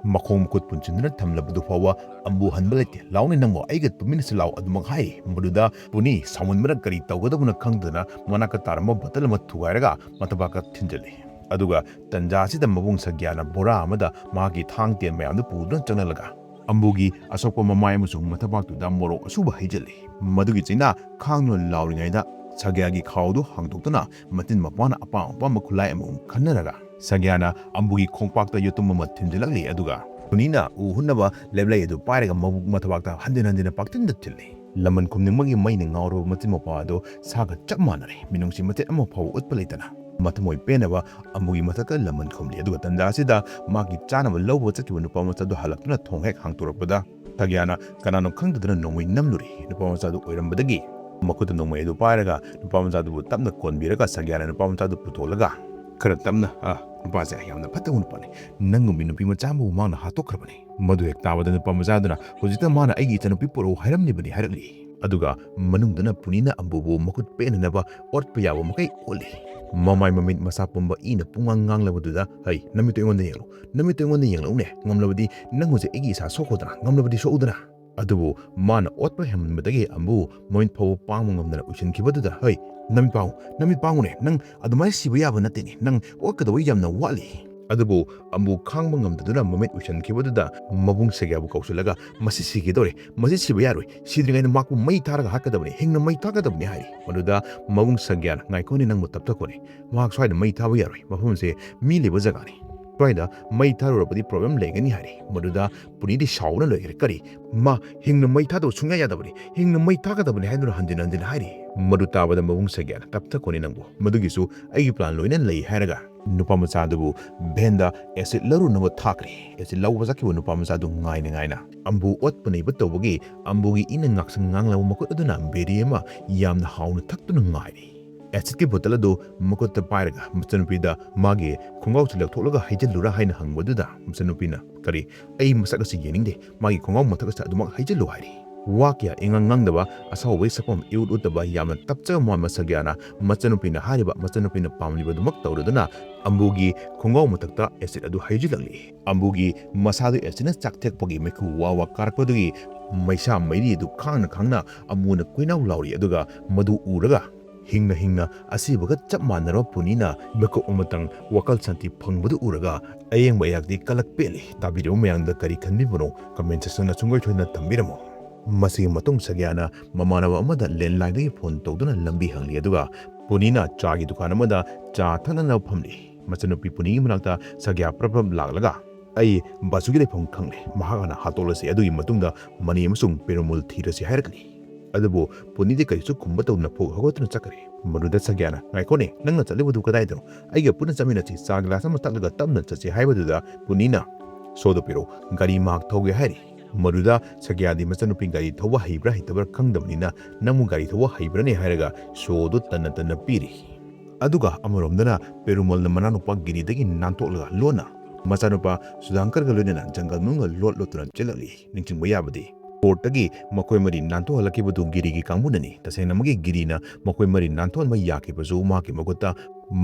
ꯃꯈꯣꯡ ꯃꯈꯨꯠ ꯄꯨꯟꯁꯤꯟꯗꯨꯅ ꯊꯝꯂꯕꯗꯨ ꯐꯥꯎꯕ ꯑꯝꯕꯨ ꯍꯟꯕ ꯂꯩꯇꯦ꯫ "ꯂꯥꯎꯅꯦ, ꯅꯪꯕꯨ ꯑꯩꯒ ꯇꯨꯃꯤꯟꯅꯁꯤ ꯂꯥꯎ" ꯑꯗꯨꯃꯛ ꯍꯥꯏ꯫ ꯃꯗꯨꯗ ꯄꯨꯅꯤ ꯁꯥꯎꯃꯟꯕꯅ ꯀꯔꯤ ꯇꯧꯒꯗꯕꯅꯣ ꯈꯪꯗꯗꯅ ꯃꯅꯥꯛꯇ ꯇꯥꯔꯝꯕ ꯕꯣꯇꯜ ꯑꯃ ꯊꯨꯒꯥꯏꯔꯒ ꯃꯊꯕꯥꯛꯇ ꯊꯤꯟꯖꯜꯂꯤ꯫ ꯑꯗꯨꯒ ꯇꯟꯖꯥ ꯑꯁꯤꯗ ꯃꯕꯨꯡ ꯁꯒ꯭ꯌꯥꯅ ꯕꯣꯔꯥ ꯑꯃꯗ ꯃꯍꯥꯛꯀꯤ ꯊꯥꯡ ꯇꯦꯟ ꯃꯌꯥꯝꯗꯨ ꯄꯨꯗꯨꯅ ꯆꯪꯂꯛꯂꯒ ꯑꯝꯕꯨꯒꯤ ꯑꯁꯣꯛꯄ ꯃꯃꯥꯏ ꯑꯃꯁꯨꯡ ꯃꯊꯕꯥꯛꯇꯨꯗ ꯃꯣꯔꯣꯛ ꯑꯁꯨꯕ ꯍꯩꯖꯤꯜꯂꯤ꯫ ꯃꯗꯨꯒꯤ ꯆꯩꯅꯥ ꯈꯥꯡꯗꯨꯅ ꯂꯥꯎꯔꯤꯉꯩꯗ ꯁꯒ꯭ꯌꯥꯒꯤ ꯈꯥꯎꯗꯨ ꯍꯥꯡꯗꯣꯛꯇꯨꯅ ꯃꯆꯤꯟ ꯃꯄꯥꯅ ꯑꯄꯥꯝ ꯑꯄꯥꯝꯕ ꯈꯨꯠꯂꯥꯏ ꯑꯃꯃꯝ ꯈꯟꯅꯔꯒ ꯁꯒ꯭ꯌꯥꯅ ꯑꯝꯕꯨꯒꯤ ꯈꯣꯡꯄꯥꯛꯇ ꯌꯦꯇꯨꯝ ꯑꯃ ꯊꯤꯟꯖꯤꯜꯂꯛꯂꯤ꯫ ꯑꯗꯨꯒ ꯄꯨꯅꯤꯅ ꯎ ꯍꯨꯠꯅꯕ ꯂꯦꯞꯂꯩ ꯑꯗꯨ ꯄꯥꯏꯔꯒ ꯃꯕꯨꯛ ꯃꯊꯕꯥꯛꯇ ꯍꯟꯖꯤꯟ ꯍꯟꯖꯤꯟꯅ ꯄꯥꯛꯊꯤꯟꯗ ꯊꯤꯜꯂꯤ꯫ ꯂꯃꯟ ꯈꯨꯝꯅꯤꯡꯕꯒꯤ ꯃꯩꯅ ꯉꯥꯎꯔꯕ ꯃꯆꯤꯟ ꯃꯄꯥ ꯑꯗꯨ ꯁꯥꯒ ꯆꯞ ꯃꯥꯟꯅꯔꯦ꯫ ꯃꯤꯅꯨꯡꯁꯤ ꯃꯆꯦꯠ ꯑꯃ ꯐꯥꯎꯕ ꯎꯠꯄ ꯂꯩꯇꯅ ꯃꯊꯃꯣꯏ ꯄꯦꯟꯅꯕ ꯑꯝꯕꯨꯒꯤ ꯃꯊꯛꯇ ꯂꯃꯟ ꯈꯨꯝꯂꯤ꯫ ꯑꯗꯨꯒ ꯇꯟꯖꯥ ꯑꯁꯤꯗ ꯃꯥꯒꯤ ꯆꯥꯅꯕ ꯂꯧꯕ ꯆꯠꯈꯤꯕ ꯅꯨꯄꯥ ꯃꯆꯥꯗꯨ ꯍꯜꯂꯛꯇꯨꯅ ꯊꯣꯡ ꯍꯦꯛ ꯍꯥꯡꯇꯣꯔꯛꯄꯗ ꯁꯒ꯭ꯌꯥꯅ ꯀꯅꯥꯅꯣ ꯈꯪꯗꯗꯅ ꯅꯣꯡꯃꯩ ꯅꯝꯂꯨꯔꯦ꯫ ꯅꯨꯄꯥ ꯃꯆꯥꯗꯨ ꯑꯣꯏꯔꯝꯕꯗꯒꯤ ꯃꯈꯨꯠꯇ ꯅꯣꯡꯃꯩ ꯑꯗꯨ ꯄꯥꯏꯔꯒ ꯅꯨꯄꯥ ꯃꯆꯥꯗꯨꯕꯨ ꯇꯞꯅ ꯀꯣꯟꯕꯤꯔꯒ ꯁꯒ꯭ꯌꯥꯅ ꯅꯨꯄꯥ ꯃꯆꯥꯗꯨ ꯄꯨꯊꯣꯛꯂꯒ ꯈꯔ ꯇꯞꯅ, "ꯑ, ꯅꯨꯄꯥꯁꯦ ꯌꯥꯝꯅ ꯐꯠꯇꯕ ꯅꯨꯄꯥꯅꯤ꯫ ꯅꯪꯒꯨꯝꯕꯤ ꯅꯨꯄꯤ ꯃꯆꯥ ꯑꯃꯕꯨ ꯃꯥꯅ ꯍꯥꯠꯇꯣꯛꯈ꯭ꯔꯕꯅꯤ꯫" ꯃꯗꯨ ꯍꯦꯛ ꯇꯥꯕꯗ ꯅꯨꯄꯥ ꯃꯆꯥꯗꯨꯅ, "ꯍꯧꯖꯤꯛꯇ ꯃꯥꯅ ꯑꯩꯒꯤ ꯏꯆꯥꯅꯨꯄꯤ ꯄꯨꯔꯛꯎ ꯍꯥꯏꯔꯝꯂꯤꯕꯅꯤ" ꯍꯥꯏꯔꯛꯂꯤ꯫ ꯑꯗꯨꯒ ꯃꯅꯨꯡꯗꯅ ꯄꯨꯅꯤꯅ ꯑꯝꯕꯨꯕꯨ ꯃꯈꯨꯠ ꯄꯦꯟꯅꯅꯕ ꯑꯣꯠꯄ ꯌꯥꯕ ꯃꯈꯩ ꯑꯣꯠꯂꯤ꯫ ꯃꯃꯥꯏ ꯃꯃꯤꯠ ꯃꯁꯥ ꯄꯨꯝꯕ ꯏꯅ ꯄꯨꯡꯉꯥꯡ ꯉꯥꯡꯂꯕꯗꯨꯗ, "ꯍꯩ, ꯅꯃꯤꯠꯇꯣ ꯑꯩꯉꯣꯟꯗ ꯌꯦꯡꯂꯨ, ꯅꯃꯤꯠꯇꯣ ꯑꯩꯉꯣꯟꯗ ꯌꯦꯡꯂꯛꯎꯅꯦ, ꯉꯝꯂꯕꯗꯤ ꯅꯪ ꯍꯧꯖꯤꯛ ꯑꯩꯒꯤ ꯏꯁꯥ ꯁꯣꯛꯈꯣꯗꯅ, ꯉꯝꯂꯕꯗꯤ ꯁꯣꯛꯎꯗꯅ"꯫ ꯑꯗꯨꯕꯨ ꯃꯥꯅ ꯑꯣꯠꯄ ꯍꯦꯟꯃꯟꯕꯗꯒꯤ ꯑꯝꯕꯨ ꯃꯃꯤꯠ ꯐꯥꯎꯕ ꯄꯥꯡꯕ ꯉꯝꯗꯅ ꯎꯏꯁꯤꯟꯈꯤꯕꯗꯨꯗ, "ꯍꯩ, ꯅꯃꯤꯠ ꯄꯥꯡꯉꯨ, ꯅꯃꯤꯠ ꯄꯥꯡꯉꯨꯅꯦ, ꯅꯪ ꯑꯗꯨꯃꯥꯏꯅ ꯁꯤꯕ ꯌꯥꯕ ꯅꯠꯇꯦꯅꯦ, ꯅꯪ ꯑꯣꯠꯀꯗꯕ ꯌꯥꯝꯅ ꯋꯥꯠꯂꯤ"꯫ ꯑꯗꯨꯕꯨ ꯑꯝꯕꯨ ꯈꯥꯡꯕ ꯉꯝꯗꯗꯨꯅ ꯃꯃꯤꯠ ꯎꯏꯁꯤꯟꯈꯤꯕꯗꯨꯗ ꯃꯕꯨꯡ ꯁꯒ꯭ꯌꯥꯕꯨ ꯀꯧꯁꯤꯜꯂꯒ, "ꯃꯁꯤ ꯁꯤꯒꯦ ꯇꯧꯔꯦ, ꯃꯁꯤ ꯁꯤꯕ ꯌꯥꯔꯣꯏ, ꯁꯤꯗ꯭ꯔꯤꯉꯩꯗ ꯃꯍꯥꯛꯄꯨ ꯃꯩ ꯊꯥꯔꯒ ꯍꯥꯠꯀꯗꯕꯅꯤ, ꯍꯤꯡꯅ ꯃꯩ ꯊꯥꯒꯗꯕꯅꯤ" ꯍꯥꯏꯔꯤ꯫ ꯃꯗꯨꯗ ꯃꯕꯨꯡ ꯁꯒ꯭ꯌꯥꯅ, "ꯉꯥꯏꯈꯣꯅꯦ, ꯅꯪꯕꯨ ꯇꯞꯊꯈꯣꯅꯦ, ꯃꯍꯥꯛ ꯁ꯭ꯋꯥꯏꯗ ꯃꯩ ꯊꯥꯕ ꯌꯥꯔꯣꯏ, ꯃꯐꯝꯁꯦ ꯃꯤ ꯂꯩꯕ ꯖꯒꯥꯅꯤ, ꯁ꯭ꯋꯥꯏꯗ ꯃꯩ ꯊꯥꯔꯨꯔꯕꯗꯤ ꯄ꯭ꯔꯣꯕ꯭ꯂꯦꯝ ꯂꯩꯒꯅꯤ" ꯍꯥꯏꯔꯤ꯫ ꯃꯗꯨꯗ ꯄꯨꯅꯤꯗꯤ ꯁꯥꯎꯗꯨꯅ ꯂꯣꯏꯈ꯭ꯔꯦ꯫ "ꯀꯔꯤ? ꯃꯥ ꯍꯤꯡꯅ ꯃꯩ ꯊꯥꯗꯕ ꯁꯨꯡꯌꯥ ꯌꯥꯗꯕꯅꯤ, ꯍꯤꯡꯅ ꯃꯩ ꯊꯥꯒꯗꯕꯅꯤ" ꯍꯥꯏꯗꯨꯅ ꯍꯟꯖꯤꯟ ꯍꯟꯖꯤꯟ ꯍꯥꯏꯔꯤ꯫ ꯃꯗꯨ ꯇꯥꯕꯗ ꯃꯕꯨꯡ ꯁꯒ꯭ꯌꯥꯅ, "ꯇꯞꯊꯈꯣꯅꯦ ꯅꯪꯕꯨ, ꯃꯗꯨꯒꯤꯁꯨ ꯑꯩꯒꯤ ꯄ꯭ꯂꯥꯟ ꯂꯣꯏꯅ ꯂꯩ" ꯍꯥꯏꯔꯒ ꯅꯨꯄꯥ ꯃꯆꯥꯗꯨꯕꯨ ꯚꯦꯟꯗ ꯑꯦꯁꯤꯗ ꯂꯧꯔꯨꯅꯕ ꯊꯥꯈ꯭ꯔꯦ꯫ ꯑꯦꯁꯤꯗ ꯂꯧꯕ ꯆꯠꯈꯤꯕ ꯅꯨꯄꯥ ꯃꯆꯥꯗꯨ ꯉꯥꯏꯅ ꯉꯥꯏꯅ ꯑꯝꯕꯨ ꯑꯣꯠꯄ ꯅꯩꯕ ꯇꯧꯕꯒꯤ ꯑꯝꯕꯨꯒꯤ ꯏꯅ ꯉꯥꯛꯁꯪ ꯉꯥꯡꯂꯕ ꯃꯈꯨꯠ ꯑꯗꯨꯅ ꯕꯦꯔꯤ ꯑꯃ ꯌꯥꯝꯅ ꯍꯥꯎꯅ ꯊꯛꯇꯨꯅ ꯉꯥꯏꯔꯤ꯫ ꯑꯦꯁꯤꯗꯀꯤ ꯕꯣꯇꯜ ꯑꯗꯨ ꯃꯈꯨꯠꯇ ꯄꯥꯏꯔꯒ ꯃꯆꯟꯅꯨꯄꯤꯗ ꯃꯥꯒꯤ ꯈꯣꯡꯒ꯭ꯔꯥꯎꯁꯤ ꯂꯧꯊꯣꯛꯂꯒ ꯍꯩꯖꯤꯜꯂꯨꯔꯥ ꯍꯥꯏꯅ ꯍꯪꯕꯗꯨꯗ ꯃꯆꯟꯅꯨꯄꯤꯅ, "ꯀꯔꯤ? ꯑꯩ ꯃꯁꯛ ꯑꯁꯤ ꯌꯦꯡꯅꯤꯡꯗꯦ, ꯃꯥꯒꯤ ꯈꯣꯡꯒ꯭ꯔꯥꯎ ꯃꯊꯛ ꯑꯁꯤ ꯑꯗꯨꯃꯛ ꯍꯩꯖꯤꯜꯂꯨ" ꯍꯥꯏꯔꯤ꯫ ꯋꯥ ꯀꯌꯥ ꯏꯉꯥꯡ ꯉꯥꯡꯗꯕ, ꯑꯁꯥꯎꯕꯒꯤ ꯁꯛꯐꯝ ꯏꯎꯠ ꯎꯠꯇꯕ, ꯌꯥꯝꯅ ꯇꯞꯆꯕ ꯃꯥꯟꯕ ꯁꯒ꯭ꯌꯥꯅ ꯃꯆꯟꯅꯨꯄꯤꯅ ꯍꯥꯏꯔꯤꯕ, ꯃꯆꯟꯅꯨꯄꯤꯅ ꯄꯥꯝꯂꯤꯕꯗꯨꯃꯛ ꯇꯧꯔꯗꯨꯅ ꯑꯝꯕꯨꯒꯤ ꯈꯣꯡꯒ꯭ꯔꯥꯎ ꯃꯊꯛꯇ ꯑꯦꯁꯤꯗ ꯑꯗꯨ ꯍꯩꯖꯤꯜꯂꯛꯂꯤ꯫ ꯑꯝꯕꯨꯒꯤ ꯃꯁꯥꯗꯨ ꯑꯦꯁꯤꯗꯅ ꯆꯥꯛꯊꯦꯛꯄꯒꯤ ꯃꯩꯈꯨ ꯋꯥ ꯋꯥ ꯀꯥꯔꯛꯄꯗꯨꯒꯤ ꯃꯩꯁꯥ ꯃꯩꯔꯤ ꯑꯗꯨ ꯈꯥꯡꯅ ꯈꯥꯡꯅ ꯑꯃꯨꯅ ꯀꯣꯏꯅꯥꯎ ꯂꯥꯎꯔꯤ꯫ ꯑꯗꯨꯒ ꯃꯗꯨ ꯎꯔꯒ ꯍꯤꯡꯅ ꯍꯤꯡꯅ ꯑꯁꯤꯕꯒ ꯆꯞ ꯃꯥꯟꯅꯔꯕ ꯄꯨꯅꯤꯅ ꯃꯤꯀꯨꯞ ꯑꯃꯇꯪ ꯋꯥꯈꯜ ꯁꯥꯟꯇꯤ ꯐꯪꯕꯗꯨ ꯎꯔꯒ ꯑꯌꯦꯡꯕ ꯑꯩꯍꯥꯛꯇꯤ ꯀꯂꯛ ꯄꯦꯜꯂꯤ꯫ ꯇꯥꯕꯤꯔꯤꯕ ꯃꯌꯥꯝꯗ ꯀꯔꯤ ꯈꯟꯕꯤꯕꯅꯣ? ꯀꯃꯦꯟ ꯁꯦꯛꯁꯟꯗ ꯁꯨꯡꯁꯣꯏ ꯁꯣꯏꯗꯅ ꯊꯝꯕꯤꯔꯝꯃꯨ꯫ ꯃꯁꯤꯒꯤ ꯃꯇꯨꯡ ꯁꯒ꯭ꯌꯥꯅ ꯃꯃꯥꯟꯅꯕ ꯑꯃꯗ ꯂꯦꯟꯂꯥꯏꯟꯗꯒꯤ ꯐꯣꯟ ꯇꯧꯗꯨꯅ ꯂꯝꯕꯤ ꯍꯪꯂꯤ, ꯑꯗꯨꯒ ꯄꯨꯅꯤꯅ ꯆꯥꯒꯤ ꯗꯨꯀꯥꯟ ꯑꯃꯗ ꯆꯥ ꯊꯛꯅꯅꯕ ꯐꯝꯂꯤ꯫ ꯃꯆꯟꯅꯨꯄꯤ ꯄꯨꯅꯤꯒꯤ ꯃꯅꯥꯛꯇ ꯁꯒ꯭ꯌꯥ ꯄ꯭ꯔꯞ ꯄ꯭ꯔꯞ ꯂꯥꯛꯂꯒ, "ꯑꯩ ꯕꯥꯁꯨꯒꯤ ꯂꯩꯐꯝ ꯈꯪꯂꯦ, ꯃꯍꯥꯛ ꯍꯥꯟꯅ ꯍꯥꯠꯇꯣꯛꯂꯁꯤ, ꯑꯗꯨꯒꯤ ꯃꯇꯨꯡꯗ ꯃꯅꯤ ꯑꯃꯁꯨꯡ ꯄꯦꯔꯨꯃꯜ ꯊꯤꯔꯁꯤ" ꯍꯥꯏꯔꯛꯀꯅꯤ꯫ ꯑꯗꯨꯕꯨ ꯄꯨꯅꯤꯗꯤ ꯀꯔꯤꯁꯨ ꯈꯨꯝꯕ ꯇꯧꯗꯅ ꯐꯨꯛ ꯍꯧꯒꯠꯇꯨꯅ ꯆꯠꯈ꯭ꯔꯦ꯫ ꯃꯗꯨꯗ ꯁꯒ꯭ꯌꯥꯅ, "ꯉꯥꯏꯈꯣꯅꯦ, ꯅꯪꯅ ꯆꯠꯂꯤꯕꯗꯨ ꯀꯗꯥꯏꯗꯅꯣ? ꯑꯩꯒ ꯄꯨꯟꯅ ꯆꯠꯃꯤꯟꯅꯁꯤ, ꯆꯥ ꯒꯤꯂꯥꯁ ꯑꯃ ꯊꯛꯂꯒ ꯇꯞꯅ ꯆꯠꯁꯤ" ꯍꯥꯏꯕꯗꯨꯗ ꯄꯨꯅꯤꯅ, "ꯁꯣꯗꯣ ꯄꯤꯔꯛꯎ, ꯒꯥꯔꯤ ꯃꯍꯥꯛ ꯊꯧꯒꯦ" ꯍꯥꯏꯔꯤ꯫ ꯃꯗꯨꯗ ꯁꯒ꯭ꯌꯥꯗꯤ ꯃꯆꯟꯅꯨꯄꯤ ꯒꯥꯔꯤ ꯊꯧꯕ ꯍꯩꯕ꯭ꯔꯥ ꯍꯩꯇꯕ꯭ꯔꯥ ꯈꯪꯗꯕꯅꯤꯅ, "ꯅꯪꯕꯨ ꯒꯥꯔꯤ ꯊꯧꯕ ꯍꯩꯕ꯭ꯔꯥꯅꯦ?" ꯍꯥꯏꯔꯒ ꯁꯣꯗꯨ ꯇꯟꯅ ꯇꯟꯅ ꯄꯤꯔꯤ꯫ ꯑꯗꯨꯒ ꯑꯃꯔꯣꯝꯗꯅ ꯄꯦꯔꯨꯃꯜꯅ ꯃꯅꯥꯎꯅꯨꯄꯥ ꯒꯤꯔꯤꯗꯒꯤ ꯅꯥꯟꯊꯣꯛꯂꯒ ꯂꯣꯟꯅ ꯃꯆꯥꯅꯨꯄꯥ ꯁꯨꯙꯥꯡꯀꯔꯒ ꯂꯣꯏꯅꯅ ꯖꯪꯒꯜ ꯃꯅꯨꯡꯗ ꯂꯣꯠ ꯂꯣꯠꯇꯨꯅ ꯆꯦꯜꯂꯛꯂꯤ꯫ ꯅꯤꯡꯁꯤꯡꯕ ꯌꯥꯕꯗꯤ, ꯀꯣꯔꯠꯇꯒꯤ ꯃꯈꯣꯏ ꯃꯔꯤ ꯅꯥꯟꯊꯣꯛꯍꯜꯂꯛꯈꯤꯕꯗꯨ ꯒꯤꯔꯤꯒꯤ ꯀꯥꯡꯕꯨꯅꯅꯤ꯫ ꯇꯁꯦꯡꯅꯃꯛꯀꯤ ꯒꯤꯔꯤꯅ ꯃꯈꯣꯏ ꯃꯔꯤ ꯅꯥꯟꯊꯣꯛꯍꯟꯕ ꯌꯥꯈꯤꯕꯁꯨ ꯃꯍꯥꯛꯀꯤ ꯃꯈꯨꯠꯇ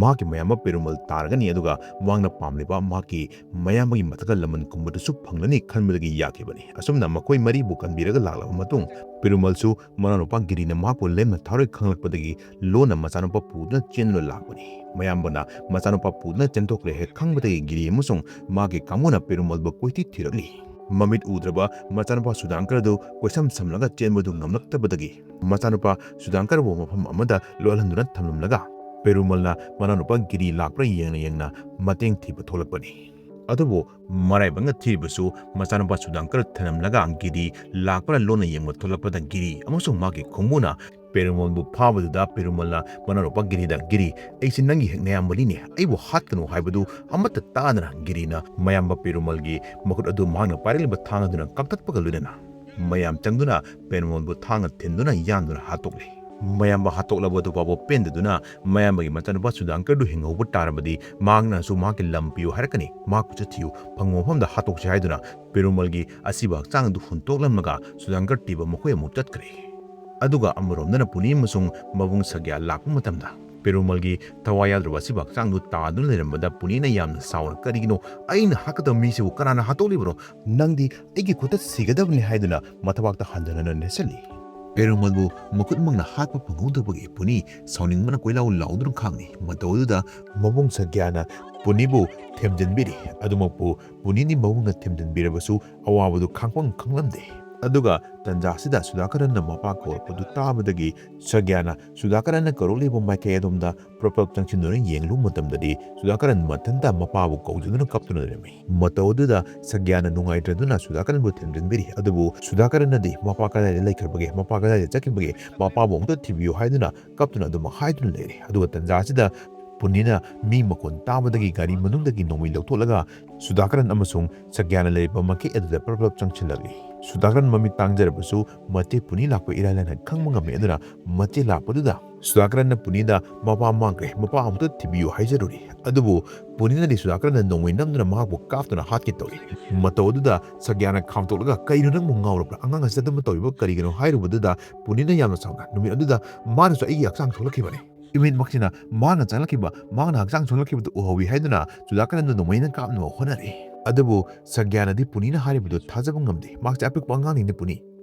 ꯃꯍꯥꯛꯀꯤ ꯃꯌꯥꯝꯕ ꯄꯦꯔꯨꯃꯜ ꯇꯥꯔꯒꯅꯤ, ꯑꯗꯨꯒ ꯃꯍꯥꯛꯅ ꯄꯥꯝꯂꯤꯕ ꯃꯍꯥꯛꯀꯤ ꯃꯌꯥꯝꯕꯒꯤ ꯃꯊꯛꯇ ꯂꯃꯟ ꯈꯨꯝꯕꯗꯨꯁꯨ ꯐꯪꯂꯅꯤ ꯈꯟꯕꯗꯒꯤ ꯌꯥꯈꯤꯕꯅꯤ꯫ ꯑꯁꯨꯝꯅ ꯃꯈꯣꯏ ꯃꯔꯤꯕꯨ ꯀꯟꯕꯤꯔꯒ ꯂꯥꯛꯂꯕ ꯃꯇꯨꯡ, ꯄꯦꯔꯨꯃꯜꯁꯨ ꯃꯅꯥꯎꯅꯨꯄꯥ ꯒꯤꯔꯤꯅ ꯃꯍꯥꯛꯄꯨ ꯂꯦꯝꯅ ꯊꯥꯔꯣꯏ ꯈꯪꯂꯛꯄꯗꯒꯤ ꯂꯣꯟꯅ ꯃꯆꯥꯅꯨꯄꯥ ꯄꯨꯗꯨꯅ ꯆꯦꯟꯗꯨꯅ ꯂꯥꯛꯄꯅꯤ꯫ ꯃꯌꯥꯝꯕꯅ ꯃꯆꯥꯅꯨꯄꯥ ꯄꯨꯗꯨꯅ ꯆꯦꯟꯊꯣꯛꯈ꯭ꯔꯦ ꯍꯦꯛ ꯈꯪꯕꯗꯒꯤ ꯒꯤꯔꯤ ꯑꯃꯁꯨꯡ ꯃꯍꯥꯛꯀꯤ ꯀꯥꯡꯕꯨꯅ ꯄꯦꯔꯨꯃꯜꯕꯨ ꯀꯣꯏꯊꯤ ꯊꯤꯔꯛꯂꯤ꯫ ꯃꯃꯤꯠ ꯎꯗ꯭ꯔꯕ ꯃꯆꯥꯅꯨꯄꯥ ꯁꯨꯗꯥꯡꯀꯔ ꯑꯗꯨ ꯀꯣꯏꯁꯝ ꯁꯝꯂꯒ ꯆꯦꯟꯕꯗꯨ ꯉꯝꯂꯛꯇꯕꯗꯒꯤ ꯃꯆꯥꯅꯨꯄꯥ ꯁꯨꯗꯥꯡꯀꯔꯕꯨ ꯃꯐꯝ ꯑꯃꯗ ꯂꯣꯠꯍꯟꯗꯨꯅ ꯊꯝꯂꯝꯂꯒ ꯄꯦꯔꯨꯃꯜꯅ ꯃꯅꯥꯎꯅꯨꯄꯥ ꯒꯤꯔꯤ ꯂꯥꯛꯄ꯭ꯔꯥ ꯌꯦꯡꯅ ꯌꯦꯡꯅ ꯃꯇꯦꯡ ꯊꯤꯕ ꯊꯣꯛꯂꯛꯄꯅꯤ꯫ ꯑꯗꯨꯕꯨ ꯃꯔꯥꯏꯕꯛꯅ ꯊꯤꯔꯤꯕꯁꯨ ꯃꯆꯥꯅꯨꯄꯥ ꯁꯨꯗꯥꯡꯀꯔ ꯊꯅꯝꯂꯒ ꯒꯤꯔꯤ ꯂꯥꯛꯄ꯭ꯔꯥ ꯂꯣꯟꯅ ꯌꯦꯡꯕ ꯊꯣꯛꯂꯛꯄꯗ ꯒꯤꯔꯤ ꯑꯃꯁꯨꯡ ꯃꯍꯥꯛꯀꯤ ꯈꯣꯡꯕꯨꯅ ꯄꯦꯔꯨꯃꯜꯕꯨ ꯐꯥꯕꯗꯨꯗ ꯄꯦꯔꯨꯃꯜꯅ ꯃꯅꯥꯎꯅꯨꯄꯥ ꯒꯤꯔꯤꯗ, "ꯒꯤꯔꯤ, ꯑꯩꯁꯤ ꯅꯪꯒꯤ ꯍꯦꯛ ꯅꯌꯥꯝꯕꯅꯤꯅꯦ, ꯑꯩꯕꯨ ꯍꯥꯠꯀꯅꯨ" ꯍꯥꯏꯕꯗꯨ ꯑꯃꯠꯇ ꯇꯥꯗꯅ ꯒꯤꯔꯤꯅ ꯃꯌꯥꯝꯕ ꯄꯦꯔꯨꯃꯜꯒꯤ ꯃꯈꯨꯠ ꯑꯗꯨ ꯃꯍꯥꯛꯅ ꯄꯥꯏꯔꯛꯂꯤꯕ ꯊꯥꯡ ꯑꯗꯨꯅ ꯀꯛꯊꯠꯄꯒ ꯂꯣꯏꯅꯅ ꯃꯌꯥꯝ ꯆꯪꯗꯨꯅ ꯄꯦꯔꯨꯃꯜꯕꯨ ꯊꯥꯡꯅ ꯊꯤꯟꯗꯨꯅ ꯌꯥꯟꯗꯨꯅ ꯍꯥꯠꯇꯣꯛꯂꯦ꯫ ꯃꯌꯥꯝꯕ ꯍꯥꯠꯇꯣꯛꯂꯕ ꯑꯗꯨ ꯐꯥꯎꯕ ꯄꯦꯟꯗꯗꯨꯅ ꯃꯌꯥꯝꯕꯒꯤ ꯃꯆꯥꯅꯨꯄꯥ ꯁꯨꯗꯥꯡꯀꯔꯗꯨ ꯍꯤꯡꯍꯧꯕ ꯇꯥꯔꯕꯗꯤ ꯃꯍꯥꯛꯅꯁꯨ ꯃꯍꯥꯛꯀꯤ ꯂꯝ ꯄꯤꯌꯨ ꯍꯥꯏꯔꯛꯀꯅꯤ, ꯃꯍꯥꯛꯄꯨ ꯆꯠꯊꯤꯌꯨ, ꯐꯪꯕ ꯃꯐꯝꯗ ꯍꯥꯠꯇꯣꯛꯁꯤ ꯍꯥꯏꯗꯨꯅ ꯄꯦꯔꯨꯃꯜꯒꯤ ꯑꯁꯤꯕ ꯍꯛꯆꯥꯡ ꯑꯗꯨ ꯍꯨꯟꯇꯣꯛꯂꯝꯂꯒ ꯁꯨꯗꯥꯡꯀꯔ ꯊꯤꯕ ꯃꯈꯣꯏ ꯑꯃꯨꯛ ꯆꯠꯈ꯭ꯔꯦ꯫ ꯑꯗꯨꯒ ꯑꯃꯔꯣꯝꯗꯅ ꯄꯨꯅꯤ ꯑꯃꯁꯨꯡ ꯃꯕꯨꯡ ꯁꯒ꯭ꯌꯥ ꯂꯥꯛꯄ ꯃꯇꯝꯗ ꯄꯦꯔꯨꯃꯜꯒꯤ ꯊꯋꯥꯏ ꯌꯥꯎꯗ꯭ꯔꯕ ꯑꯁꯤꯕ ꯍꯛꯆꯥꯡꯗꯨ ꯇꯥꯗꯨꯅ ꯂꯩꯔꯝꯕꯗ ꯄꯨꯅꯤꯅ ꯌꯥꯝꯅ ꯁꯥꯎꯅ, "ꯀꯔꯤꯒꯤꯅꯣ ꯑꯩꯅ ꯍꯥꯠꯀꯗꯕ ꯃꯤꯁꯤꯕꯨ ꯀꯅꯥꯅ ꯍꯥꯠꯇꯣꯛꯂꯤꯕꯅꯣ? ꯅꯪꯗꯤ ꯑꯩꯒꯤ ꯈꯨꯠꯇ ꯁꯤꯒꯗꯕꯅꯤ" ꯍꯥꯏꯗꯨꯅ ꯃꯊꯕꯥꯛꯇ ꯍꯟꯖꯟ ꯍꯟꯖꯟ ꯅꯦꯠꯁꯜꯂꯤ꯫ ꯄꯦꯔꯨꯃꯜꯕꯨ ꯃꯈꯨꯠꯃꯛꯅ ꯍꯥꯠꯄ ꯐꯪꯍꯧꯗꯕꯒꯤ ꯄꯨꯅꯤ ꯁꯥꯎꯅꯤꯡꯕꯅ ꯀꯣꯏꯂꯥꯎ ꯂꯥꯎꯗꯨꯅ ꯈꯥꯡꯂꯤ꯫ ꯃꯇꯧ ꯑꯗꯨꯗ ꯃꯕꯨꯡ ꯁꯒ꯭ꯌꯥꯅ ꯄꯨꯅꯤꯕꯨ ꯊꯦꯝꯖꯤꯟꯕꯤꯔꯤ꯫ ꯑꯗꯨꯃꯛꯄꯨ ꯄꯨꯅꯤꯗꯤ ꯃꯕꯨꯡꯅ ꯊꯦꯝꯖꯤꯟꯕꯤꯔꯕꯁꯨ ꯑꯋꯥꯕꯗꯨ ꯈꯥꯡꯐꯝ ꯈꯪꯂꯝꯗꯦ꯫ ꯑꯗꯨꯒ ꯇꯟꯖꯥ ꯑꯁꯤꯗ ꯁꯨꯗꯥꯀꯔꯟꯅ ꯃꯄꯥ ꯀꯧꯔꯛꯄꯗꯨ ꯇꯥꯕꯗꯒꯤ ꯁꯒ꯭ꯌꯥꯅ ꯁꯨꯗꯥꯀꯔꯟꯅ ꯀꯧꯔꯛꯂꯤꯕ ꯃꯥꯏꯀꯩ ꯑꯗꯣꯝꯗ ꯄ꯭ꯔꯞ ꯄ꯭ꯔꯞ ꯆꯪꯁꯤꯟꯗꯨꯅ ꯌꯦꯡꯂꯨꯕ ꯃꯇꯝꯗꯗꯤ ꯁꯨꯗꯥꯀꯔꯟ ꯃꯊꯟꯇ ꯃꯄꯥꯕꯨ ꯀꯧꯖꯗꯨꯅ ꯀꯞꯇꯨꯅ ꯂꯩꯔꯝꯃꯤ꯫ ꯃꯇꯧ ꯑꯗꯨꯗ ꯁꯒ꯭ꯌꯥꯅ ꯅꯨꯡꯉꯥꯏꯇ꯭ꯔꯗꯨꯅ ꯁꯨꯗꯥꯀꯔꯟꯕꯨ ꯊꯦꯝꯖꯤꯟꯕꯤꯔꯤ꯫ ꯑꯗꯨꯕꯨ ꯁꯨꯗꯥꯀꯔꯟꯅꯗꯤ ꯃꯄꯥ ꯀꯗꯥꯏꯗ ꯂꯩꯈ꯭ꯔꯕꯒꯦ, ꯃꯄꯥ ꯀꯗꯥꯏꯗ ꯆꯠꯈꯤꯕꯒꯦ, ꯃꯄꯥꯕꯨ ꯑꯃꯨꯛꯇ ꯊꯤꯕꯤꯌꯨ ꯍꯥꯏꯗꯨꯅ ꯀꯞꯇꯨꯅ ꯑꯗꯨꯃꯛ ꯍꯥꯏꯗꯨꯅ ꯂꯩꯔꯦ꯫ ꯑꯗꯨꯒ ꯇꯟꯖꯥ ꯑꯁꯤꯗ ꯄꯨꯅꯤꯅ ꯃꯤ ꯃꯈꯣꯟ ꯇꯥꯕꯗꯒꯤ ꯒꯥꯔꯤ ꯃꯅꯨꯡꯗꯒꯤ ꯅꯣꯡꯃꯩ ꯂꯧꯊꯣꯛꯂꯒ ꯁꯨꯗꯥꯀꯔꯟ ꯑꯃꯁꯨꯡ ꯁꯒ꯭ꯌꯥꯅ ꯂꯩꯔꯤꯕ ꯃꯥꯏꯀꯩ ꯑꯗꯨꯗ ꯄ꯭ꯔꯞ ꯄ꯭ꯔꯞ ꯆꯪꯁꯤꯜꯂꯛꯂꯤ꯫ ꯁꯨꯗꯥꯀꯔꯟ ꯃꯃꯤꯠ ꯇꯥꯡꯖꯔꯕꯁꯨ ꯃꯆꯦ ꯄꯨꯅꯤ ꯂꯥꯛꯄ ꯏꯔꯥꯏ ꯂꯥꯏꯅ ꯈꯪꯕ ꯉꯝꯃꯤ꯫ ꯑꯗꯨꯅ ꯃꯆꯦ ꯂꯥꯛꯄꯗꯨꯗ ꯁꯨꯗꯥꯀꯔꯟꯅ ꯄꯨꯅꯤꯗ "ꯃꯄꯥ ꯃꯥꯡꯈ꯭ꯔꯦ, ꯃꯄꯥ ꯑꯃꯨꯛꯇ ꯊꯤꯕꯤꯌꯨ" ꯍꯥꯏꯖꯔꯨꯔꯤ꯫ ꯑꯗꯨꯕꯨ ꯄꯨꯅꯤꯅꯗꯤ ꯁꯨꯗꯥꯀꯔꯟꯗ ꯅꯣꯡꯃꯩ ꯅꯝꯗꯨꯅ ꯃꯍꯥꯛꯄꯨ ꯀꯥꯞꯇꯨꯅ ꯍꯥꯠꯀꯦ ꯇꯧꯏ꯫ ꯃꯇꯧ ꯑꯗꯨꯗ ꯁꯒ꯭ꯌꯥꯅ ꯈꯥꯝꯇꯣꯛꯂꯒ, "ꯀꯩꯅꯣ, ꯅꯪꯕꯨ ꯉꯥꯎꯔꯕ꯭ꯔꯥ? ꯑꯉꯥꯡ ꯑꯁꯤꯗ ꯑꯗꯨꯝ ꯇꯧꯔꯤꯕ ꯀꯔꯤꯒꯤꯅꯣ?" ꯍꯥꯏꯔꯨꯕꯗꯨꯗ ꯄꯨꯅꯤꯅ ꯌꯥꯝꯅ ꯁꯥꯎꯅ, "ꯅꯨꯃꯤꯠ ꯑꯗꯨꯗ ꯃꯥꯅꯁꯨ ꯑꯩꯒꯤ ꯍꯛꯆꯥꯡ ꯁꯣꯛꯂꯛꯈꯤꯕꯅꯤ꯫ ꯏꯃꯤꯠꯃꯛꯁꯤꯅ ꯃꯥꯅ ꯆꯪꯂꯛꯈꯤꯕ, ꯃꯥꯅ ꯍꯛꯆꯥꯡ ꯁꯣꯛꯂꯛꯈꯤꯕꯗꯨ ꯎꯍꯧꯏ" ꯍꯥꯏꯗꯨꯅ ꯁꯨꯗꯥꯀꯔꯟꯗ ꯅꯣꯡꯃꯩꯅ ꯀꯥꯞꯅꯕ ꯍꯣꯠꯅꯔꯛꯏ꯫ ꯑꯗꯨꯕꯨ ꯁꯒ꯭ꯌꯥꯅꯗꯤ ꯄꯨꯅꯤꯅ ꯍꯥꯏꯔꯤꯕꯗꯨ ꯊꯥꯖꯕ ꯉꯝꯗꯦ꯫ "ꯃꯍꯥꯛꯁꯦ ꯑꯄꯤꯛꯄ ꯑꯉꯥꯡꯅꯤꯅꯦ, ꯄꯨꯅꯤ꯫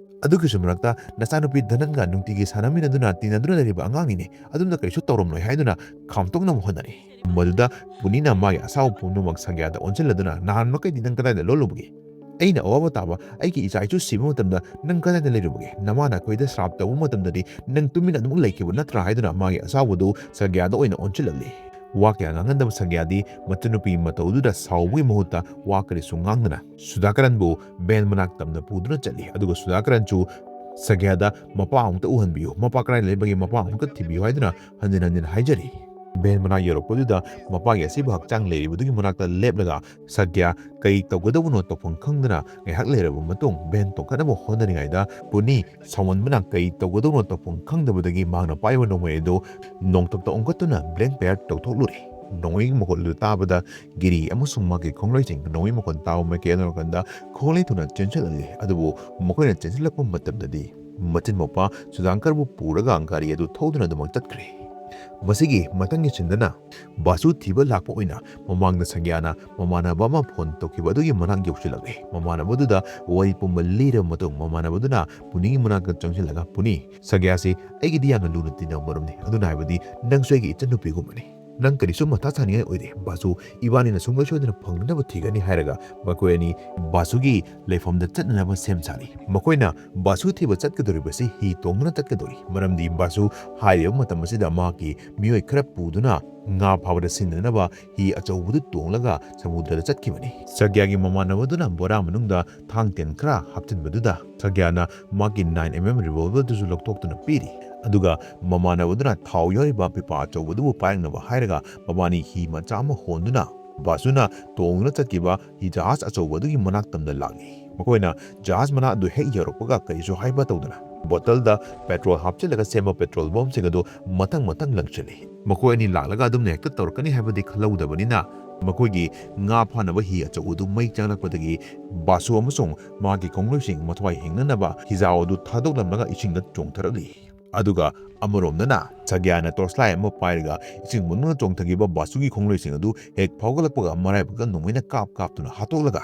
ꯑꯗꯨꯒꯤꯁꯨ ꯃꯔꯛꯇ ꯅꯆꯥꯅꯨꯄꯤ ꯙꯅꯟꯒ ꯅꯨꯡꯇꯤꯒꯤ ꯁꯥꯟꯅꯃꯤꯟꯅꯗꯨꯅ, ꯇꯤꯟꯅꯗꯨꯅ ꯂꯩꯔꯤꯕ ꯑꯉꯥꯡꯅꯤꯅꯦ꯫ ꯑꯗꯨꯝꯅ ꯀꯔꯤꯁꯨ ꯇꯧꯔꯝꯂꯣꯏ" ꯍꯥꯏꯗꯨꯅ ꯈꯥꯝꯇꯣꯛꯅꯕ ꯍꯣꯠꯅꯔꯤ꯫ ꯃꯗꯨꯗ ꯄꯨꯅꯤꯅ ꯃꯥꯒꯤ ꯑꯁꯥꯎꯕ ꯄꯨꯝꯅꯃꯛ ꯁꯒ꯭ꯌꯥꯗ ꯑꯣꯟꯁꯤꯜꯂꯗꯨꯅ, "ꯅꯍꯥꯟ ꯃꯈꯩꯗꯤ ꯅꯪ ꯀꯗꯥꯏꯗ ꯂꯣꯜꯂꯨꯕꯒꯦ? ꯑꯩꯅ ꯑꯋꯥꯕ ꯇꯥꯕ ꯑꯩꯒꯤ ꯏꯆꯥ ꯏꯁꯨ ꯁꯤꯕ ꯃꯇꯝꯗ ꯅꯪ ꯀꯗꯥꯏꯗ ꯂꯩꯔꯨꯕꯒꯦ? ꯅꯃꯥꯅ ꯑꯩꯈꯣꯏꯗ ꯁ꯭ꯔꯥꯞ ꯇꯧꯕ ꯃꯇꯝꯗꯗꯤ ꯅꯪ ꯇꯨꯃꯤꯟꯅ ꯑꯗꯨꯃꯛ ꯂꯩꯈꯤꯕ ꯅꯠꯇ꯭ꯔꯥ?" ꯍꯥꯏꯗꯨꯅ ꯃꯥꯒꯤ ꯑꯁꯥꯎꯕꯗꯨ ꯁꯒ꯭ꯌꯥꯗ ꯑꯣꯏꯅ ꯑꯣꯟꯁꯤꯜꯍꯜꯂꯤ꯫ ꯋꯥ ꯀꯌꯥ ꯉꯥꯡꯍꯟꯗꯕ ꯁꯒ꯭ꯌꯥꯗꯤ ꯃꯆꯟꯅꯨꯄꯤ ꯃꯇꯧꯗꯨꯗ ꯁꯥꯎꯕꯒꯤ ꯃꯍꯨꯠꯇ ꯋꯥ ꯀꯔꯤꯁꯨ ꯉꯥꯡꯗꯅ ꯁꯨꯗꯥꯀꯔꯟꯕꯨ ꯚꯦꯟ ꯃꯅꯥꯛ ꯇꯝꯅ ꯄꯨꯗꯨꯅ ꯆꯠꯂꯤ꯫ ꯑꯗꯨꯒ ꯁꯨꯗꯥꯀꯔꯟꯁꯨ ꯁꯒ꯭ꯌꯥꯗ "ꯃꯄꯥ ꯑꯃꯨꯛꯇ ꯎꯍꯟꯕꯤꯌꯨ, ꯃꯄꯥ ꯀꯗꯥꯏꯗ ꯂꯩꯕꯒꯦ, ꯃꯄꯥ ꯑꯃꯨꯛꯇ ꯊꯤꯕꯤꯌꯨ" ꯍꯥꯏꯗꯨꯅ ꯍꯟꯖꯤꯟ ꯍꯟꯖꯤꯟ ꯍꯥꯏꯖꯔꯤ꯫ ꯚꯦꯟ ꯃꯅꯥꯛ ꯌꯧꯔꯛꯄꯗꯨꯗ ꯃꯄꯥꯒꯤ ꯑꯁꯤꯕ ꯍꯛꯆꯥꯡ ꯂꯩꯔꯤꯕꯗꯨꯒꯤ ꯃꯅꯥꯛꯇ ꯂꯦꯞꯂꯒ ꯁꯒ꯭ꯌꯥ ꯀꯩ ꯇꯧꯒꯗꯧꯕꯅꯣ ꯇꯧꯐꯝ ꯈꯪꯗꯅ ꯉꯥꯏꯍꯥꯛ ꯂꯩꯔꯕ ꯃꯇꯨꯡ ꯚꯦꯟ ꯇꯣꯡꯈꯠꯅꯕ ꯍꯣꯠꯅꯔꯤꯉꯩꯗ ꯄꯨꯅꯤ ꯁꯥꯎꯃꯟꯕꯅ ꯀꯩ ꯇꯧꯒꯗꯧꯅꯣ ꯇꯧꯐꯝ ꯈꯪꯗꯕꯗꯒꯤ ꯃꯍꯥꯛꯅ ꯄꯥꯏꯕ ꯅꯣꯡꯃꯩ ꯑꯗꯨ ꯅꯣꯡꯊꯛꯇ ꯑꯣꯟꯈꯠꯇꯨꯅ blank fire ꯇꯧꯊꯣꯛꯂꯨꯔꯦ꯫ ꯅꯣꯡꯃꯩꯒꯤ ꯃꯈꯣꯜ ꯑꯗꯨ ꯇꯥꯕꯗ ꯒꯤꯔꯤ ꯑꯃꯁꯨꯡ ꯃꯍꯥꯛꯀꯤ ꯈꯣꯡꯂꯣꯏꯁꯤꯡ ꯅꯣꯡꯃꯩ ꯃꯈꯣꯜ ꯇꯥꯕ ꯃꯥꯏꯀꯩ ꯑꯗꯨ ꯅꯥꯀꯟꯗ ꯈꯣꯡꯂꯩ ꯊꯨꯅ ꯆꯦꯟꯁꯤꯜꯍꯜꯂꯤ꯫ ꯑꯗꯨꯕꯨ ꯃꯈꯣꯏꯅ ꯆꯦꯟꯁꯤꯜꯂꯛꯄ ꯃꯇꯝꯗꯗꯤ ꯃꯆꯤꯟ ꯃꯧꯄ꯭ꯋꯥ ꯁꯨꯗꯥꯡꯀꯔꯕꯨ ꯄꯨꯔꯒ ꯒꯥꯔꯤ ꯑꯗꯨ ꯊꯧꯗꯨꯅ ꯑꯗꯨꯃꯛ ꯆꯠꯈ꯭ꯔꯦ꯫ ꯃꯁꯤꯒꯤ ꯃꯊꯪꯒꯤ ꯁꯤꯟꯗꯅ ꯕꯥꯁꯨ ꯊꯤꯕ ꯂꯥꯛꯄ ꯑꯣꯏꯅ ꯃꯃꯥꯡꯗ ꯁꯪꯒ꯭ꯌꯥꯅ ꯃꯃꯥꯟꯅꯕ ꯑꯃ ꯐꯣꯟ ꯇꯧꯈꯤꯕ ꯑꯗꯨꯒꯤ ꯃꯅꯥꯛ ꯌꯧꯁꯤꯜꯂꯛꯂꯦ꯫ ꯃꯃꯥꯟꯅꯕꯗꯨꯗ ꯋꯥꯔꯤ ꯄꯨꯝꯕ ꯂꯤꯔꯕ ꯃꯇꯨꯡ ꯃꯃꯥꯟꯅꯕꯗꯨꯅ ꯄꯨꯅꯤꯒꯤ ꯃꯅꯥꯛꯇ ꯆꯪꯁꯤꯜꯂꯒ, "ꯄꯨꯅꯤ, ꯁꯪꯒ꯭ꯌꯥꯁꯤ ꯑꯩꯒꯤꯗꯤ ꯌꯥꯝꯅ ꯂꯨꯅ ꯇꯤꯟꯅꯕ ꯃꯔꯨꯞꯅꯤ꯫ ꯑꯗꯨꯅ ꯍꯥꯏꯕꯗꯤ ꯅꯪꯁꯨ ꯑꯩꯒꯤ ꯏꯆꯟꯅꯨꯄꯤꯒꯨꯝꯕꯅꯤ꯫ ꯅꯪ ꯀꯔꯤꯁꯨ ꯃꯊꯥ ꯁꯥꯅꯤꯡꯉꯥꯏ ꯑꯣꯏꯗꯦ꯫ ꯕꯥꯁꯨ ꯏꯕꯥꯅꯤꯅ ꯁꯨꯡꯁꯣꯏ ꯁꯣꯏꯗꯅ ꯐꯪꯅꯅꯕ ꯊꯤꯒꯅꯤ" ꯍꯥꯏꯔꯒ ꯃꯈꯣꯏ ꯑꯅꯤ ꯕꯥꯁꯨꯒꯤ ꯂꯩꯐꯝꯗ ꯆꯠꯅꯅꯕ ꯁꯦꯝ ꯁꯥꯔꯤ꯫ ꯃꯈꯣꯏꯅ ꯕꯥꯁꯨ ꯊꯤꯕ ꯆꯠꯀꯗꯧꯔꯤꯕꯁꯤ ꯍꯤ ꯇꯣꯡꯗꯨꯅ ꯆꯠꯀꯗꯧꯔꯤ꯫ ꯃꯔꯝꯗꯤ ꯕꯥꯁꯨ ꯍꯥꯏꯔꯤꯕ ꯃꯇꯝ ꯑꯁꯤꯗ ꯃꯍꯥꯛꯀꯤ ꯃꯤꯑꯣꯏ ꯈꯔ ꯄꯨꯗꯨꯅ ꯉꯥ ꯐꯥꯕꯗ ꯁꯤꯖꯤꯟꯅꯅꯕ ꯍꯤ ꯑꯆꯧꯕꯗꯨ ꯇꯣꯡꯂꯒ ꯁꯃꯨꯗ꯭ꯔꯗ ꯆꯠꯈꯤꯕꯅꯤ꯫ ꯁꯪꯒ꯭ꯌꯥꯒꯤ ꯃꯃꯥꯟꯅꯕꯗꯨꯅ ꯕꯣꯔꯥ ꯃꯅꯨꯡꯗ ꯊꯥꯡ ꯇꯦꯟ ꯈꯔ ꯍꯥꯞꯆꯤꯟꯕꯗꯨꯗ ꯁꯪꯒ꯭ꯌꯥꯅ ꯃꯥꯒꯤ nine M M revolverꯗꯨꯁꯨ ꯂꯧꯊꯣꯛꯇꯨꯅ ꯄꯤꯔꯤ꯫ ꯑꯗꯨꯒ ꯃꯃꯥꯟꯅꯕꯗꯨꯅ ꯊꯥꯎ ꯌꯥꯎꯔꯤꯕ ꯄꯤꯄꯥ ꯑꯆꯧꯕꯗꯨꯕꯨ ꯄꯥꯏꯔꯛꯅꯕ ꯍꯥꯏꯔꯒ ꯃꯕꯥꯅꯤ ꯍꯤ ꯃꯆꯥ ꯑꯃ ꯍꯣꯟꯗꯨꯅ ꯕꯥꯁꯨꯅ ꯇꯣꯡꯗꯨꯅ ꯆꯠꯈꯤꯕ ꯍꯤ ꯖꯍꯥꯖ ꯑꯆꯧꯕ ꯑꯗꯨꯒꯤ ꯃꯅꯥꯛ ꯇꯝꯅ ꯂꯥꯛꯏ꯫ ꯃꯈꯣꯏꯅ ꯖꯍꯥꯖ ꯃꯅꯥꯛ ꯑꯗꯨ ꯍꯦꯛ ꯌꯧꯔꯛꯄꯒ ꯀꯔꯤꯁꯨ ꯍꯥꯏꯕ ꯇꯧꯗꯅ ꯕꯣꯇꯜꯗ ꯄꯦꯇ꯭ꯔꯣꯜ ꯍꯥꯞꯆꯤꯜꯂꯒ ꯁꯦꯝꯕ ꯄꯦꯇ꯭ꯔꯣꯜ ꯕꯣꯝꯁꯤꯡ ꯑꯗꯨ ꯃꯊꯪ ꯃꯊꯪ ꯂꯪꯁꯤꯜꯂꯤ꯫ ꯃꯈꯣꯏ ꯑꯅꯤ ꯂꯥꯛꯂꯒ ꯑꯗꯨꯝꯅ ꯍꯦꯛꯇ ꯇꯧꯔꯛꯀꯅꯤ ꯍꯥꯏꯕꯗꯤ ꯈꯜꯍꯧꯗꯕꯅꯤꯅ, ꯃꯈꯣꯏꯒꯤ ꯉꯥ ꯐꯥꯅꯕ ꯍꯤ ꯑꯆꯧꯕꯗꯨ ꯃꯩ ꯆꯪꯂꯛꯄꯗꯒꯤ ꯕꯥꯁꯨ ꯑꯃꯁꯨꯡ ꯃꯍꯥꯛꯀꯤ ꯈꯣꯡꯂꯣꯏꯁꯤꯡ ꯃꯊ꯭ꯋꯥꯏ ꯍꯤꯡꯅꯅꯕ ꯍꯤꯖꯥꯎ ꯑꯗꯨ ꯊꯥꯗꯣꯛꯂꯝꯂꯒ ꯏꯁꯤꯡꯗ ꯆꯣꯡꯊꯔꯛꯂꯤ꯫ ꯑꯗꯨꯒ ꯑꯃꯔꯣꯝꯗꯅ ꯁꯒ꯭ꯌꯥꯅ ꯇꯣꯔꯆ ꯂꯥꯏꯠ ꯑꯃ ꯄꯥꯏꯔꯒ ꯏꯁꯤꯡ ꯃꯅꯨꯡꯗ ꯆꯣꯡꯊꯈꯤꯕ ꯕꯥꯁꯨꯒꯤ ꯈꯣꯡꯂꯣꯏꯁꯤꯡ ꯑꯗꯨ ꯍꯦꯛ ꯐꯥꯎꯒꯠꯂꯛꯄꯒ ꯃꯔꯥꯏꯕꯛꯇ ꯅꯣꯡꯃꯩꯅ ꯀꯥꯞ ꯀꯥꯞꯇꯨꯅ ꯍꯥꯠꯇꯣꯛꯂꯒ,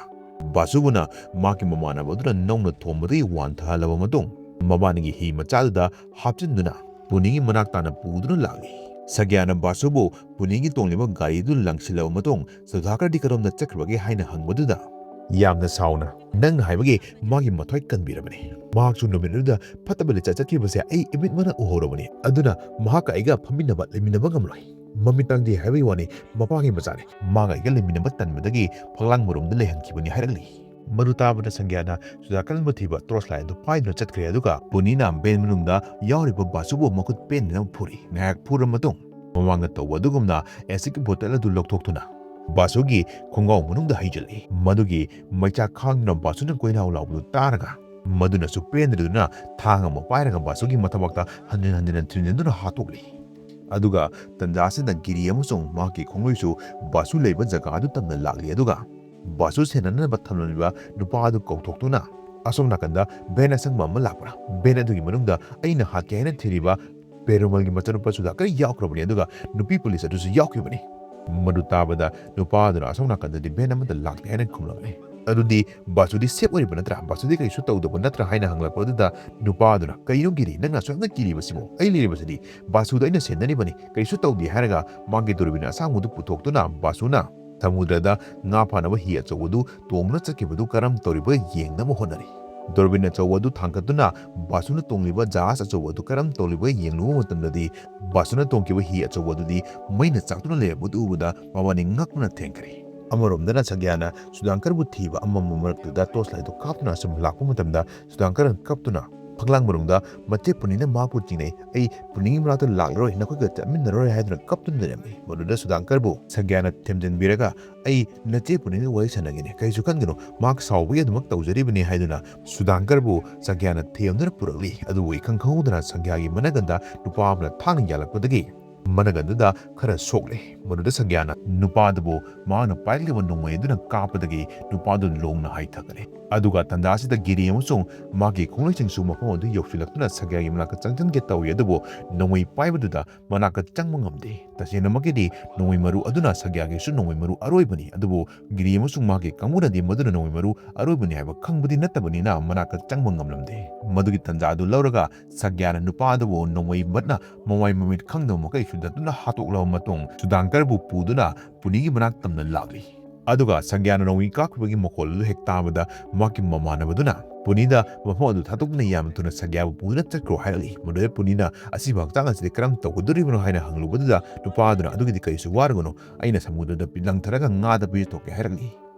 ꯕꯥꯁꯨꯕꯨꯅ ꯃꯍꯥꯛꯀꯤ ꯃꯃꯥꯟꯅꯕ ꯑꯗꯨꯅ ꯅꯧꯅ ꯊꯣꯝꯕꯗꯒꯤ ꯋꯥꯟꯊꯍꯜꯂꯕ ꯃꯇꯨꯡ, ꯃꯕꯥꯅꯤꯒꯤ ꯍꯤ ꯃꯆꯥꯗꯨꯗ ꯍꯥꯞꯆꯤꯟꯗꯨꯅ ꯄꯨꯅꯤꯒꯤ ꯃꯅꯥꯛ ꯇꯥꯅ ꯄꯨꯗꯨꯅ ꯂꯥꯛꯂꯤ꯫ ꯁꯒ꯭ꯌꯥꯅ ꯕꯥꯁꯨꯕꯨ ꯄꯨꯅꯤꯒꯤ ꯇꯣꯡꯂꯤꯕ ꯒꯥꯔꯤꯗꯨ ꯂꯪꯁꯤꯜꯂꯕ ꯃꯇꯨꯡ, ꯁꯨꯙꯥꯀꯔꯗꯤ ꯀꯔꯣꯝꯗ ꯆꯠꯈ꯭ꯔꯕꯒꯦ ꯍꯥꯏꯅ ꯍꯪꯕꯗꯨꯗ, ꯌꯥꯝꯅ ꯁꯥꯎꯅ, "ꯅꯪꯅ ꯍꯥꯏꯕꯒꯤ ꯃꯥꯒꯤ ꯃꯊ꯭ꯋꯥꯏ ꯀꯟꯕꯤꯔꯕꯅꯤ꯫ ꯃꯍꯥꯛꯁꯨ ꯅꯨꯃꯤꯠ ꯑꯗꯨꯗ ꯐꯠꯇꯕ ꯂꯤꯆꯠ ꯆꯠꯈꯤꯕꯁꯦ ꯑꯩ ꯏꯃꯤꯠꯃꯛꯅ ꯎꯍꯧꯔꯕꯅꯤ꯫ ꯑꯗꯨꯅ ꯃꯍꯥꯛꯀ ꯑꯩꯒ ꯐꯝꯃꯤꯟꯅꯕ, ꯂꯩꯃꯤꯟꯅꯕ ꯉꯝꯂꯣꯏ꯫ ꯃꯃꯤꯠ ꯇꯥꯡꯗꯦ ꯍꯥꯏꯕꯒꯤ ꯋꯥꯅꯤ, ꯃꯄꯥꯒꯤ ꯃꯆꯥꯅꯤ꯫ ꯃꯥꯒ ꯑꯩꯒ ꯂꯩꯃꯤꯟꯅꯕ ꯇꯟꯕꯗꯒꯤ ꯐꯛꯂꯥꯡ ꯃꯔꯨꯝꯗ ꯂꯩꯍꯟꯈꯤꯕꯅꯤ" ꯍꯥꯏꯔꯛꯂꯤ꯫ ꯃꯗꯨ ꯇꯥꯕꯗ ꯁꯪꯒ꯭ꯌꯥꯅ ꯁꯨꯗꯥꯀꯔꯟꯕꯨ ꯊꯤꯕ ꯇꯣꯔꯆ ꯂꯥꯏꯠ ꯑꯗꯨ ꯄꯥꯏꯗꯨꯅ ꯆꯠꯈ꯭ꯔꯦ꯫ ꯑꯗꯨꯒ ꯄꯨꯅꯤꯅ ꯚꯦꯟ ꯃꯅꯨꯡꯗ ꯌꯥꯎꯔꯤꯕ ꯕꯥꯁꯨꯕꯨ ꯃꯈꯨꯠ ꯄꯦꯟꯗꯅ ꯐꯨꯔꯤ꯫ ꯉꯥꯏꯍꯥꯛ ꯐꯨꯔꯕ ꯃꯇꯨꯡ, ꯃꯃꯥꯡꯗ ꯇꯧꯕ ꯑꯗꯨꯒꯨꯝꯅ ꯑꯦꯁꯤꯗꯀꯤ ꯕꯣꯇꯜ ꯑꯗꯨ ꯂꯧꯊꯣꯛꯇꯨꯅ ꯕꯥꯁꯨꯒꯤ ꯈꯣꯡꯒꯥꯎ ꯃꯅꯨꯡꯗ ꯍꯩꯖꯤꯜꯂꯤ꯫ ꯃꯗꯨꯒꯤ ꯃꯩꯆꯥꯛ ꯈꯥꯡꯗꯨꯅ ꯕꯥꯁꯨꯅ ꯀꯣꯏꯂꯥꯎ ꯂꯥꯎꯕꯗꯨ ꯇꯥꯔꯒ, ꯃꯗꯨꯅꯁꯨ ꯄꯦꯟꯗ꯭ꯔꯗꯨꯅ ꯊꯥꯡ ꯑꯃ ꯄꯥꯏꯔꯒ ꯕꯥꯁꯨꯒꯤ ꯃꯊꯕꯥꯛꯇ ꯍꯟꯖꯤꯟ ꯍꯟꯖꯤꯟ ꯊꯤꯟꯖꯤꯟꯗꯨꯅ ꯍꯥꯠꯇꯣꯛꯂꯤ꯫ ꯑꯗꯨꯒ ꯇꯟꯖꯥꯁꯤꯗ ꯒꯤꯔꯤ ꯑꯃꯁꯨꯡ ꯃꯍꯥꯛꯀꯤ ꯈꯣꯡꯂꯣꯏꯁꯨ ꯕꯥꯁꯨ ꯂꯩꯕ ꯖꯒꯥ ꯑꯗꯨ ꯇꯝꯅ ꯂꯥꯛꯂꯤ꯫ ꯑꯗꯨꯒ ꯕꯥꯁꯨ ꯁꯦꯟꯅꯅꯕ ꯊꯝꯂꯝꯂꯤꯕ ꯅꯨꯄꯥ ꯑꯗꯨ ꯀꯧꯊꯣꯛꯇꯨꯅ, ꯑꯁꯣꯝ ꯅꯥꯀꯟꯗ ꯚꯦꯟ ꯑꯁꯪꯕ ꯑꯃ ꯂꯥꯛꯄ꯭ꯔꯥ? ꯚꯦꯟ ꯑꯗꯨꯒꯤ ꯃꯅꯨꯡꯗ ꯑꯩꯅ ꯍꯥꯠꯀꯦ ꯍꯥꯏꯅ ꯊꯤꯔꯤꯕ ꯄꯦꯔꯨꯃꯜꯒꯤ ꯃꯆꯥꯅꯨꯄꯥ ꯁꯨꯗꯥꯀꯔ ꯌꯥꯎꯈ꯭ꯔꯕꯅꯤ, ꯑꯗꯨꯒ ꯅꯨꯄꯤ ꯄꯨꯂꯤꯁ ꯑꯗꯨꯁꯨ ꯌꯥꯎꯈꯤꯕꯅꯤ꯫ ꯃꯗꯨ ꯇꯥꯕꯗ ꯅꯨꯄꯥ ꯑꯗꯨꯅ ꯑꯁꯣꯝ ꯅꯥꯀꯟꯗꯗꯤ ꯚꯦꯟ ꯑꯃꯠꯇ ꯂꯥꯛꯇꯦ ꯍꯥꯏꯅ ꯈꯨꯝꯂꯛꯂꯦ꯫ ꯑꯗꯨꯗꯤ ꯕꯥꯁꯨꯗꯤ ꯁꯦꯐ ꯑꯣꯏꯔꯤꯕ ꯅꯠꯇ꯭ꯔꯥ? ꯕꯥꯁꯨꯗꯤ ꯀꯔꯤꯁꯨ ꯇꯧꯗꯕ ꯅꯠꯇ꯭ꯔꯥ ꯍꯥꯏꯅ ꯍꯪꯂꯛꯄ ꯑꯗꯨꯗ ꯅꯨꯄꯥ ꯑꯗꯨꯅ, "ꯀꯔꯤꯅꯣ ꯒꯤꯔꯤ, ꯅꯪꯅ ꯑꯁꯨꯛ ꯌꯥꯝꯅ ꯀꯤꯔꯤꯕꯁꯤꯕꯣ? ꯑꯩ ꯂꯩꯔꯤꯕꯁꯤꯗꯤ, ꯕꯥꯁꯨꯗ ꯑꯩꯅ ꯁꯦꯟꯅꯔꯤꯕꯅꯤ, ꯀꯔꯤꯁꯨ ꯇꯧꯗꯦ" ꯍꯥꯏꯔꯒ ꯃꯥꯒꯤ ꯗꯨꯔꯕꯤꯟ ꯑꯁꯥꯡꯕꯗꯨ ꯄꯨꯊꯣꯛꯇꯨꯅ ꯕꯥꯁꯨꯅ ꯁꯃꯨꯗ꯭ꯔꯗ ꯉꯥ ꯐꯥꯅꯕ ꯍꯤ ꯑꯆꯧꯕꯗꯨ ꯇꯣꯡꯗꯨꯅ ꯆꯠꯈꯤꯕꯗꯨ ꯀꯔꯝ ꯇꯧꯔꯤꯕꯒꯦ ꯌꯦꯡꯅꯕ ꯍꯣꯠꯅꯔꯤ꯫ ꯗꯨꯔꯕꯤꯟ ꯑꯆꯧꯕ ꯑꯗꯨ ꯊꯥꯡꯒꯠꯇꯨꯅ ꯕꯥꯁꯨꯅ ꯇꯣꯡꯂꯤꯕ ꯖꯍꯥꯖ ꯑꯆꯧꯕ ꯑꯗꯨ ꯀꯔꯝ ꯇꯧꯔꯤꯕꯒꯦ ꯌꯦꯡꯂꯨꯕ ꯃꯇꯝꯗꯗꯤ, ꯕꯥꯁꯨꯅ ꯇꯣꯡꯈꯤꯕ ꯍꯤ ꯑꯆꯧꯕ ꯑꯗꯨꯗꯤ ꯃꯩꯅ ꯆꯥꯛꯇꯨꯅ ꯂꯩꯔꯝꯕꯗꯨ ꯎꯕꯗ ꯃꯕꯥꯅꯤ ꯉꯛꯅ ꯊꯦꯡꯈ꯭ꯔꯦ꯫ ꯑꯃꯔꯣꯝꯗꯅ ꯁꯪꯒ꯭ꯌꯥꯅ ꯁꯨꯗꯥꯡꯀꯔꯕꯨ ꯊꯤꯕ ꯑꯃꯝꯕ ꯃꯔꯛꯇꯨꯗ ꯇꯣꯔꯆ ꯂꯥꯏꯠꯇꯨ ꯀꯥꯞꯇꯨꯅ ꯑꯁꯨꯝ ꯂꯥꯛꯄ ꯃꯇꯝꯗ, ꯁꯨꯗꯥꯡꯀꯔꯅ ꯀꯞꯇꯨꯅ, ꯐꯛꯂꯥꯡ ꯃꯅꯨꯡꯗ ꯃꯆꯦ ꯄꯨꯅꯤꯅ ꯃꯍꯥꯛꯄꯨ ꯆꯤꯡꯅꯩ꯫ "ꯑꯩ ꯄꯨꯅꯤꯒꯤ ꯃꯅꯥꯛꯇ ꯂꯥꯛꯂꯔꯣꯏ, ꯅꯈꯣꯏꯒ ꯆꯠꯃꯤꯟꯅꯔꯣꯏ" ꯍꯥꯏꯗꯨꯅ ꯀꯞꯇꯨꯅ ꯂꯩꯔꯝꯃꯤ꯫ ꯃꯗꯨꯗ ꯁꯨꯗꯥꯡꯀꯔꯕꯨ ꯁꯒ꯭ꯌꯥꯅ ꯊꯦꯝꯖꯤꯟꯕꯤꯔꯒ, "ꯑꯩ ꯅꯆꯦ ꯄꯨꯅꯤꯒ ꯋꯥꯔꯤ ꯁꯥꯟꯅꯒꯦꯅꯦ, ꯀꯩꯁꯨ ꯈꯟꯒꯅꯨ, ꯃꯍꯥꯛ ꯁꯥꯎꯕꯒꯤ ꯑꯗꯨꯃꯛ ꯇꯧꯖꯔꯤꯕꯅꯤ" ꯍꯥꯏꯗꯨꯅ ꯁꯨꯗꯥꯡꯀꯔꯕꯨ ꯁꯒ꯭ꯌꯥꯅ ꯊꯦꯝꯗꯨꯅ ꯄꯨꯔꯛꯂꯤ꯫ ꯑꯗꯨꯕꯨ ꯏꯈꯪ ꯈꯪꯍꯧꯗꯅ ꯁꯒ꯭ꯌꯥꯒꯤ ꯃꯅꯥꯀꯟꯗ ꯅꯨꯄꯥ ꯑꯃꯅ ꯊꯥꯡꯅ ꯌꯥꯜꯂꯛꯄꯗꯒꯤ ꯃꯅꯥꯀꯟꯗꯨꯗ ꯈꯔ ꯁꯣꯛꯂꯦ꯫ ꯃꯗꯨꯗ ꯁꯒ꯭ꯌꯥꯅ ꯅꯨꯄꯥꯗꯨꯕꯨ ꯃꯍꯥꯛꯅ ꯄꯥꯏꯔꯛꯂꯤꯕ ꯅꯣꯡꯃꯩ ꯑꯗꯨꯅ ꯀꯥꯞꯄꯗꯒꯤ ꯅꯨꯄꯥꯗꯨ ꯂꯣꯡꯅ ꯍꯥꯏꯊꯈꯔꯦ꯫ ꯑꯗꯨꯒ ꯇꯥꯟꯖꯥ ꯑꯁꯤꯗ ꯒꯤꯔꯤ ꯑꯃꯁꯨꯡ ꯃꯍꯥꯛꯀꯤ ꯈꯣꯡꯂꯣꯏꯁꯤꯡꯁꯨ ꯃꯐꯝ ꯑꯗꯨ ꯌꯧꯁꯤꯜꯂꯛꯇꯨꯅ ꯁꯒ꯭ꯌꯥꯒꯤ ꯃꯅꯥꯛꯇ ꯆꯪꯁꯤꯟꯒꯦ ꯇꯧꯏ, ꯑꯗꯨꯕꯨ ꯅꯣꯡꯃꯩ ꯄꯥꯏꯕꯗꯨꯗ ꯃꯅꯥꯛꯇ ꯆꯪꯕ ꯉꯝꯗꯦ꯫ ꯇꯁꯦꯡꯅꯃꯛꯀꯤꯗꯤ ꯅꯣꯡꯃꯩ ꯃꯔꯨ ꯑꯗꯨꯅ ꯁꯒ꯭ꯌꯥꯒꯤꯁꯨ ꯅꯣꯡꯃꯩ ꯃꯔꯨ ꯑꯔꯣꯏꯕꯅꯤ, ꯑꯗꯨꯕꯨ ꯒꯤꯔꯤ ꯑꯃꯁꯨꯡ ꯃꯍꯥꯛꯀꯤ ꯀꯥꯡꯕꯨꯅꯗꯤ ꯃꯗꯨꯅ ꯅꯣꯡꯃꯩ ꯃꯔꯨ ꯑꯔꯣꯏꯕꯅꯤ ꯍꯥꯏꯕ ꯈꯪꯕꯗꯤ ꯅꯠꯇꯕꯅꯤꯅ ꯃꯅꯥꯛꯇ ꯆꯪꯕ ꯉꯝꯂꯝꯗꯦ꯫ ꯃꯗꯨꯒꯤ ꯇꯥꯟꯖꯥ ꯑꯗꯨ ꯂꯧꯔꯒ ꯁꯒ꯭ꯌꯥꯅ ꯅꯨꯄꯥ ꯑꯗꯨꯕꯨ ꯅꯣꯡꯃꯩ ꯃꯠꯅ ꯃꯃꯥꯏ ꯃꯃꯤꯠ ꯈꯪꯗꯕ ꯃꯈꯩ ꯁꯨꯗꯠꯇꯨꯅ ꯍꯥꯠꯇꯣꯛꯂꯕ ꯃꯇꯨꯡ, ꯁꯨꯗꯥꯡꯀꯔꯕꯨ ꯄꯨꯗꯨꯅ ꯄꯨꯅꯤꯒꯤ ꯃꯅꯥꯛ ꯇꯝꯅ ꯂꯥꯛꯂꯤ꯫ ꯑꯗꯨꯒ ꯁꯒ꯭ꯌꯥꯅ ꯅꯣꯡꯃꯩ ꯀꯥꯞꯈꯤꯕꯒꯤ ꯃꯈꯣꯜ ꯑꯗꯨ ꯍꯦꯛ ꯇꯥꯕꯗ, ꯃꯍꯥꯛꯀꯤ ꯃꯃꯥꯟꯅꯕꯗꯨꯅ ꯄꯨꯅꯤꯗ ꯃꯐꯝ ꯑꯗꯨ ꯊꯥꯗꯣꯛꯇꯨꯅ ꯌꯥꯝꯅ ꯊꯨꯅ ꯁꯒ꯭ꯌꯥꯕꯨ ꯄꯨꯗꯨꯅ ꯆꯠꯈ꯭ꯔꯣ ꯍꯥꯏꯔꯛꯂꯤ꯫ ꯃꯗꯨꯗ ꯄꯨꯅꯤꯅ, "ꯑꯁꯤꯕ ꯍꯛꯆꯥꯡ ꯑꯁꯤꯗꯤ ꯀꯔꯝ ꯇꯧꯒꯗꯣꯔꯤꯕꯅꯣ?" ꯍꯥꯏꯅ ꯍꯪꯂꯨꯕꯗꯨꯗ, ꯅꯨꯄꯥ ꯑꯗꯨꯅ, "ꯑꯗꯨꯒꯤꯗꯤ ꯀꯔꯤꯁꯨ ꯋꯥꯔꯨꯒꯅꯨ, ꯑꯩꯅ ꯁꯃꯨꯗ꯭ꯔꯗ ꯂꯪꯊꯔꯒ ꯉꯥꯗ ꯄꯤꯖꯊꯣꯛꯀꯦ" ꯍꯥꯏꯔꯛꯂꯤ꯫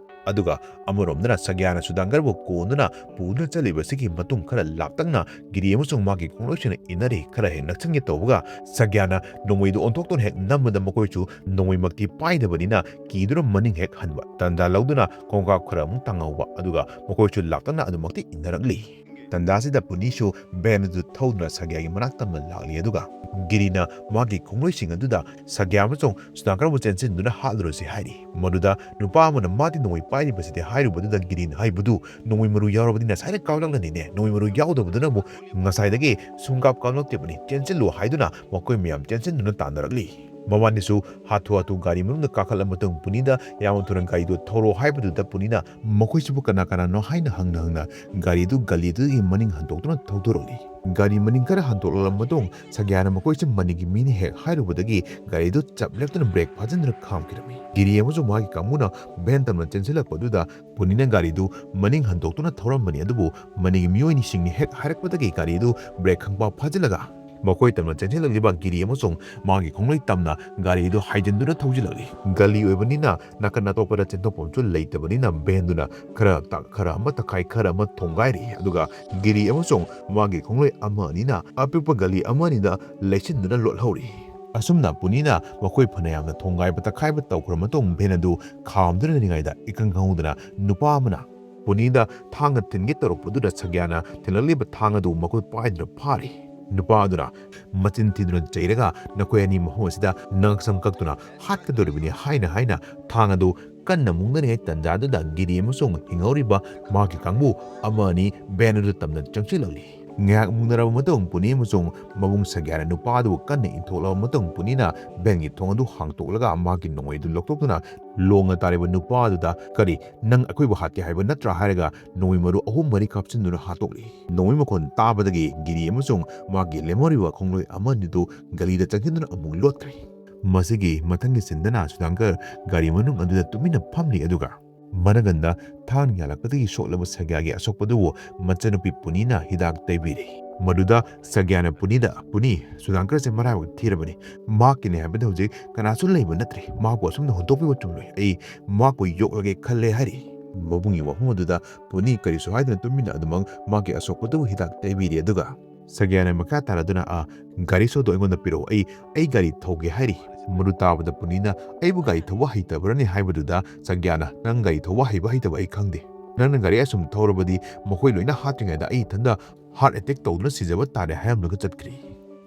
ꯑꯗꯨꯒ ꯑꯃꯔꯣꯝꯗꯅ ꯁꯒ꯭ꯌꯥꯅ ꯁꯨꯗꯥꯡꯒꯔꯕꯨ ꯀꯣꯟꯗꯨꯅ ꯄꯨꯗꯨꯅ ꯆꯠꯂꯤꯕꯁꯤꯒꯤ ꯃꯇꯨꯡ ꯈꯔ ꯂꯥꯞꯇꯛꯅ ꯒꯤꯔꯤ ꯑꯃꯁꯨꯡ ꯃꯥꯒꯤ ꯈꯣꯡꯂꯣꯏꯁꯤꯡꯅ ꯏꯟꯅꯔꯤ꯫ ꯈꯔ ꯍꯦꯛ ꯅꯛꯁꯤꯟꯒꯦ ꯇꯧꯕꯒ ꯁꯒ꯭ꯌꯥꯅ ꯅꯣꯡꯃꯩꯗꯨ ꯑꯣꯟꯊꯣꯛꯇꯨꯅ ꯍꯦꯛ ꯅꯝꯕꯗ ꯃꯈꯣꯏꯁꯨ ꯅꯣꯡꯃꯩꯃꯛꯇꯤ ꯄꯥꯏꯗꯕꯅꯤꯅ ꯀꯤꯗꯨꯅ ꯃꯅꯤꯡ ꯍꯦꯛ ꯍꯟꯕ꯫ ꯇꯥꯟꯖꯥ ꯂꯧꯗꯨꯅ ꯈꯣꯡꯀꯥꯞ ꯈꯔ ꯑꯃꯨꯛ ꯇꯥꯡꯍꯧꯕ, ꯑꯗꯨꯒ ꯃꯈꯣꯏꯁꯨ ꯂꯥꯞꯇꯛꯅ ꯑꯗꯨꯃꯛꯇꯤ ꯏꯟꯅꯔꯛꯂꯤ꯫ ꯇꯥꯟꯖꯥꯁꯤꯗ ꯄꯨꯅꯤꯁꯨ ꯚꯦꯟ ꯑꯗꯨ ꯊꯧꯗꯨꯅ ꯁꯒ꯭ꯌꯥꯒꯤ ꯃꯅꯥꯛ ꯇꯝꯅ ꯂꯥꯛꯂꯤ, ꯑꯗꯨꯒ ꯒꯤꯔꯤꯅ ꯃꯥꯒꯤ ꯈꯣꯡꯂꯣꯏꯁꯤꯡ ꯑꯗꯨꯗ ꯁꯒ꯭ꯌꯥ ꯑꯃꯁꯨꯡ ꯁꯨꯗꯥꯡꯀꯔꯕꯨ ꯆꯦꯟꯁꯤꯟꯗꯨꯅ ꯍꯥꯠꯂꯨꯔꯁꯤ ꯍꯥꯏꯔꯤ꯫ ꯃꯗꯨꯗ ꯅꯨꯄꯥ ꯑꯃꯅ ꯃꯥꯗꯤ ꯅꯣꯡꯃꯩ ꯄꯥꯏꯔꯤꯕꯁꯤꯗꯤ ꯍꯥꯏꯔꯨꯕꯗꯨꯗ ꯒꯤꯔꯤꯅ ꯍꯥꯏꯕꯗꯨ, "ꯅꯣꯡꯃꯩ ꯃꯔꯨ ꯌꯥꯎꯔꯕꯗꯤ ꯉꯁꯥꯏꯅ ꯀꯥꯞꯂꯛꯂꯅꯤꯅꯦ, ꯅꯣꯡꯃꯩ ꯃꯔꯨ ꯌꯥꯎꯗꯕꯗꯨꯅꯕꯨ ꯉꯁꯥꯏꯗꯒꯤ ꯁꯨꯡꯀꯥꯞ ꯀꯥꯞꯂꯛꯇꯦꯕꯅꯤ, ꯆꯦꯟꯁꯤꯜꯂꯨ" ꯍꯥꯏꯗꯨꯅ ꯃꯈꯣꯏ ꯃꯌꯥꯝ ꯆꯦꯟꯁꯤꯟꯗꯨꯅ ꯇꯥꯟꯅꯔꯛꯂꯤ꯫ ꯃꯕꯥꯅꯤꯁꯨ ꯍꯥꯊꯨ ꯍꯥꯊꯨ ꯒꯥꯔꯤ ꯃꯅꯨꯡꯗ ꯀꯥꯈꯠꯂ ꯃꯇꯨꯡ ꯄꯨꯅꯤꯗ ꯌꯥꯝꯅ ꯊꯨꯅ ꯒꯥꯔꯤꯗꯨ ꯊꯧꯔꯣ ꯍꯥꯏꯕꯗꯨꯗ ꯄꯨꯅꯤꯅ ꯃꯈꯣꯏꯁꯤꯕꯨ ꯀꯅꯥ ꯀꯅꯥꯅꯣ ꯍꯥꯏꯅ ꯍꯪꯅ ꯍꯪꯅ ꯒꯥꯔꯤꯗꯨ ꯒꯂꯤꯗꯨꯗꯒꯤ ꯃꯅꯤꯡ ꯍꯟꯗꯣꯛꯇꯨꯅ ꯊꯧꯗꯣꯔꯛꯂꯤ꯫ ꯒꯥꯔꯤ ꯃꯅꯤꯡ ꯈꯔ ꯍꯟꯗꯣꯛꯂꯕ ꯃꯇꯨꯡ ꯁꯒ꯭ꯌꯥꯅ ꯃꯈꯣꯏꯁꯤ ꯃꯅꯤꯡꯒꯤ ꯃꯤꯅꯤ ꯍꯦꯛ ꯍꯥꯏꯔꯨꯕꯗꯒꯤ ꯒꯥꯔꯤꯗꯨ ꯆꯞ ꯂꯦꯞꯇꯨꯅ ꯕ꯭ꯔꯦꯛ ꯐꯥꯖꯤꯟꯗꯨꯅ ꯈꯥꯝꯈꯤꯔꯝꯃꯤ꯫ ꯒꯤꯔꯤ ꯑꯃꯁꯨꯡ ꯃꯍꯥꯛꯀꯤ ꯀꯥꯡꯕꯨꯅ ꯚꯦꯟ ꯇꯝꯅ ꯆꯦꯟꯁꯤꯜꯂꯛꯄꯗꯨꯗ ꯄꯨꯅꯤꯅ ꯒꯥꯔꯤꯗꯨ ꯃꯅꯤꯡ ꯍꯟꯗꯣꯛꯇꯨꯅ ꯊꯧꯔꯝꯕꯅꯤ, ꯑꯗꯨꯕꯨ ꯃꯅꯤꯡꯒꯤ ꯃꯤꯑꯣꯏꯁꯤꯡꯅ ꯍꯦꯛ ꯍꯥꯏꯔꯛꯄꯗꯒꯤ ꯒꯥꯔꯤꯗꯨ ꯕ꯭ꯔꯦꯛ ꯈꯪꯄꯥ ꯐꯥꯖꯤꯜꯂꯒ ꯃꯈꯣꯏ ꯇꯝꯅ ꯆꯦꯟꯁꯤꯜꯂꯛꯂꯤꯕ ꯒꯤꯔꯤ ꯑꯃꯁꯨꯡ ꯃꯥꯒꯤ ꯈꯣꯡꯂꯣꯏ ꯇꯝꯅ ꯒꯥꯔꯤꯗꯨ ꯍꯥꯏꯖꯤꯟꯗꯨꯅ ꯊꯧꯖꯤꯜꯂꯛꯂꯤ꯫ ꯒꯂꯤ ꯑꯣꯏꯕꯅꯤꯅ ꯅꯥꯀꯟ ꯑꯇꯣꯞꯄꯗ ꯆꯦꯟꯊꯣꯛꯐꯝꯁꯨ ꯂꯩꯇꯕꯅꯤꯅ ꯚꯦꯟꯗꯨꯅ ꯈꯔ ꯇ-, ꯈꯔ ꯑꯃ ꯇꯛꯈꯥꯏ, ꯈꯔ ꯑꯃ ꯊꯣꯡꯒꯥꯏꯔꯤ꯫ ꯑꯗꯨꯒ ꯒꯤꯔꯤ ꯑꯃꯁꯨꯡ ꯃꯥꯒꯤ ꯈꯣꯡꯂꯣꯏ ꯑꯃ ꯑꯅꯤꯅ ꯑꯄꯤꯛꯄ ꯒꯂꯤ ꯑꯃ ꯑꯅꯤꯗ ꯂꯩꯁꯤꯟꯗꯨꯅ ꯂꯣꯠꯍꯧꯔꯤ꯫ ꯑꯁꯨꯝꯅ ꯄꯨꯅꯤꯅ ꯃꯈꯣꯏ ꯐꯅꯌꯥꯝꯅ ꯊꯣꯡꯒꯥꯏꯕ ꯇꯛꯈꯥꯏꯕ ꯇꯧꯈ꯭ꯔ ꯃꯇꯨꯡ ꯚꯦꯟ ꯑꯗꯨ ꯈꯥꯝꯗꯨꯅ ꯂꯩꯔꯤꯉꯩꯗ ꯏꯈꯪ ꯈꯪꯍꯧꯗꯅ ꯅꯨꯄꯥ ꯑꯃꯅ ꯄꯨꯅꯤꯗ ꯊꯥꯡꯅ ꯊꯤꯟꯒꯦ ꯇꯧꯔꯛꯄꯗꯨꯗ ꯁꯒ꯭ꯌꯥꯅ ꯊꯤꯜꯂꯛꯂꯤꯕ ꯊꯥꯡ ꯑꯗꯨ ꯃꯈꯨꯠ ꯄꯥꯏꯗꯨꯅ ꯐꯥꯔꯤ꯫ ꯅꯨꯄꯥ ꯑꯗꯨꯅ ꯃꯆꯤꯟ ꯊꯤꯗꯨꯅ ꯆꯩꯔꯒ "ꯅꯈꯣꯏ ꯑꯅꯤ ꯃꯐꯝ ꯑꯁꯤꯗ ꯅꯪꯁꯝ ꯀꯛꯇꯨꯅ ꯍꯥꯠꯀꯗꯧꯔꯤꯕꯅꯤ" ꯍꯥꯏꯅ ꯍꯥꯏꯅ ꯊꯥꯡ ꯑꯗꯨ ꯀꯟꯅ ꯃꯨꯛꯅꯔꯤꯉꯩ ꯇꯟꯖꯥꯗꯨꯗ ꯒꯤꯔꯤ ꯑꯃꯁꯨꯡ ꯍꯤꯡꯍꯧꯔꯤꯕ ꯃꯍꯥꯛꯀꯤ ꯀꯥꯡꯕꯨ ꯑꯃ ꯑꯅꯤ ꯚꯦꯟ ꯑꯗꯨ ꯇꯝꯅ ꯆꯪꯁꯤꯜꯂꯛꯂꯤ꯫ ꯉꯥꯏꯍꯥꯛ ꯃꯨꯛꯅꯔꯕ ꯃꯇꯨꯡ ꯄꯨꯅꯤ ꯑꯃꯁꯨꯡ ꯃꯕꯨꯡ ꯁꯒ꯭ꯌꯥꯅ ꯅꯨꯄꯥ ꯑꯗꯨꯕꯨ ꯀꯟꯅ ꯏꯟꯊꯣꯛꯂꯕ ꯃꯇꯨꯡ ꯄꯨꯅꯤꯅ ꯚꯦꯟꯒꯤ ꯊꯣꯡ ꯑꯗꯨ ꯍꯥꯡꯇꯣꯛꯂꯒ ꯃꯍꯥꯛꯀꯤ ꯅꯣꯡꯃꯩ ꯑꯗꯨ ꯂꯧꯊꯣꯛꯇꯨꯅ ꯂꯣꯡꯅ ꯇꯥꯔꯤꯕ ꯅꯨꯄꯥ ꯑꯗꯨꯗ "ꯀꯔꯤ, ꯅꯪ ꯑꯩꯈꯣꯏꯕꯨ ꯍꯥꯠꯀꯦ ꯍꯥꯏꯕ ꯅꯠꯇ꯭ꯔꯥ?" ꯍꯥꯏꯔꯒ ꯅꯣꯡꯃꯩ ꯃꯔꯨ ꯑꯍꯨꯝ ꯃꯔꯤ ꯀꯥꯞꯁꯤꯟꯗꯨꯅ ꯍꯥꯠꯇꯣꯛꯂꯤ꯫ ꯅꯣꯡꯃꯩ ꯃꯈꯣꯟ ꯇꯥꯕꯗꯒꯤ ꯒꯤꯔꯤ ꯑꯃꯁꯨꯡ ꯃꯥꯒꯤ ꯂꯦꯝꯍꯧꯔꯤꯕ ꯈꯣꯡꯂꯣꯏ ꯑꯃꯅꯤꯗꯨ ꯒꯂꯤꯗ ꯆꯪꯁꯤꯟꯗꯨꯅ ꯑꯃꯨꯛ ꯂꯣꯠꯈ꯭ꯔꯦ꯫ ꯃꯁꯤꯒꯤ ꯃꯊꯪꯒꯤ ꯁꯤꯟꯗꯅ ꯁꯨꯗꯥꯡꯀꯔ ꯒꯥꯔꯤ ꯃꯅꯨꯡ ꯑꯗꯨꯗ ꯇꯨꯃꯤꯟꯅ ꯐꯝꯂꯤ, ꯑꯗꯨꯒ ꯃꯅꯒꯟꯗ ꯊꯥꯡ ꯌꯥꯜꯂꯛꯄꯗꯒꯤ ꯁꯣꯛꯂꯕ ꯁꯒ꯭ꯌꯥꯒꯤ ꯑꯁꯣꯛꯄꯗꯨꯕꯨ ꯃꯆꯟꯅꯨꯄꯤ ꯄꯨꯅꯤꯅ ꯍꯤꯗꯥꯛ ꯇꯩꯕꯤꯔꯤ꯫ ꯃꯗꯨꯗ ꯁꯒ꯭ꯌꯥꯅ ꯄꯨꯅꯤꯗ, "ꯄꯨꯅꯤ, ꯁꯨꯗꯥꯡꯀꯔꯁꯦ ꯃꯔꯥꯏꯕꯛ ꯊꯤꯔꯕꯅꯤ꯫ ꯃꯍꯥꯛꯀꯤꯅꯦ ꯍꯥꯏꯕꯗ ꯍꯧꯖꯤꯛ ꯀꯅꯥꯁꯨ ꯂꯩꯕ ꯅꯠꯇ꯭ꯔꯦ꯫ ꯃꯍꯥꯛꯄꯨ ꯑꯁꯨꯝꯅ ꯍꯨꯟꯗꯣꯛꯄꯤꯕ ꯆꯨꯝꯂꯣꯏ꯫ ꯑꯩ ꯃꯍꯥꯛꯄꯨ ꯌꯣꯛꯂꯒꯦ ꯈꯜꯂꯦ" ꯍꯥꯏꯔꯤ꯫ ꯃꯕꯨꯡꯒꯤ ꯋꯥꯐꯝ ꯑꯗꯨꯗ ꯄꯨꯅꯤ ꯀꯔꯤꯁꯨ ꯍꯥꯏꯗꯅ ꯇꯨꯃꯤꯟꯅ ꯑꯗꯨꯃꯛ ꯃꯍꯥꯛꯀꯤ ꯑꯁꯣꯛꯄꯗꯨꯕꯨ ꯍꯤꯗꯥꯛ ꯇꯩꯕꯤꯔꯤ꯫ ꯑꯗꯨꯒ ꯁꯒ꯭ꯌꯥꯅ ꯃꯈꯥ ꯇꯥꯔꯗꯨꯅ, "ꯑ, ꯒꯥꯔꯤ ꯁꯣꯗꯣ ꯑꯩꯉꯣꯟꯗ ꯄꯤꯔꯛꯑꯣ, ꯑꯩ, ꯑꯩ ꯒꯥꯔꯤ ꯊꯧꯒꯦ" ꯍꯥꯏꯔꯤ꯫ ꯃꯗꯨ ꯇꯥꯕꯗ ꯄꯨꯅꯤꯅ, "ꯑꯩꯕꯨ ꯒꯥꯔꯤ ꯊꯧꯕ ꯍꯩꯇꯕ꯭ꯔꯅꯦ?" ꯍꯥꯏꯕꯗꯨꯗ ꯁꯒ꯭ꯌꯥꯅ, "ꯅꯪ ꯒꯥꯔꯤ ꯊꯧꯕ ꯍꯩꯕ ꯍꯩꯇꯕ ꯑꯩ ꯈꯪꯗꯦ꯫ ꯅꯪꯅ ꯒꯥꯔꯤ ꯑꯁꯨꯝ ꯊꯧꯔꯕꯗꯤ ꯃꯈꯣꯏ ꯂꯣꯏꯅ ꯍꯥꯠꯇ꯭ꯔꯤꯉꯩꯗ ꯑꯩ ꯏꯊꯟꯗ ꯍꯥꯔꯠ ꯑꯦꯇꯦꯛ ꯇꯧꯗꯨꯅ ꯁꯤꯖꯕ ꯇꯥꯔꯦ" ꯍꯥꯏꯔꯝꯂꯒ ꯆꯠꯈ꯭ꯔꯤ꯫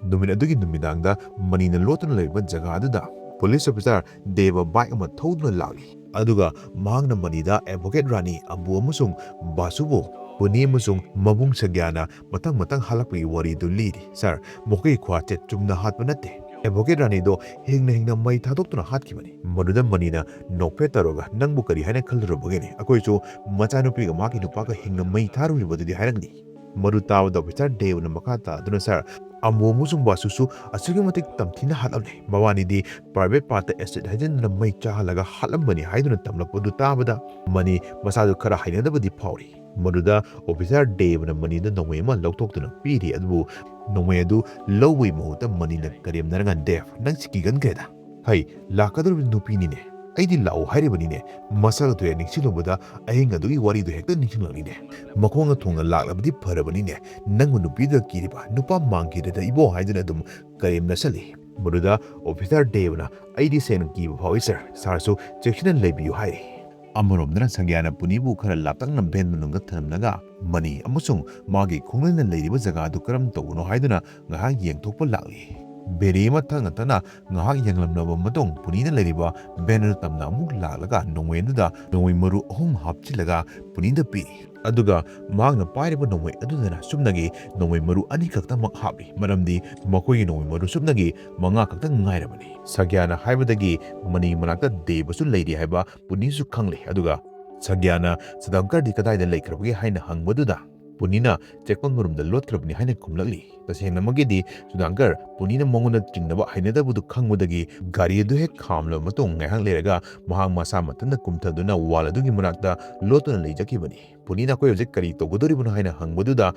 ꯅꯨꯃꯤꯠ ꯑꯗꯨꯒꯤ ꯅꯨꯃꯤꯗꯥꯡꯗ ꯃꯅꯤꯅ ꯂꯣꯠꯇꯨꯅ ꯂꯩꯔꯤꯕ ꯖꯒꯥ ꯑꯗꯨꯗ ꯄꯨꯂꯤꯁ ꯑꯣꯐꯤꯁꯥꯔ ꯗꯦꯕ ꯕꯥꯏꯛ ꯑꯃ ꯊꯧꯗꯨꯅ ꯂꯥꯛꯂꯤ꯫ ꯑꯗꯨꯒ ꯃꯍꯥꯛꯅ ꯃꯅꯤꯗ ꯑꯦꯗꯚꯣꯀꯦꯠ ꯔꯥꯅꯤ, ꯑꯝꯕꯨ ꯑꯃꯁꯨꯡ ꯕꯥꯁꯨꯕꯨ ꯄꯨꯅꯤ ꯑꯃꯁꯨꯡ ꯃꯕꯨꯡ ꯁꯒ꯭ꯌꯥꯅ ꯃꯊꯪ ꯃꯊꯪ ꯍꯜꯂꯛꯄꯒꯤ ꯋꯥꯔꯤꯗꯨ ꯂꯤꯔꯤ꯫ "ꯁꯥꯔ, ꯃꯈꯣꯏꯒꯤ ꯈꯨꯍꯥꯠꯁꯦ ꯆꯨꯝꯅ ꯍꯥꯠꯄ ꯅꯠꯇꯦ꯫ ꯑꯦꯗꯚꯣꯀꯦꯠ ꯔꯥꯅꯤꯗꯣ ꯍꯤꯡꯅ ꯍꯤꯡꯅ ꯃꯩ ꯊꯥꯗꯣꯛꯇꯨꯅ ꯍꯥꯠꯈꯤꯕꯅꯤ꯫" ꯃꯗꯨꯗ ꯃꯅꯤꯅ ꯅꯣꯛꯐꯦꯠ ꯇꯧꯔꯒ, "ꯅꯪꯕꯨ ꯀꯔꯤ ꯍꯥꯏꯅ ꯈꯜꯂꯨꯔꯕꯒꯦꯅꯦ? ꯑꯩꯈꯣꯏꯁꯨ ꯃꯆꯥꯅꯨꯄꯤꯒ ꯃꯥꯒꯤ ꯅꯨꯄꯥꯒ ꯍꯤꯡꯅ ꯃꯩ ꯊꯥꯔꯨꯔꯤꯕꯗꯨꯗꯤ ꯍꯥꯏꯔꯝꯒꯅꯤ꯫ ꯃꯗꯨ ꯇꯥꯕꯗ ꯑꯣꯐꯤꯁꯥꯔ ꯗꯦꯕꯅ ꯃꯈꯥ ꯇꯥꯗꯨꯅ, "ꯁꯥꯔ, ꯑꯃꯣ ꯑꯃꯁꯨꯡ ꯕꯥꯁꯨꯁꯨ ꯑꯁꯨꯛꯀꯤ ꯃꯇꯤꯛ ꯇꯝꯊꯤꯅ ꯍꯥꯠꯂꯝꯂꯦ꯫ ꯃꯕꯥꯅꯤꯗꯤ ꯄ꯭ꯔꯥꯏꯚꯦꯠ ꯄꯥꯔꯠꯇ ꯑꯦꯁꯤꯗ ꯍꯩꯖꯤꯟꯗꯨꯅ ꯃꯩ ꯆꯥꯍꯜꯂꯒ ꯍꯥꯠꯂꯝꯕꯅꯤ" ꯍꯥꯏꯗꯨꯅ ꯇꯝꯂꯛꯄꯗꯨ ꯇꯥꯕꯗ ꯃꯅꯤ ꯃꯁꯥꯗꯨ ꯈꯔ ꯍꯩꯅꯗꯕꯗꯤ ꯐꯥꯎꯔꯤ꯫ ꯃꯗꯨꯗ ꯑꯣꯐꯤꯁꯥꯔ ꯗꯦꯕꯅ ꯃꯅꯤꯗ ꯅꯣꯡꯃꯩ ꯑꯃ ꯂꯧꯊꯣꯛꯇꯨꯅ ꯄꯤꯔꯤ, ꯑꯗꯨꯕꯨ ꯅꯣꯡꯃꯩ ꯑꯗꯨ ꯂꯧꯕꯒꯤ ꯃꯍꯨꯠꯇ ꯃꯅꯤꯅ ꯀꯔꯦꯝꯅꯔꯒ, "ꯗꯦꯕ, ꯅꯪ ꯁꯤ ꯀꯤꯒꯟꯈ꯭ꯔꯦꯗ꯫ ꯍꯩ, ꯂꯥꯛꯀꯗꯧꯔꯤꯕ ꯅꯨꯄꯤꯅꯤꯅꯦ꯫ ꯑꯩꯗꯤ ꯂꯥꯛꯑꯣ ꯍꯥꯏꯔꯤꯕꯅꯤꯅꯦ꯫ ꯃꯁꯛ ꯑꯗꯨ ꯍꯦꯛ ꯅꯤꯡꯁꯤꯡꯂꯨꯕꯗ ꯑꯍꯤꯡ ꯑꯗꯨꯒꯤ ꯋꯥꯔꯤꯗꯨ ꯍꯦꯛꯇ ꯅꯤꯡꯁꯤꯡꯂꯛꯂꯤꯅꯦ꯫ ꯃꯈꯣꯡꯅ ꯊꯣꯡꯅ ꯂꯥꯛꯂꯕꯗꯤ ꯐꯔꯕꯅꯤꯅꯦ꯫ ꯅꯪꯕꯨ ꯅꯨꯄꯤꯗꯨꯗ ꯀꯤꯔꯤꯕ? ꯅꯨꯄꯥ ꯃꯥꯡꯈꯤꯗ꯭ꯔꯦꯗ ꯏꯕꯣ" ꯍꯥꯏꯗꯨꯅ ꯑꯗꯨꯝ ꯀꯔꯦꯝꯅꯁꯜꯂꯤ꯫ ꯃꯗꯨꯗ ꯑꯣꯐꯤꯁꯥꯔ ꯗꯦꯕꯅ, "ꯑꯩꯗꯤ ꯁꯦꯡꯅ ꯀꯤꯕ ꯐꯥꯎꯏ ꯁꯥꯔ꯫ ꯁꯥꯔꯁꯨ ꯆꯦꯛꯁꯤꯟꯅ ꯂꯩꯕꯤꯌꯨ" ꯍꯥꯏꯔꯤ꯫ ꯑꯃꯔꯣꯝꯗꯅ ꯁꯪꯒ꯭ꯌꯥꯅ ꯄꯨꯅꯤꯕꯨ ꯈꯔ ꯂꯥꯞꯇꯛꯅ ꯚꯦꯟ ꯃꯅꯨꯡꯗ ꯊꯝꯂꯝꯂꯒ ꯃꯅꯤ ꯑꯃꯁꯨꯡ ꯃꯥꯒꯤ ꯈꯣꯡꯂꯣꯏꯅ ꯂꯩꯔꯤꯕ ꯖꯒꯥꯗꯨ ꯀꯔꯝ ꯇꯧꯕꯅꯣ ꯍꯥꯏꯗꯨꯅ ꯉꯥꯏꯍꯥꯛ ꯌꯦꯡꯊꯣꯛꯄ ꯂꯥꯛꯂꯤ꯫ ꯕꯦꯔꯤ ꯑꯃ ꯊꯛꯅ ꯊꯛꯅ ꯉꯥꯏꯍꯥꯛ ꯌꯦꯡꯂꯝꯂꯕ ꯃꯇꯨꯡ ꯄꯨꯅꯤꯅ ꯂꯩꯔꯤꯕ ꯚꯦꯟ ꯑꯗꯨ ꯇꯝꯅ ꯑꯃꯨꯛ ꯂꯥꯛꯂꯒ ꯅꯣꯡꯃꯩ ꯑꯗꯨꯗ ꯅꯣꯡꯃꯩ ꯃꯔꯨ ꯑꯍꯨꯝ ꯍꯥꯞꯆꯤꯜꯂꯒ ꯄꯨꯅꯤꯗ ꯄꯤꯔꯤ꯫ ꯑꯗꯨꯒ ꯃꯍꯥꯛꯅ ꯄꯥꯏꯔꯤꯕ ꯅꯣꯡꯃꯩ ꯑꯗꯨꯗꯅ ꯁꯨꯞꯅꯒꯤ ꯅꯣꯡꯃꯩ ꯃꯔꯨ ꯑꯅꯤ ꯈꯛꯇꯃꯛ ꯍꯥꯞꯂꯤ, ꯃꯔꯝꯗꯤ ꯃꯈꯣꯏꯒꯤ ꯅꯣꯡꯃꯩ ꯃꯔꯨ ꯁꯨꯞꯅꯒꯤ ꯃꯉꯥ ꯈꯛꯇ ꯉꯥꯏꯔꯕꯅꯤ꯫ ꯁꯪꯒ꯭ꯌꯥꯅ ꯍꯥꯏꯕꯗꯒꯤ ꯃꯅꯤ ꯃꯅꯥꯛꯇ ꯗꯦꯕꯁꯨ ꯂꯩꯔꯤ ꯍꯥꯏꯕ ꯄꯨꯅꯤꯁꯨ ꯈꯪꯂꯤ꯫ ꯑꯗꯨꯒ ꯁꯪꯒ꯭ꯌꯥꯅ ꯁꯨꯗꯥꯡꯀꯔꯗꯤ ꯀꯗꯥꯏꯗ ꯂꯩꯈ꯭ꯔꯕꯒꯦ ꯍꯥꯏꯅ ꯍꯪꯕꯗꯨꯗ ꯄꯨꯅꯤꯅ ꯆꯦꯛꯀꯣꯟ ꯃꯔꯨꯝꯗ ꯂꯣꯠꯈ꯭ꯔꯕꯅꯤ ꯍꯥꯏꯅ ꯈꯨꯝꯂꯛꯂꯤ꯫ ꯇꯁꯦꯡꯅꯃꯛꯀꯤꯗꯤ ꯁꯨꯗꯥꯡꯀꯔ ꯄꯨꯅꯤꯅ ꯃꯉꯣꯟꯗ ꯆꯤꯡꯅꯕ ꯍꯩꯅꯗꯕꯗꯨ ꯈꯪꯕꯗꯒꯤ ꯒꯥꯔꯤ ꯑꯗꯨ ꯍꯦꯛ ꯈꯥꯝꯂꯕ ꯃꯇꯨꯡ ꯉꯥꯏꯍꯥꯛ ꯂꯩꯔꯒ ꯃꯍꯥꯛ ꯃꯁꯥ ꯃꯊꯟꯇ ꯀꯨꯝꯊꯗꯨꯅ ꯋꯥꯜ ꯑꯗꯨꯒꯤ ꯃꯅꯥꯛꯇ ꯂꯣꯠꯇꯨꯅ ꯂꯩꯖꯈꯤꯕꯅꯤ꯫ ꯄꯨꯅꯤꯅ "ꯑꯩꯈꯣꯏ ꯍꯧꯖꯤꯛ ꯀꯔꯤ ꯇꯧꯒꯗꯧꯔꯤꯕꯅꯣ?" ꯍꯥꯏꯅ ꯍꯪꯕꯗꯨꯗ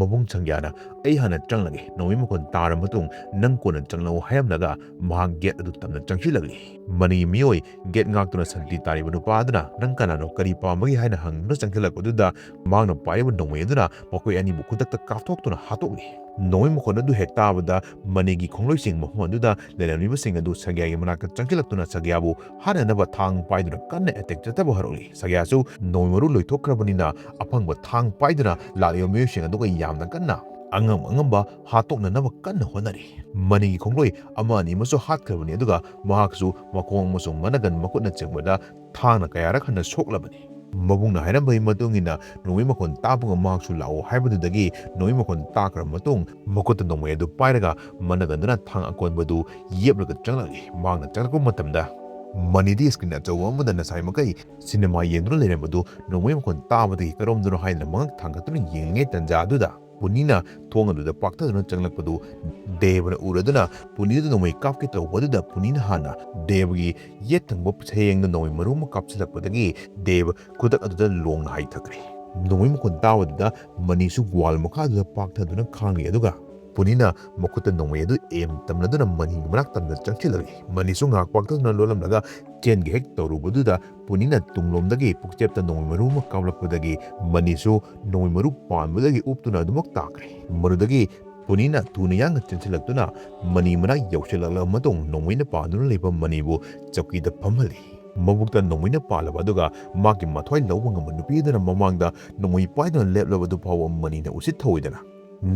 ꯃꯕꯨꯡ ꯁꯪꯒ꯭ꯌꯥꯅ, "ꯑꯩ ꯍꯥꯟꯅ ꯆꯪꯂꯒꯦ, ꯅꯣꯡꯃꯩ ꯃꯈꯣꯟ ꯇꯥꯔꯕ ꯃꯇꯨꯡ ꯅꯪ ꯀꯣꯟꯅ ꯆꯪꯂꯛꯎ" ꯍꯥꯏꯔꯝꯂꯒ ꯃꯍꯥꯛ ꯒꯦꯠ ꯑꯗꯨ ꯇꯝꯅ ꯆꯪꯁꯤꯜꯂꯛꯂꯤ꯫ ꯃꯅꯤꯒꯤ ꯃꯤꯑꯣꯏ ꯒꯦꯠ ꯉꯥꯛꯇꯨꯅ ꯁꯟꯇ꯭ꯔꯤ ꯇꯥꯔꯤꯕ ꯅꯨꯄꯥ ꯑꯗꯨꯅ "ꯅꯪ ꯀꯅꯥꯅꯣ? ꯀꯔꯤ ꯄꯥꯝꯕꯒꯦ?" ꯍꯥꯏꯅ ꯍꯪꯗꯨꯅ ꯆꯪꯁꯤꯜꯂꯛꯄꯗꯨꯗ ꯃꯍꯥꯛꯅ ꯄꯥꯏꯔꯤꯕ ꯅꯣꯡꯃꯩ ꯑꯗꯨꯅ ꯃꯈꯣꯏ ꯑꯅꯤꯕꯨ ꯈꯨꯗꯛꯇ ꯀꯥꯞꯊꯣꯛꯇꯨꯅ ꯍꯥꯠꯇꯣꯛꯂꯤ꯫ ꯅꯣꯡꯃꯩ ꯃꯈꯣꯟ ꯑꯗꯨ ꯍꯦꯛ ꯇꯥꯕꯗ ꯃꯅꯤꯒꯤ ꯈꯣꯡꯂꯣꯏꯁꯤꯡ ꯃꯐꯝ ꯑꯗꯨꯗ ꯂꯩꯔꯝꯂꯤꯕꯁꯤꯡ ꯑꯗꯨ ꯁꯪꯒ꯭ꯌꯥꯒꯤ ꯃꯅꯥꯛꯇ ꯆꯪꯁꯤꯜꯂꯛꯇꯨꯅ ꯁꯪꯒ꯭ꯌꯥꯕꯨ ꯍꯥꯠꯅꯅꯕ ꯊꯥꯡ ꯄꯥꯏꯗꯨꯅ ꯀꯟꯅ ꯑꯦꯇꯦꯛ ꯆꯠꯊꯕ ꯍꯧꯔꯛꯂꯤ꯫ ꯁꯪꯒ꯭ꯌꯥꯁꯨ ꯅꯣꯡꯃꯩ ꯃꯔꯨ ꯂꯣꯏꯊꯣꯛꯈ꯭ꯔꯕꯅꯤꯅ ꯑꯐꯪꯕ ꯊꯥꯡ ꯄꯥꯏꯗꯨꯅ ꯂꯥꯛꯂꯤꯕ ꯃꯤꯑꯣꯏꯁꯤꯡ ꯑꯗꯨꯒ ꯌꯥꯝꯅ ꯀꯟꯅ ꯑꯉꯝ ꯑꯉꯝꯕ ꯍꯥꯠꯇꯣꯛꯅꯅꯕ ꯀꯟꯅ ꯍꯣꯠꯅꯔꯤ꯫ ꯃꯅꯤꯒꯤ ꯈꯣꯡꯂꯣꯏ ꯑꯃ ꯑꯅꯤ ꯑꯃꯁꯨ ꯍꯥꯠꯈ꯭ꯔꯕꯅꯤ, ꯑꯗꯨꯒ ꯃꯍꯥꯛꯁꯨ ꯃꯈꯣꯡ ꯑꯃꯁꯨꯡ ꯃꯅꯒꯟ ꯃꯈꯨꯠꯅꯆꯤꯡꯕꯗ ꯊꯥꯡꯅ ꯀꯌꯥꯔꯛ ꯍꯟꯅ ꯁꯣꯛꯂꯕꯅꯤ꯫ ꯃꯕꯨꯡꯅ ꯍꯥꯏꯔꯝꯕꯒꯤ ꯃꯇꯨꯡ ꯏꯟꯅ ꯅꯣꯡꯃꯩ ꯃꯈꯣꯟ ꯇꯥꯕꯒ ꯃꯍꯥꯛꯁꯨ ꯂꯥꯛꯑꯣ ꯍꯥꯏꯕꯗꯨꯗꯒꯤ ꯅꯣꯡꯃꯩ ꯃꯈꯣꯟ ꯇꯥꯈ꯭ꯔꯕ ꯃꯇꯨꯡ ꯃꯈꯨꯠꯇ ꯅꯣꯡꯃꯩ ꯑꯗꯨ ꯄꯥꯏꯔꯒ ꯃꯅꯒꯟꯗꯨꯅ ꯊꯥꯡ ꯑꯀꯣꯟꯕꯗꯨ ꯌꯦꯞꯂꯒ ꯆꯪꯂꯛꯂꯤ꯫ ꯃꯍꯥꯛꯅ ꯆꯪꯂꯛꯄ ꯃꯇꯝꯗ ꯃꯅꯤꯗꯤ screen ꯑꯆꯧꯕ ꯑꯃꯗ ꯉꯁꯥꯏ ꯃꯈꯩ ꯁꯤꯅꯦꯃꯥ ꯌꯦꯡꯗꯨꯅ ꯂꯩꯔꯝꯕꯗꯨ ꯅꯣꯡꯃꯩ ꯃꯈꯣꯟ ꯇꯥꯕꯗꯒꯤ ꯀꯔꯣꯝꯗꯅꯣ ꯍꯥꯏꯗꯨꯅ ꯃꯉꯛ ꯊꯥꯡꯒꯠꯇꯨꯅ ꯌꯦꯡꯂꯤꯉꯩ ꯇꯟꯖꯥ ꯑꯗꯨꯗ ꯄꯨꯅꯤꯅ ꯊꯣꯡ ꯑꯗꯨꯗ ꯄꯥꯛꯊꯗꯨꯅ ꯆꯪꯂꯛꯄꯗꯨ ꯗꯦꯕꯅ ꯎꯔꯗꯨꯅ ꯄꯨꯅꯤꯗ ꯅꯣꯡꯃꯩ ꯀꯥꯞꯀꯦ ꯇꯧꯕ ꯑꯗꯨꯗ ꯄꯨꯅꯤꯅ ꯍꯥꯟꯅ ꯗꯦꯕꯒꯤ ꯌꯦꯠ ꯊꯪꯕ ꯁꯌꯦꯡꯗ ꯅꯣꯡꯃꯩ ꯃꯔꯨ ꯑꯃ ꯀꯥꯞꯁꯤꯜꯂꯛꯄꯗꯒꯤ ꯗꯦꯕ ꯈꯨꯗꯛ ꯑꯗꯨꯗ ꯂꯣꯡꯅ ꯍꯥꯏꯊꯈ꯭ꯔꯦ꯫ ꯅꯣꯡꯃꯩ ꯃꯈꯣꯟ ꯇꯥꯕꯗꯨꯗ ꯃꯅꯤꯁꯨ wall ꯃꯈꯥꯗꯨꯗ ꯄꯥꯛꯊꯗꯨꯅ ꯈꯥꯡꯂꯤ, ꯑꯗꯨꯒ ꯄꯨꯅꯤꯅ ꯃꯈꯨꯠꯇ ꯅꯣꯡꯃꯩ ꯑꯗꯨ aim ꯇꯝꯅꯗꯨꯅ ꯃꯅꯤꯒꯤ ꯃꯅꯥꯛ ꯇꯝꯅ ꯆꯪꯁꯤꯜꯂꯛꯂꯤ꯫ ꯃꯅꯤꯁꯨ ꯉꯥꯏꯍꯥꯛ ꯄꯥꯛꯊꯗꯨꯅ ꯂꯣꯜꯂꯝꯂꯒ ꯆꯦꯟꯒꯦ ꯍꯦꯛ ꯇꯧꯔꯨꯕꯗꯨꯗ ꯄꯨꯅꯤꯅ ꯇꯨꯡꯂꯣꯝꯗꯒꯤ ꯄꯨꯛꯆꯦꯞꯇ ꯅꯣꯡꯃꯩ ꯃꯔꯨ ꯑꯃ ꯀꯥꯞꯂꯛꯄꯗꯒꯤ ꯃꯅꯤꯁꯨ ꯅꯣꯡꯃꯩ ꯃꯔꯨ ꯄꯥꯟꯕꯗꯒꯤ ꯎꯞꯇꯨꯅ ꯑꯗꯨꯃꯛ ꯇꯥꯈ꯭ꯔꯦ꯫ ꯃꯗꯨꯗꯒꯤ ꯄꯨꯅꯤꯅ ꯊꯨꯅ ꯌꯥꯡꯅ ꯆꯦꯟꯁꯤꯜꯂꯛꯇꯨꯅ ꯃꯅꯤ ꯃꯅꯥꯛ ꯌꯧꯁꯤꯜꯂꯛꯂꯕ ꯃꯇꯨꯡ ꯅꯣꯡꯃꯩꯅ ꯄꯥꯟꯗꯨꯅ ꯂꯩꯕ ꯃꯅꯤꯕꯨ ꯆꯧꯀꯤꯗ ꯐꯝꯍꯜꯂꯤ꯫ ꯃꯕꯨꯛꯇ ꯅꯣꯡꯃꯩꯅ ꯄꯥꯜꯂꯕ ꯑꯗꯨꯒ ꯃꯥꯒꯤ ꯃꯊ꯭ꯋꯥꯏ ꯂꯧꯕ ꯉꯝꯕ ꯅꯨꯄꯤ ꯑꯗꯨꯅ ꯃꯃꯥꯡꯗ ꯅꯣꯡꯃꯩ ꯄꯥꯏꯗꯨꯅ ꯂꯦꯞꯂꯕ ꯑꯗꯨ ꯐꯥꯎꯕ ꯃꯅꯤꯅ ꯎꯁꯤꯠ ꯊꯧꯑꯣꯏꯗꯅ,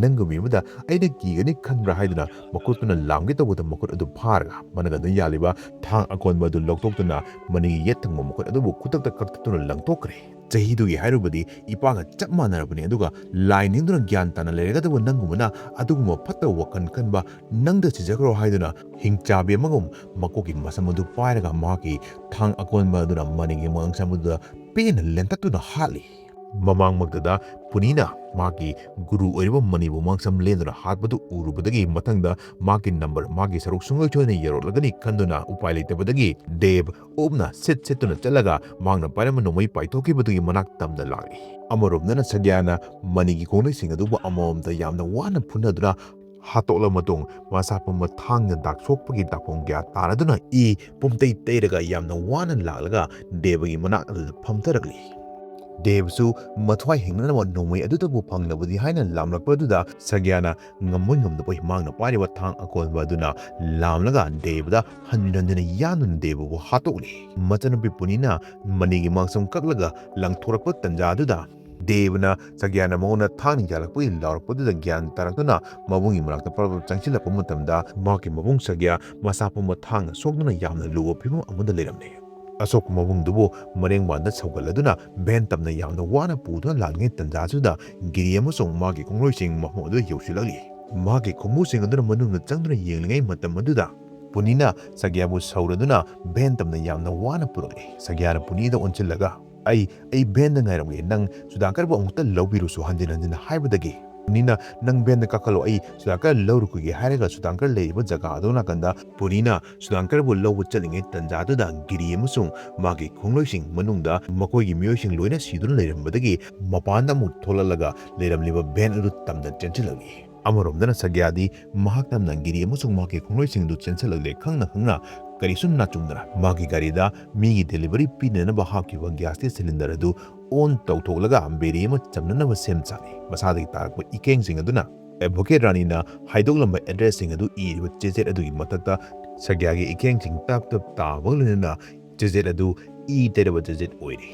"ꯅꯪꯒꯨꯝꯕꯤ ꯑꯃꯗ ꯑꯩꯅ ꯀꯤꯒꯅꯤ ꯈꯟꯕ꯭ꯔꯥ?" ꯍꯥꯏꯗꯨꯅ ꯃꯈꯨꯠꯇꯨꯅ ꯂꯥꯝꯒꯦ ꯇꯧꯕꯗ ꯃꯈꯨꯠ ꯑꯗꯨ ꯐꯥꯔꯒ ꯃꯅꯒꯟꯗ ꯌꯥꯜꯂꯤꯕ ꯊꯥꯡ ꯑꯀꯣꯟꯕ ꯑꯗꯨ ꯂꯧꯊꯣꯛꯇꯨꯅ ꯃꯅꯤꯒꯤ ꯌꯦꯠ ꯊꯪꯕ ꯃꯈꯨꯠ ꯑꯗꯨꯕꯨ ꯈꯨꯗꯛꯇ ꯀꯛꯊꯠꯇꯨꯅ ꯂꯪꯊꯣꯛꯈ꯭ꯔꯦ꯫ "ꯆꯍꯤꯗꯨꯒꯤ ꯍꯥꯏꯔꯨꯕꯗꯤ ꯏꯄꯥꯒ ꯆꯞ ꯃꯥꯟꯅꯔꯕꯅꯤ, ꯑꯗꯨꯒ ꯂꯥꯏ ꯅꯤꯡꯗꯨꯅ ꯒ꯭ꯌꯥꯟ ꯇꯥꯅ ꯂꯩꯔꯒꯗꯕ ꯅꯪꯒꯨꯝꯕꯅ ꯑꯗꯨꯒꯨꯝꯕ ꯐꯠꯇꯕ ꯋꯥꯈꯜ ꯈꯟꯕ ꯅꯪꯗ ꯁꯤꯖꯈ꯭ꯔꯣ" ꯍꯥꯏꯗꯨꯅ ꯍꯤꯡꯆꯥꯕꯤ ꯑꯃꯒꯨꯝ ꯃꯀꯣꯛꯀꯤ ꯃꯁꯝ ꯑꯗꯨ ꯄꯥꯏꯔꯒ ꯃꯍꯥꯛꯀꯤ ꯊꯥꯡ ꯑꯀꯣꯟꯕ ꯑꯗꯨꯅ ꯃꯅꯤꯒꯤ ꯃꯉꯛꯁꯝ ꯑꯗꯨꯗ ꯄꯦꯟꯅ ꯂꯦꯟꯇꯠꯇꯨꯅ ꯍꯥꯠꯂꯤ꯫ ꯃꯃꯥꯡꯃꯛꯇꯗ ꯄꯨꯅꯤꯅ ꯃꯥꯒꯤ ꯒꯨꯔꯨ ꯑꯣꯏꯔꯤꯕ ꯃꯅꯤꯕꯨ ꯃꯉꯛꯁꯝ ꯂꯦꯟꯗꯨꯅ ꯍꯥꯠꯄꯗꯨ ꯎꯔꯨꯕꯗꯒꯤ ꯃꯊꯪꯗ ꯃꯥꯒꯤ number, ꯃꯥꯒꯤ ꯁꯔꯨꯛ ꯁꯨꯡꯁꯣꯏ ꯁꯣꯏꯗꯅ ꯌꯧꯔꯛꯂꯒꯅꯤ ꯈꯟꯗꯨꯅ ꯎꯄꯥꯏ ꯂꯩꯇꯕꯗꯒꯤ ꯗꯦꯕ ꯎꯞꯅ ꯁꯤꯠ ꯁꯤꯠꯇꯨꯅ ꯆꯠꯂꯒ ꯃꯍꯥꯛꯅ ꯄꯥꯏꯔꯝꯕ ꯅꯣꯡꯃꯩ ꯄꯥꯏꯊꯣꯛꯈꯤꯕꯗꯨꯒꯤ ꯃꯅꯥꯛ ꯇꯝꯗ ꯂꯥꯛꯂꯤ꯫ ꯑꯃꯔꯣꯝꯗꯅ ꯁꯒ꯭ꯌꯥꯅ ꯃꯅꯤꯒꯤ ꯈꯣꯡꯂꯩꯁꯤꯡ ꯑꯗꯨꯕꯨ ꯑꯃꯃꯝꯇ ꯌꯥꯝꯅ ꯋꯥꯅ ꯐꯨꯅꯗꯨꯅ ꯍꯥꯠꯇꯣꯛꯂꯕ ꯃꯇꯨꯡ ꯃꯁꯥ ꯄꯨꯝꯕ ꯊꯥꯡꯅ ꯗꯥꯛ ꯁꯣꯛꯄꯒꯤ ꯗꯥꯛꯐꯝ ꯀꯌꯥ ꯇꯥꯔꯗꯨꯅ ꯏ ꯄꯨꯝꯇꯩ ꯇꯩꯔꯒ ꯌꯥꯝꯅ ꯋꯥꯅ ꯂꯥꯛꯂꯒ ꯗꯦꯕꯒꯤ ꯃꯅꯥꯛ ꯑꯗꯨꯗ ꯐꯝꯊꯔꯛꯂꯤ꯫ ꯗꯦꯕꯁꯨ ꯃꯊ꯭ꯋꯥꯏ ꯍꯤꯡꯅꯅꯕ ꯅꯣꯡꯃꯩ ꯑꯗꯨꯗꯕꯨ ꯐꯪꯂꯕꯗꯤ ꯍꯥꯏꯅ ꯂꯥꯝꯂꯛꯄ ꯑꯗꯨꯗ ꯁꯒ꯭ꯌꯥꯅ ꯉꯝꯃꯣꯏ ꯉꯝꯗꯕꯣꯏ ꯃꯍꯥꯛꯅ ꯄꯥꯏꯔꯤꯕ ꯊꯥꯡ ꯑꯀꯣꯟꯕ ꯑꯗꯨꯅ ꯂꯥꯝꯂꯒ ꯗꯦꯕꯗ ꯍꯟꯖꯤꯟ ꯍꯟꯖꯤꯟꯅ ꯌꯥꯟꯗꯨꯅ ꯗꯦꯕꯕꯨ ꯍꯥꯠꯇꯣꯛꯂꯤ꯫ ꯃꯆꯟꯅꯨꯄꯤ ꯄꯨꯅꯤꯅ ꯃꯅꯤꯒꯤ ꯃꯉꯛꯁꯝ ꯀꯛꯂꯒ ꯂꯪꯊꯣꯔꯛꯄ ꯇꯟꯖꯥ ꯑꯗꯨꯗ ꯗꯦꯕꯅ ꯁꯒ꯭ꯌꯥꯅ ꯃꯉꯣꯟꯗ ꯊꯥꯡꯅ ꯌꯥꯜꯂꯛꯄꯒꯤ ꯂꯥꯎꯔꯛꯄꯗꯨꯗ ꯒ꯭ꯌꯥꯟ ꯇꯥꯔꯛꯇꯨꯅ ꯃꯕꯨꯡꯒꯤ ꯃꯅꯥꯛꯇ ꯄꯔꯞ ꯄꯔꯞ ꯆꯪꯁꯤꯜꯂꯛꯄ ꯃꯇꯝꯗ ꯃꯍꯥꯛꯀꯤ ꯃꯕꯨꯡ ꯁꯒ꯭ꯌꯥ ꯃꯁꯥ ꯄꯨꯝꯕ ꯊꯥꯡꯅ ꯁꯣꯛꯇꯨꯅ ꯌꯥꯝꯅ ꯂꯨꯕ ꯐꯤꯕꯝ ꯑꯃꯗ ꯂꯩꯔꯝꯂꯦ꯫ ꯑꯁꯣꯛꯄ ꯃꯕꯨꯡꯗꯨꯕꯨ ꯃꯔꯦꯡꯕꯥꯟꯗ ꯁꯧꯒꯠꯂꯗꯨꯅ ꯚꯦꯟ ꯇꯝꯅ ꯌꯥꯝꯅ ꯋꯥꯅ ꯄꯨꯗꯨꯅ ꯂꯥꯛꯂꯤꯉꯩ ꯇꯟꯖꯥꯁꯤꯗ ꯒꯤꯔꯤ ꯑꯃꯁꯨꯡ ꯃꯥꯒꯤ ꯈꯣꯡꯂꯣꯏꯁꯤꯡ ꯃꯐꯝ ꯑꯗꯨꯗ ꯌꯧꯁꯤꯜꯂꯛꯂꯤ꯫ ꯃꯍꯥꯛꯀꯤ ꯈꯣꯡꯎꯞꯁꯤꯡ ꯑꯗꯨꯅ ꯃꯅꯨꯡꯗ ꯆꯪꯗꯨꯅ ꯌꯦꯡꯂꯤꯉꯩ ꯃꯇꯝ ꯑꯗꯨꯗ ꯄꯨꯅꯤꯅ ꯁꯒ꯭ꯌꯥꯕꯨ ꯁꯧꯔꯗꯨꯅ ꯚꯦꯟ ꯇꯝꯅ ꯌꯥꯝꯅ ꯋꯥꯅ ꯄꯨꯔꯛꯏ꯫ ꯁꯒ꯭ꯌꯥꯅ ꯄꯨꯅꯤꯗ ꯑꯣꯟꯁꯤꯜꯂꯒ, "ꯑꯩ, ꯑꯩ ꯚꯦꯟꯗ ꯉꯥꯏꯔꯝꯒꯦ, ꯅꯪ ꯁꯨꯗꯥꯡꯀꯔꯕꯨ ꯑꯃꯨꯛꯇ ꯂꯧꯕꯤꯔꯨꯁꯨ" ꯍꯟꯖꯤꯟ ꯍꯟꯖꯤꯟ ꯍꯥꯏꯕꯗꯒꯤ, ꯄꯨꯅꯤꯅ, "ꯅꯪ ꯚꯦꯟꯗ ꯀꯥꯈꯠꯂꯣ, ꯑꯩ ꯁꯨꯗꯥꯡꯀꯔ ꯂꯧꯔꯨꯈꯤꯒꯦ" ꯍꯥꯏꯔꯒ ꯁꯨꯗꯥꯡꯀꯔ ꯂꯩꯔꯤꯕ ꯖꯒꯥ ꯑꯗꯨ ꯅꯥꯀꯟꯗ ꯄꯨꯅꯤꯅ ꯁꯨꯗꯥꯡꯀꯔꯕꯨ ꯂꯧꯕ ꯆꯠꯂꯤꯉꯩ ꯇꯟꯖꯥꯗꯨꯗ ꯒꯤꯔꯤ ꯑꯃꯁꯨꯡ ꯃꯥꯒꯤ ꯈꯣꯡꯂꯣꯏꯁꯤꯡ ꯃꯅꯨꯡꯗ ꯃꯈꯣꯏꯒꯤ ꯃꯤꯑꯣꯏꯁꯤꯡ ꯂꯣꯏꯅ ꯁꯤꯗꯨꯅ ꯂꯩꯔꯝꯕꯗꯒꯤ ꯃꯄꯥꯟꯗ ꯑꯃꯨꯛ ꯊꯣꯛꯂꯛꯂꯒ ꯂꯩꯔꯝꯂꯤꯕ ꯚꯦꯟ ꯑꯗꯨ ꯇꯝꯅ ꯆꯦꯟꯁꯤꯜꯂꯛꯏ꯫ ꯑꯃꯔꯣꯝꯗꯅ ꯁꯒ꯭ꯌꯥꯗꯤ ꯃꯍꯥꯛ ꯇꯝꯅ ꯒꯤꯔꯤ ꯑꯃꯁꯨꯡ ꯃꯍꯥꯛꯀꯤ ꯈꯣꯡꯂꯣꯏꯁꯤꯡ ꯑꯗꯨ ꯆꯦꯟꯁꯤꯜꯂꯛꯂꯦ ꯈꯪꯅ ꯈꯪꯅ ꯀꯔꯤꯁꯨ ꯅꯥꯆꯨꯡꯗꯅ ꯃꯥꯒꯤ ꯒꯥꯔꯤꯗ ꯃꯤꯒꯤ ꯗꯦꯂꯤꯚꯔꯤ ꯄꯤꯅꯅꯕ ꯍꯥꯞꯈꯤꯕ ꯒ꯭ꯌꯥꯁꯀꯤ ꯁꯤꯂꯤꯟꯗꯔ ꯑꯗꯨ ꯑꯣꯟ ꯇꯧꯊꯣꯛꯂꯒ ꯕꯦꯔꯤ ꯑꯃ ꯆꯝꯅꯅꯕ ꯁꯦꯝ ꯁꯥꯔꯤ꯫ ꯃꯁꯥꯗꯒꯤ ꯇꯥꯔꯛꯄ ꯏꯀꯦꯡꯁꯤꯡ ꯑꯗꯨꯅ ꯑꯦꯗꯚꯣꯀꯦꯠ ꯔꯥꯅꯤꯅ ꯍꯥꯏꯗꯣꯛꯂꯝꯕ ꯑꯦꯗ꯭ꯔꯦꯁꯁꯤꯡ ꯑꯗꯨ ꯏꯔꯤꯕ ꯆꯦꯆꯦꯠ ꯑꯗꯨꯒꯤ ꯃꯊꯛꯇ ꯁꯒ꯭ꯌꯥꯒꯤ ꯏꯀꯦꯡꯁꯤꯡ ꯇꯞ ꯇꯞ ꯇꯥꯕꯒ ꯂꯣꯏꯅꯅ ꯆꯦꯆꯦꯠ ꯑꯗꯨ ꯏ ꯇꯩꯔꯕ ꯆꯦꯆꯦꯠ ꯑꯣꯏꯔꯤ꯫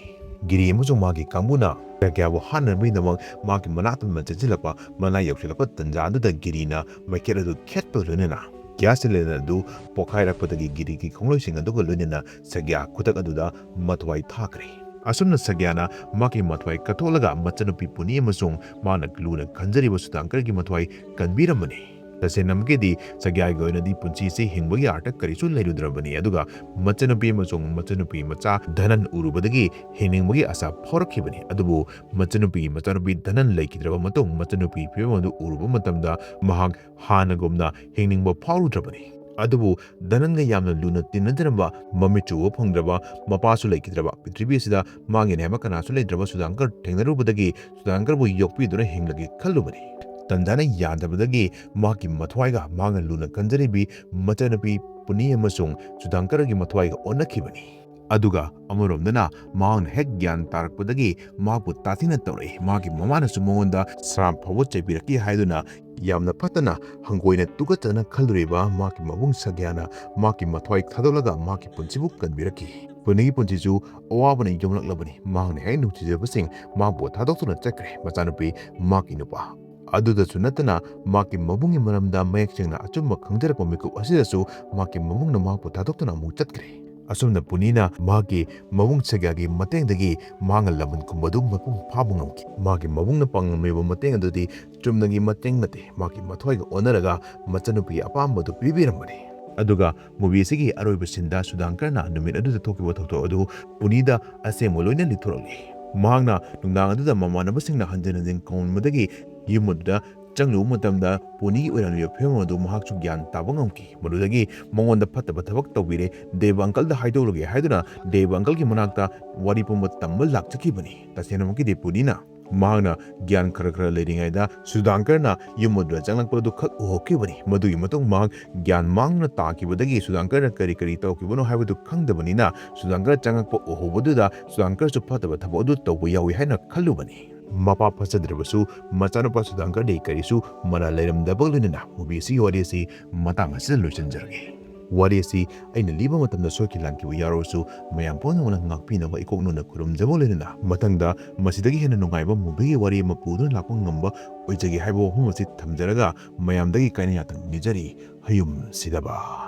ꯒꯤꯔꯤ ꯑꯃꯁꯨꯡ ꯃꯥꯒꯤ ꯀꯥꯡꯕꯨꯅ ꯁꯒ꯭ꯌꯥꯕꯨ ꯍꯥꯠꯅꯕꯒꯤꯗꯃꯛ ꯃꯍꯥꯛꯀꯤ ꯃꯅꯥꯛꯇ ꯆꯦꯟꯁꯤꯜꯂꯛꯄ, ꯃꯅꯥꯛ ꯌꯧꯁꯤꯜꯂꯛꯄ ꯇꯟꯖꯥ ꯑꯗꯨꯗ ꯒꯤꯔꯤꯅ ꯃꯩꯈꯦꯠ ꯑꯗꯨ ꯈꯦꯠꯄꯒ ꯂꯣꯏꯅꯅ ꯒ꯭ꯌꯥꯁ ꯁꯤꯂꯤꯟꯗꯔ ꯑꯗꯨ ꯄꯣꯈꯥꯏꯔꯛꯄꯗꯒꯤ ꯒꯤꯔꯤꯒꯤ ꯈꯣꯡꯂꯣꯏꯁꯤꯡ ꯑꯗꯨꯒ ꯂꯣꯏꯅꯅ ꯁꯒ꯭ꯌꯥ ꯈꯨꯗꯛ ꯑꯗꯨꯗ ꯃꯊ꯭ꯋꯥꯏ ꯊꯥꯈ꯭ꯔꯦ꯫ ꯑꯁꯨꯝꯅ ꯁꯒ꯭ꯌꯥꯅ ꯃꯍꯥꯛꯀꯤ ꯃꯊ꯭ꯋꯥꯏ ꯀꯠꯊꯣꯛꯂꯒ ꯃꯆꯟꯅꯨꯄꯤ ꯄꯨꯅꯤ ꯑꯃꯁꯨꯡ ꯃꯥꯅ ꯂꯨꯅ ꯈꯟꯖꯔꯤꯕ ꯁꯨꯗꯥꯡꯀꯔꯒꯤ ꯃꯊ꯭ꯋꯥꯏ ꯀꯟꯕꯤꯔꯝꯕꯅꯤ꯫ ꯇꯁꯦꯡꯅꯃꯛꯀꯤꯗꯤ ꯁꯒ꯭ꯌꯥꯒꯤ ꯑꯣꯏꯅꯗꯤ ꯄꯨꯟꯁꯤꯁꯤ ꯍꯤꯡꯕꯒꯤ ꯑꯥꯔꯊ ꯀꯔꯤꯁꯨ ꯂꯩꯔꯨꯗ꯭ꯔꯕꯅꯤ, ꯑꯗꯨꯒ ꯃꯆꯟꯅꯨꯄꯤ ꯑꯃꯁꯨꯡ ꯃꯆꯟꯅꯨꯄꯤ ꯃꯆꯥ ꯙꯅꯟ ꯎꯔꯨꯕꯗꯒꯤ ꯍꯤꯡꯅꯤꯡꯕꯒꯤ ꯑꯥꯁꯥ ꯐꯥꯎꯔꯛꯈꯤꯕꯅꯤ꯫ ꯑꯗꯨꯕꯨ ꯃꯆꯟꯅꯨꯄꯤꯒꯤ ꯃꯆꯥꯅꯨꯄꯤ ꯙꯅꯟ ꯂꯩꯈꯤꯗ꯭ꯔꯕ ꯃꯇꯨꯡ ꯃꯆꯟꯅꯨꯄꯤ ꯐꯤꯕꯝ ꯑꯗꯨ ꯎꯔꯨꯕ ꯃꯇꯝꯗ ꯃꯍꯥꯛ ꯍꯥꯟꯅꯒꯨꯝꯅ ꯍꯤꯡꯅꯤꯡꯕ ꯐꯥꯎꯔꯨꯗ꯭ꯔꯕꯅꯤ꯫ ꯑꯗꯨꯕꯨ ꯙꯅꯟꯒ ꯌꯥꯝꯅ ꯂꯨꯅ ꯇꯤꯟꯅꯖꯔꯝꯕ, ꯃꯃꯤꯠꯁꯨ ꯎꯕ ꯐꯪꯗ꯭ꯔꯕ, ꯃꯄꯥꯁꯨ ꯂꯩꯈꯤꯗ꯭ꯔꯕ, ꯄ꯭ꯔꯤꯊꯤꯕꯤ ꯑꯁꯤꯗ ꯃꯥꯒꯤꯅꯦ ꯍꯥꯏꯕ ꯀꯅꯥꯁꯨ ꯂꯩꯇ꯭ꯔꯕ ꯁꯨꯗꯥꯡꯀꯔ ꯊꯦꯡꯅꯔꯨꯕꯗꯒꯤ ꯁꯨꯗꯥꯡꯀꯔꯕꯨ ꯌꯣꯛꯄꯤꯗꯨꯅ ꯍꯤꯡꯂꯒꯦ ꯈꯜꯂꯨꯕꯅꯤ꯫ ꯇꯟꯖꯥꯅ ꯌꯥꯗꯕꯗꯒꯤ ꯃꯍꯥꯛꯀꯤ ꯃꯊ꯭ꯋꯥꯏꯒ ꯃꯍꯥꯛꯅ ꯂꯨꯅ ꯈꯟꯖꯔꯤꯕꯤ ꯃꯆꯟꯅꯨꯄꯤ ꯄꯨꯅꯤ ꯑꯃꯁꯨꯡ ꯁꯨꯗꯥꯡꯀꯔꯒꯤ ꯃꯊ꯭ꯋꯥꯏꯒ ꯑꯣꯟꯅꯈꯤꯕꯅꯤ꯫ ꯑꯗꯨꯒ ꯑꯃꯔꯣꯝꯗꯅ ꯃꯍꯥꯛꯅ ꯍꯦꯛ ꯒ꯭ꯌꯥꯟ ꯇꯥꯔꯛꯄꯗꯒꯤ ꯃꯍꯥꯛꯄꯨ ꯇꯥꯊꯤꯅ ꯇꯧꯔꯛꯏ꯫ ꯃꯍꯥꯛꯀꯤ ꯃꯃꯥꯅꯁꯨ ꯃꯉꯣꯟꯗ ꯁ꯭ꯔꯥꯞ ꯐꯥꯎꯕ ꯆꯩꯕꯤꯔꯛꯈꯤ ꯍꯥꯏꯗꯨꯅ ꯌꯥꯝꯅ ꯐꯠꯇꯅ ꯍꯪꯒꯣꯏꯅ ꯇꯨꯀꯠꯆꯅ ꯈꯜꯂꯨꯔꯤꯕ ꯃꯍꯥꯛꯀꯤ ꯃꯕꯨꯡ ꯁꯒ꯭ꯌꯥꯅ ꯃꯍꯥꯛꯀꯤ ꯃꯊ꯭ꯋꯥꯏ ꯊꯥꯗꯣꯛꯂꯒ ꯃꯍꯥꯛꯀꯤ ꯄꯨꯟꯁꯤꯕꯨ ꯀꯟꯕꯤꯔꯛꯈꯤ꯫ ꯄꯨꯅꯤꯒꯤ ꯄꯨꯟꯁꯤꯁꯨ ꯑꯋꯥꯕꯅ ꯌꯣꯝꯂꯛꯂꯕꯅꯤ꯫ ꯃꯍꯥꯛꯅ ꯍꯦꯛ ꯅꯨꯡꯁꯤꯖꯕꯁꯤꯡ ꯃꯍꯥꯛꯄꯨ ꯊꯥꯗꯣꯛꯇꯨꯅ ꯆꯠꯈ꯭ꯔꯦ꯫ ꯃꯆꯥꯅꯨꯄꯤ, ꯃꯍꯥꯛꯀꯤ ꯅꯨꯄꯥ꯫ ꯑꯗꯨꯗꯁꯨ ꯅꯠꯇꯅ ꯃꯍꯥꯛꯀꯤ ꯃꯕꯨꯡꯒꯤ ꯃꯔꯝꯗ ꯃꯌꯦꯛ ꯁꯦꯡꯅ ꯑꯆꯨꯝꯕ ꯈꯪꯖꯔꯛꯄ ꯃꯤꯀꯨꯞ ꯑꯁꯤꯗꯁꯨ ꯃꯍꯥꯛꯀꯤ ꯃꯕꯨꯡꯅ ꯃꯍꯥꯛꯄꯨ ꯊꯥꯗꯣꯛꯇꯨꯅ ꯑꯃꯨꯛ ꯆꯠꯈ꯭ꯔꯦ꯫ ꯑꯁꯨꯝꯅ ꯄꯨꯅꯤꯅ ꯃꯍꯥꯛꯀꯤ ꯃꯕꯨꯡ ꯁꯒ꯭ꯌꯥꯒꯤ ꯃꯇꯦꯡꯗꯒꯤ ꯃꯍꯥꯛꯅ ꯂꯃꯟ ꯈꯨꯝꯕꯗꯨ ꯃꯄꯨꯡ ꯐꯥꯕ ꯉꯝꯈꯤ꯫ ꯃꯍꯥꯛꯀꯤ ꯃꯕꯨꯡꯅ ꯄꯥꯡꯂꯝꯂꯤꯕ ꯃꯇꯦꯡ ꯑꯗꯨꯗꯤ ꯆꯨꯝꯅꯒꯤ ꯃꯇꯦꯡ ꯅꯠꯇꯦ, ꯃꯍꯥꯛꯀꯤ ꯃꯊ꯭ꯋꯥꯏꯒ ꯑꯣꯟꯅꯔꯒ ꯃꯆꯟꯅꯨꯄꯤ ꯑꯄꯥꯝꯕꯗꯨ ꯄꯤꯕꯤꯔꯝꯕꯅꯤ꯫ ꯑꯗꯨꯒ movie ꯑꯁꯤꯒꯤ ꯑꯔꯣꯏꯕ sceneꯗ ꯁꯨꯗꯥꯡꯀꯔꯅ ꯅꯨꯃꯤꯠ ꯑꯗꯨꯗ ꯊꯣꯛꯈꯤꯕ ꯊꯧꯗꯣꯛ ꯑꯗꯨ ꯄꯨꯅꯤꯗ ꯑꯁꯦꯡꯕ ꯂꯣꯏꯅ ꯂꯤꯊꯣꯔꯛꯂꯤ꯫ ꯃꯍꯥꯛꯅ ꯅꯨꯡꯗꯥꯡ ꯑꯗꯨꯗ ꯃꯃꯥꯟꯅꯕꯁꯤꯡꯅ ꯍꯟꯖꯤꯟ ꯍꯟꯖꯤꯟ ꯀꯧꯃꯟꯕꯗꯒꯤ ꯌꯨꯝ ꯑꯗꯨꯗ ꯆꯪꯂꯨꯕ ꯃꯇꯝꯗ ꯄꯨꯅꯤꯒꯤ ꯑꯣꯏꯔꯝꯂꯤꯕ ꯐꯤꯕꯝ ꯑꯗꯨ ꯃꯍꯥꯛꯁꯨ ꯒ꯭ꯌꯥꯟ ꯇꯥꯕ ꯉꯝꯈꯤ꯫ ꯃꯗꯨꯗꯒꯤ ꯃꯉꯣꯟꯗ ꯐꯠꯇꯕ ꯊꯕꯛ ꯇꯧꯕꯤꯔꯦ, ꯗꯦꯕ uncle ꯗ ꯍꯥꯏꯗꯣꯛꯂꯒꯦ ꯍꯥꯏꯗꯨꯅ ꯗꯦꯕ uncle ꯒꯤ ꯃꯅꯥꯛꯇ ꯋꯥꯔꯤ ꯄꯨꯝꯕ ꯇꯝꯕ ꯂꯥꯛꯆꯈꯤꯕꯅꯤ꯫ ꯇꯁꯦꯡꯅꯃꯛꯀꯤꯗꯤ ꯄꯨꯅꯤꯅ ꯃꯍꯥꯛꯅ ꯒ꯭ꯌꯥꯟ ꯈꯔ ꯈꯔ ꯂꯩꯔꯤꯉꯩꯗ ꯁꯨꯗꯥꯡꯀꯔꯅ ꯌꯨꯝ ꯑꯗꯨꯗ ꯆꯪꯂꯛꯄ ꯑꯗꯨ ꯈꯛ ꯎꯍꯧꯈꯤꯕꯅꯤ꯫ ꯃꯗꯨꯒꯤ ꯃꯇꯨꯡ ꯃꯍꯥꯛ ꯒ꯭ꯌꯥꯟ ꯃꯥꯡꯅ ꯇꯥꯈꯤꯕꯗꯒꯤ ꯁꯨꯗꯥꯡꯀꯔꯅ ꯀꯔꯤ ꯀꯔꯤ ꯇꯧꯈꯤꯕꯅꯣ ꯍꯥꯏꯕꯗꯨ ꯈꯪꯗꯕꯅꯤꯅ ꯁꯨꯗꯥꯡꯀꯔ ꯆꯪꯂꯛꯄ ꯎꯍꯧꯕꯗꯨꯗ ꯁꯨꯗꯥꯡꯀꯔꯁꯨ ꯐꯠꯇꯕ ꯊꯕꯛ ꯑꯗꯨ ꯇꯧꯕ ꯌꯥꯎꯏ ꯍꯥꯏꯅ ꯈꯜꯂꯨꯕꯅꯤ꯫ ꯃꯄꯥ ꯐꯠꯆꯗ꯭ꯔꯕꯁꯨ ꯃꯆꯥꯅꯨꯄꯥ ꯁꯨꯗꯥꯡꯀꯔꯗꯤ ꯀꯔꯤꯁꯨ ꯃꯔꯥꯜ ꯂꯩꯔꯝꯗꯕꯒ ꯂꯣꯏꯅꯅ movie ꯑꯁꯤꯒꯤ ꯋꯥꯔꯤ ꯑꯁꯤ ꯃꯇꯥꯡ ꯑꯁꯤꯗ ꯂꯣꯏꯁꯤꯟꯖꯔꯒꯦ꯫ ꯋꯥꯔꯤ ꯑꯁꯤ ꯑꯩꯅ ꯂꯤꯕ ꯃꯇꯝꯗ ꯁꯣꯏꯈꯤ ꯂꯥꯟꯈꯤꯕ ꯌꯥꯎꯔꯕꯁꯨ ꯃꯌꯥꯝ ꯄꯨꯝꯅꯃꯛꯅ ꯉꯥꯛꯄꯤꯅꯕ ꯏꯀꯣꯛ ꯅꯣꯟꯅ ꯈꯨꯔꯨꯝꯖꯕ ꯂꯣꯏꯅꯅ ꯃꯊꯪꯗ ꯃꯁꯤꯗꯒꯤ ꯍꯦꯟꯅ ꯅꯨꯡꯉꯥꯏꯕ movie ꯒꯤ ꯋꯥꯔꯤ ꯑꯃ ꯄꯨꯗꯨꯅ ꯂꯥꯛꯄ ꯉꯝꯕ ꯑꯣꯏꯖꯒꯦ ꯍꯥꯏꯕ ꯋꯥꯐꯝ ꯑꯁꯤ ꯊꯝꯖꯔꯒ ꯃꯌꯥꯝꯗꯒꯤ ꯀꯥꯏꯅ ꯌꯥꯊꯪ ꯅꯤꯖꯔꯤ꯫ ꯍꯌꯨꯝ ꯁꯤꯗꯕ꯫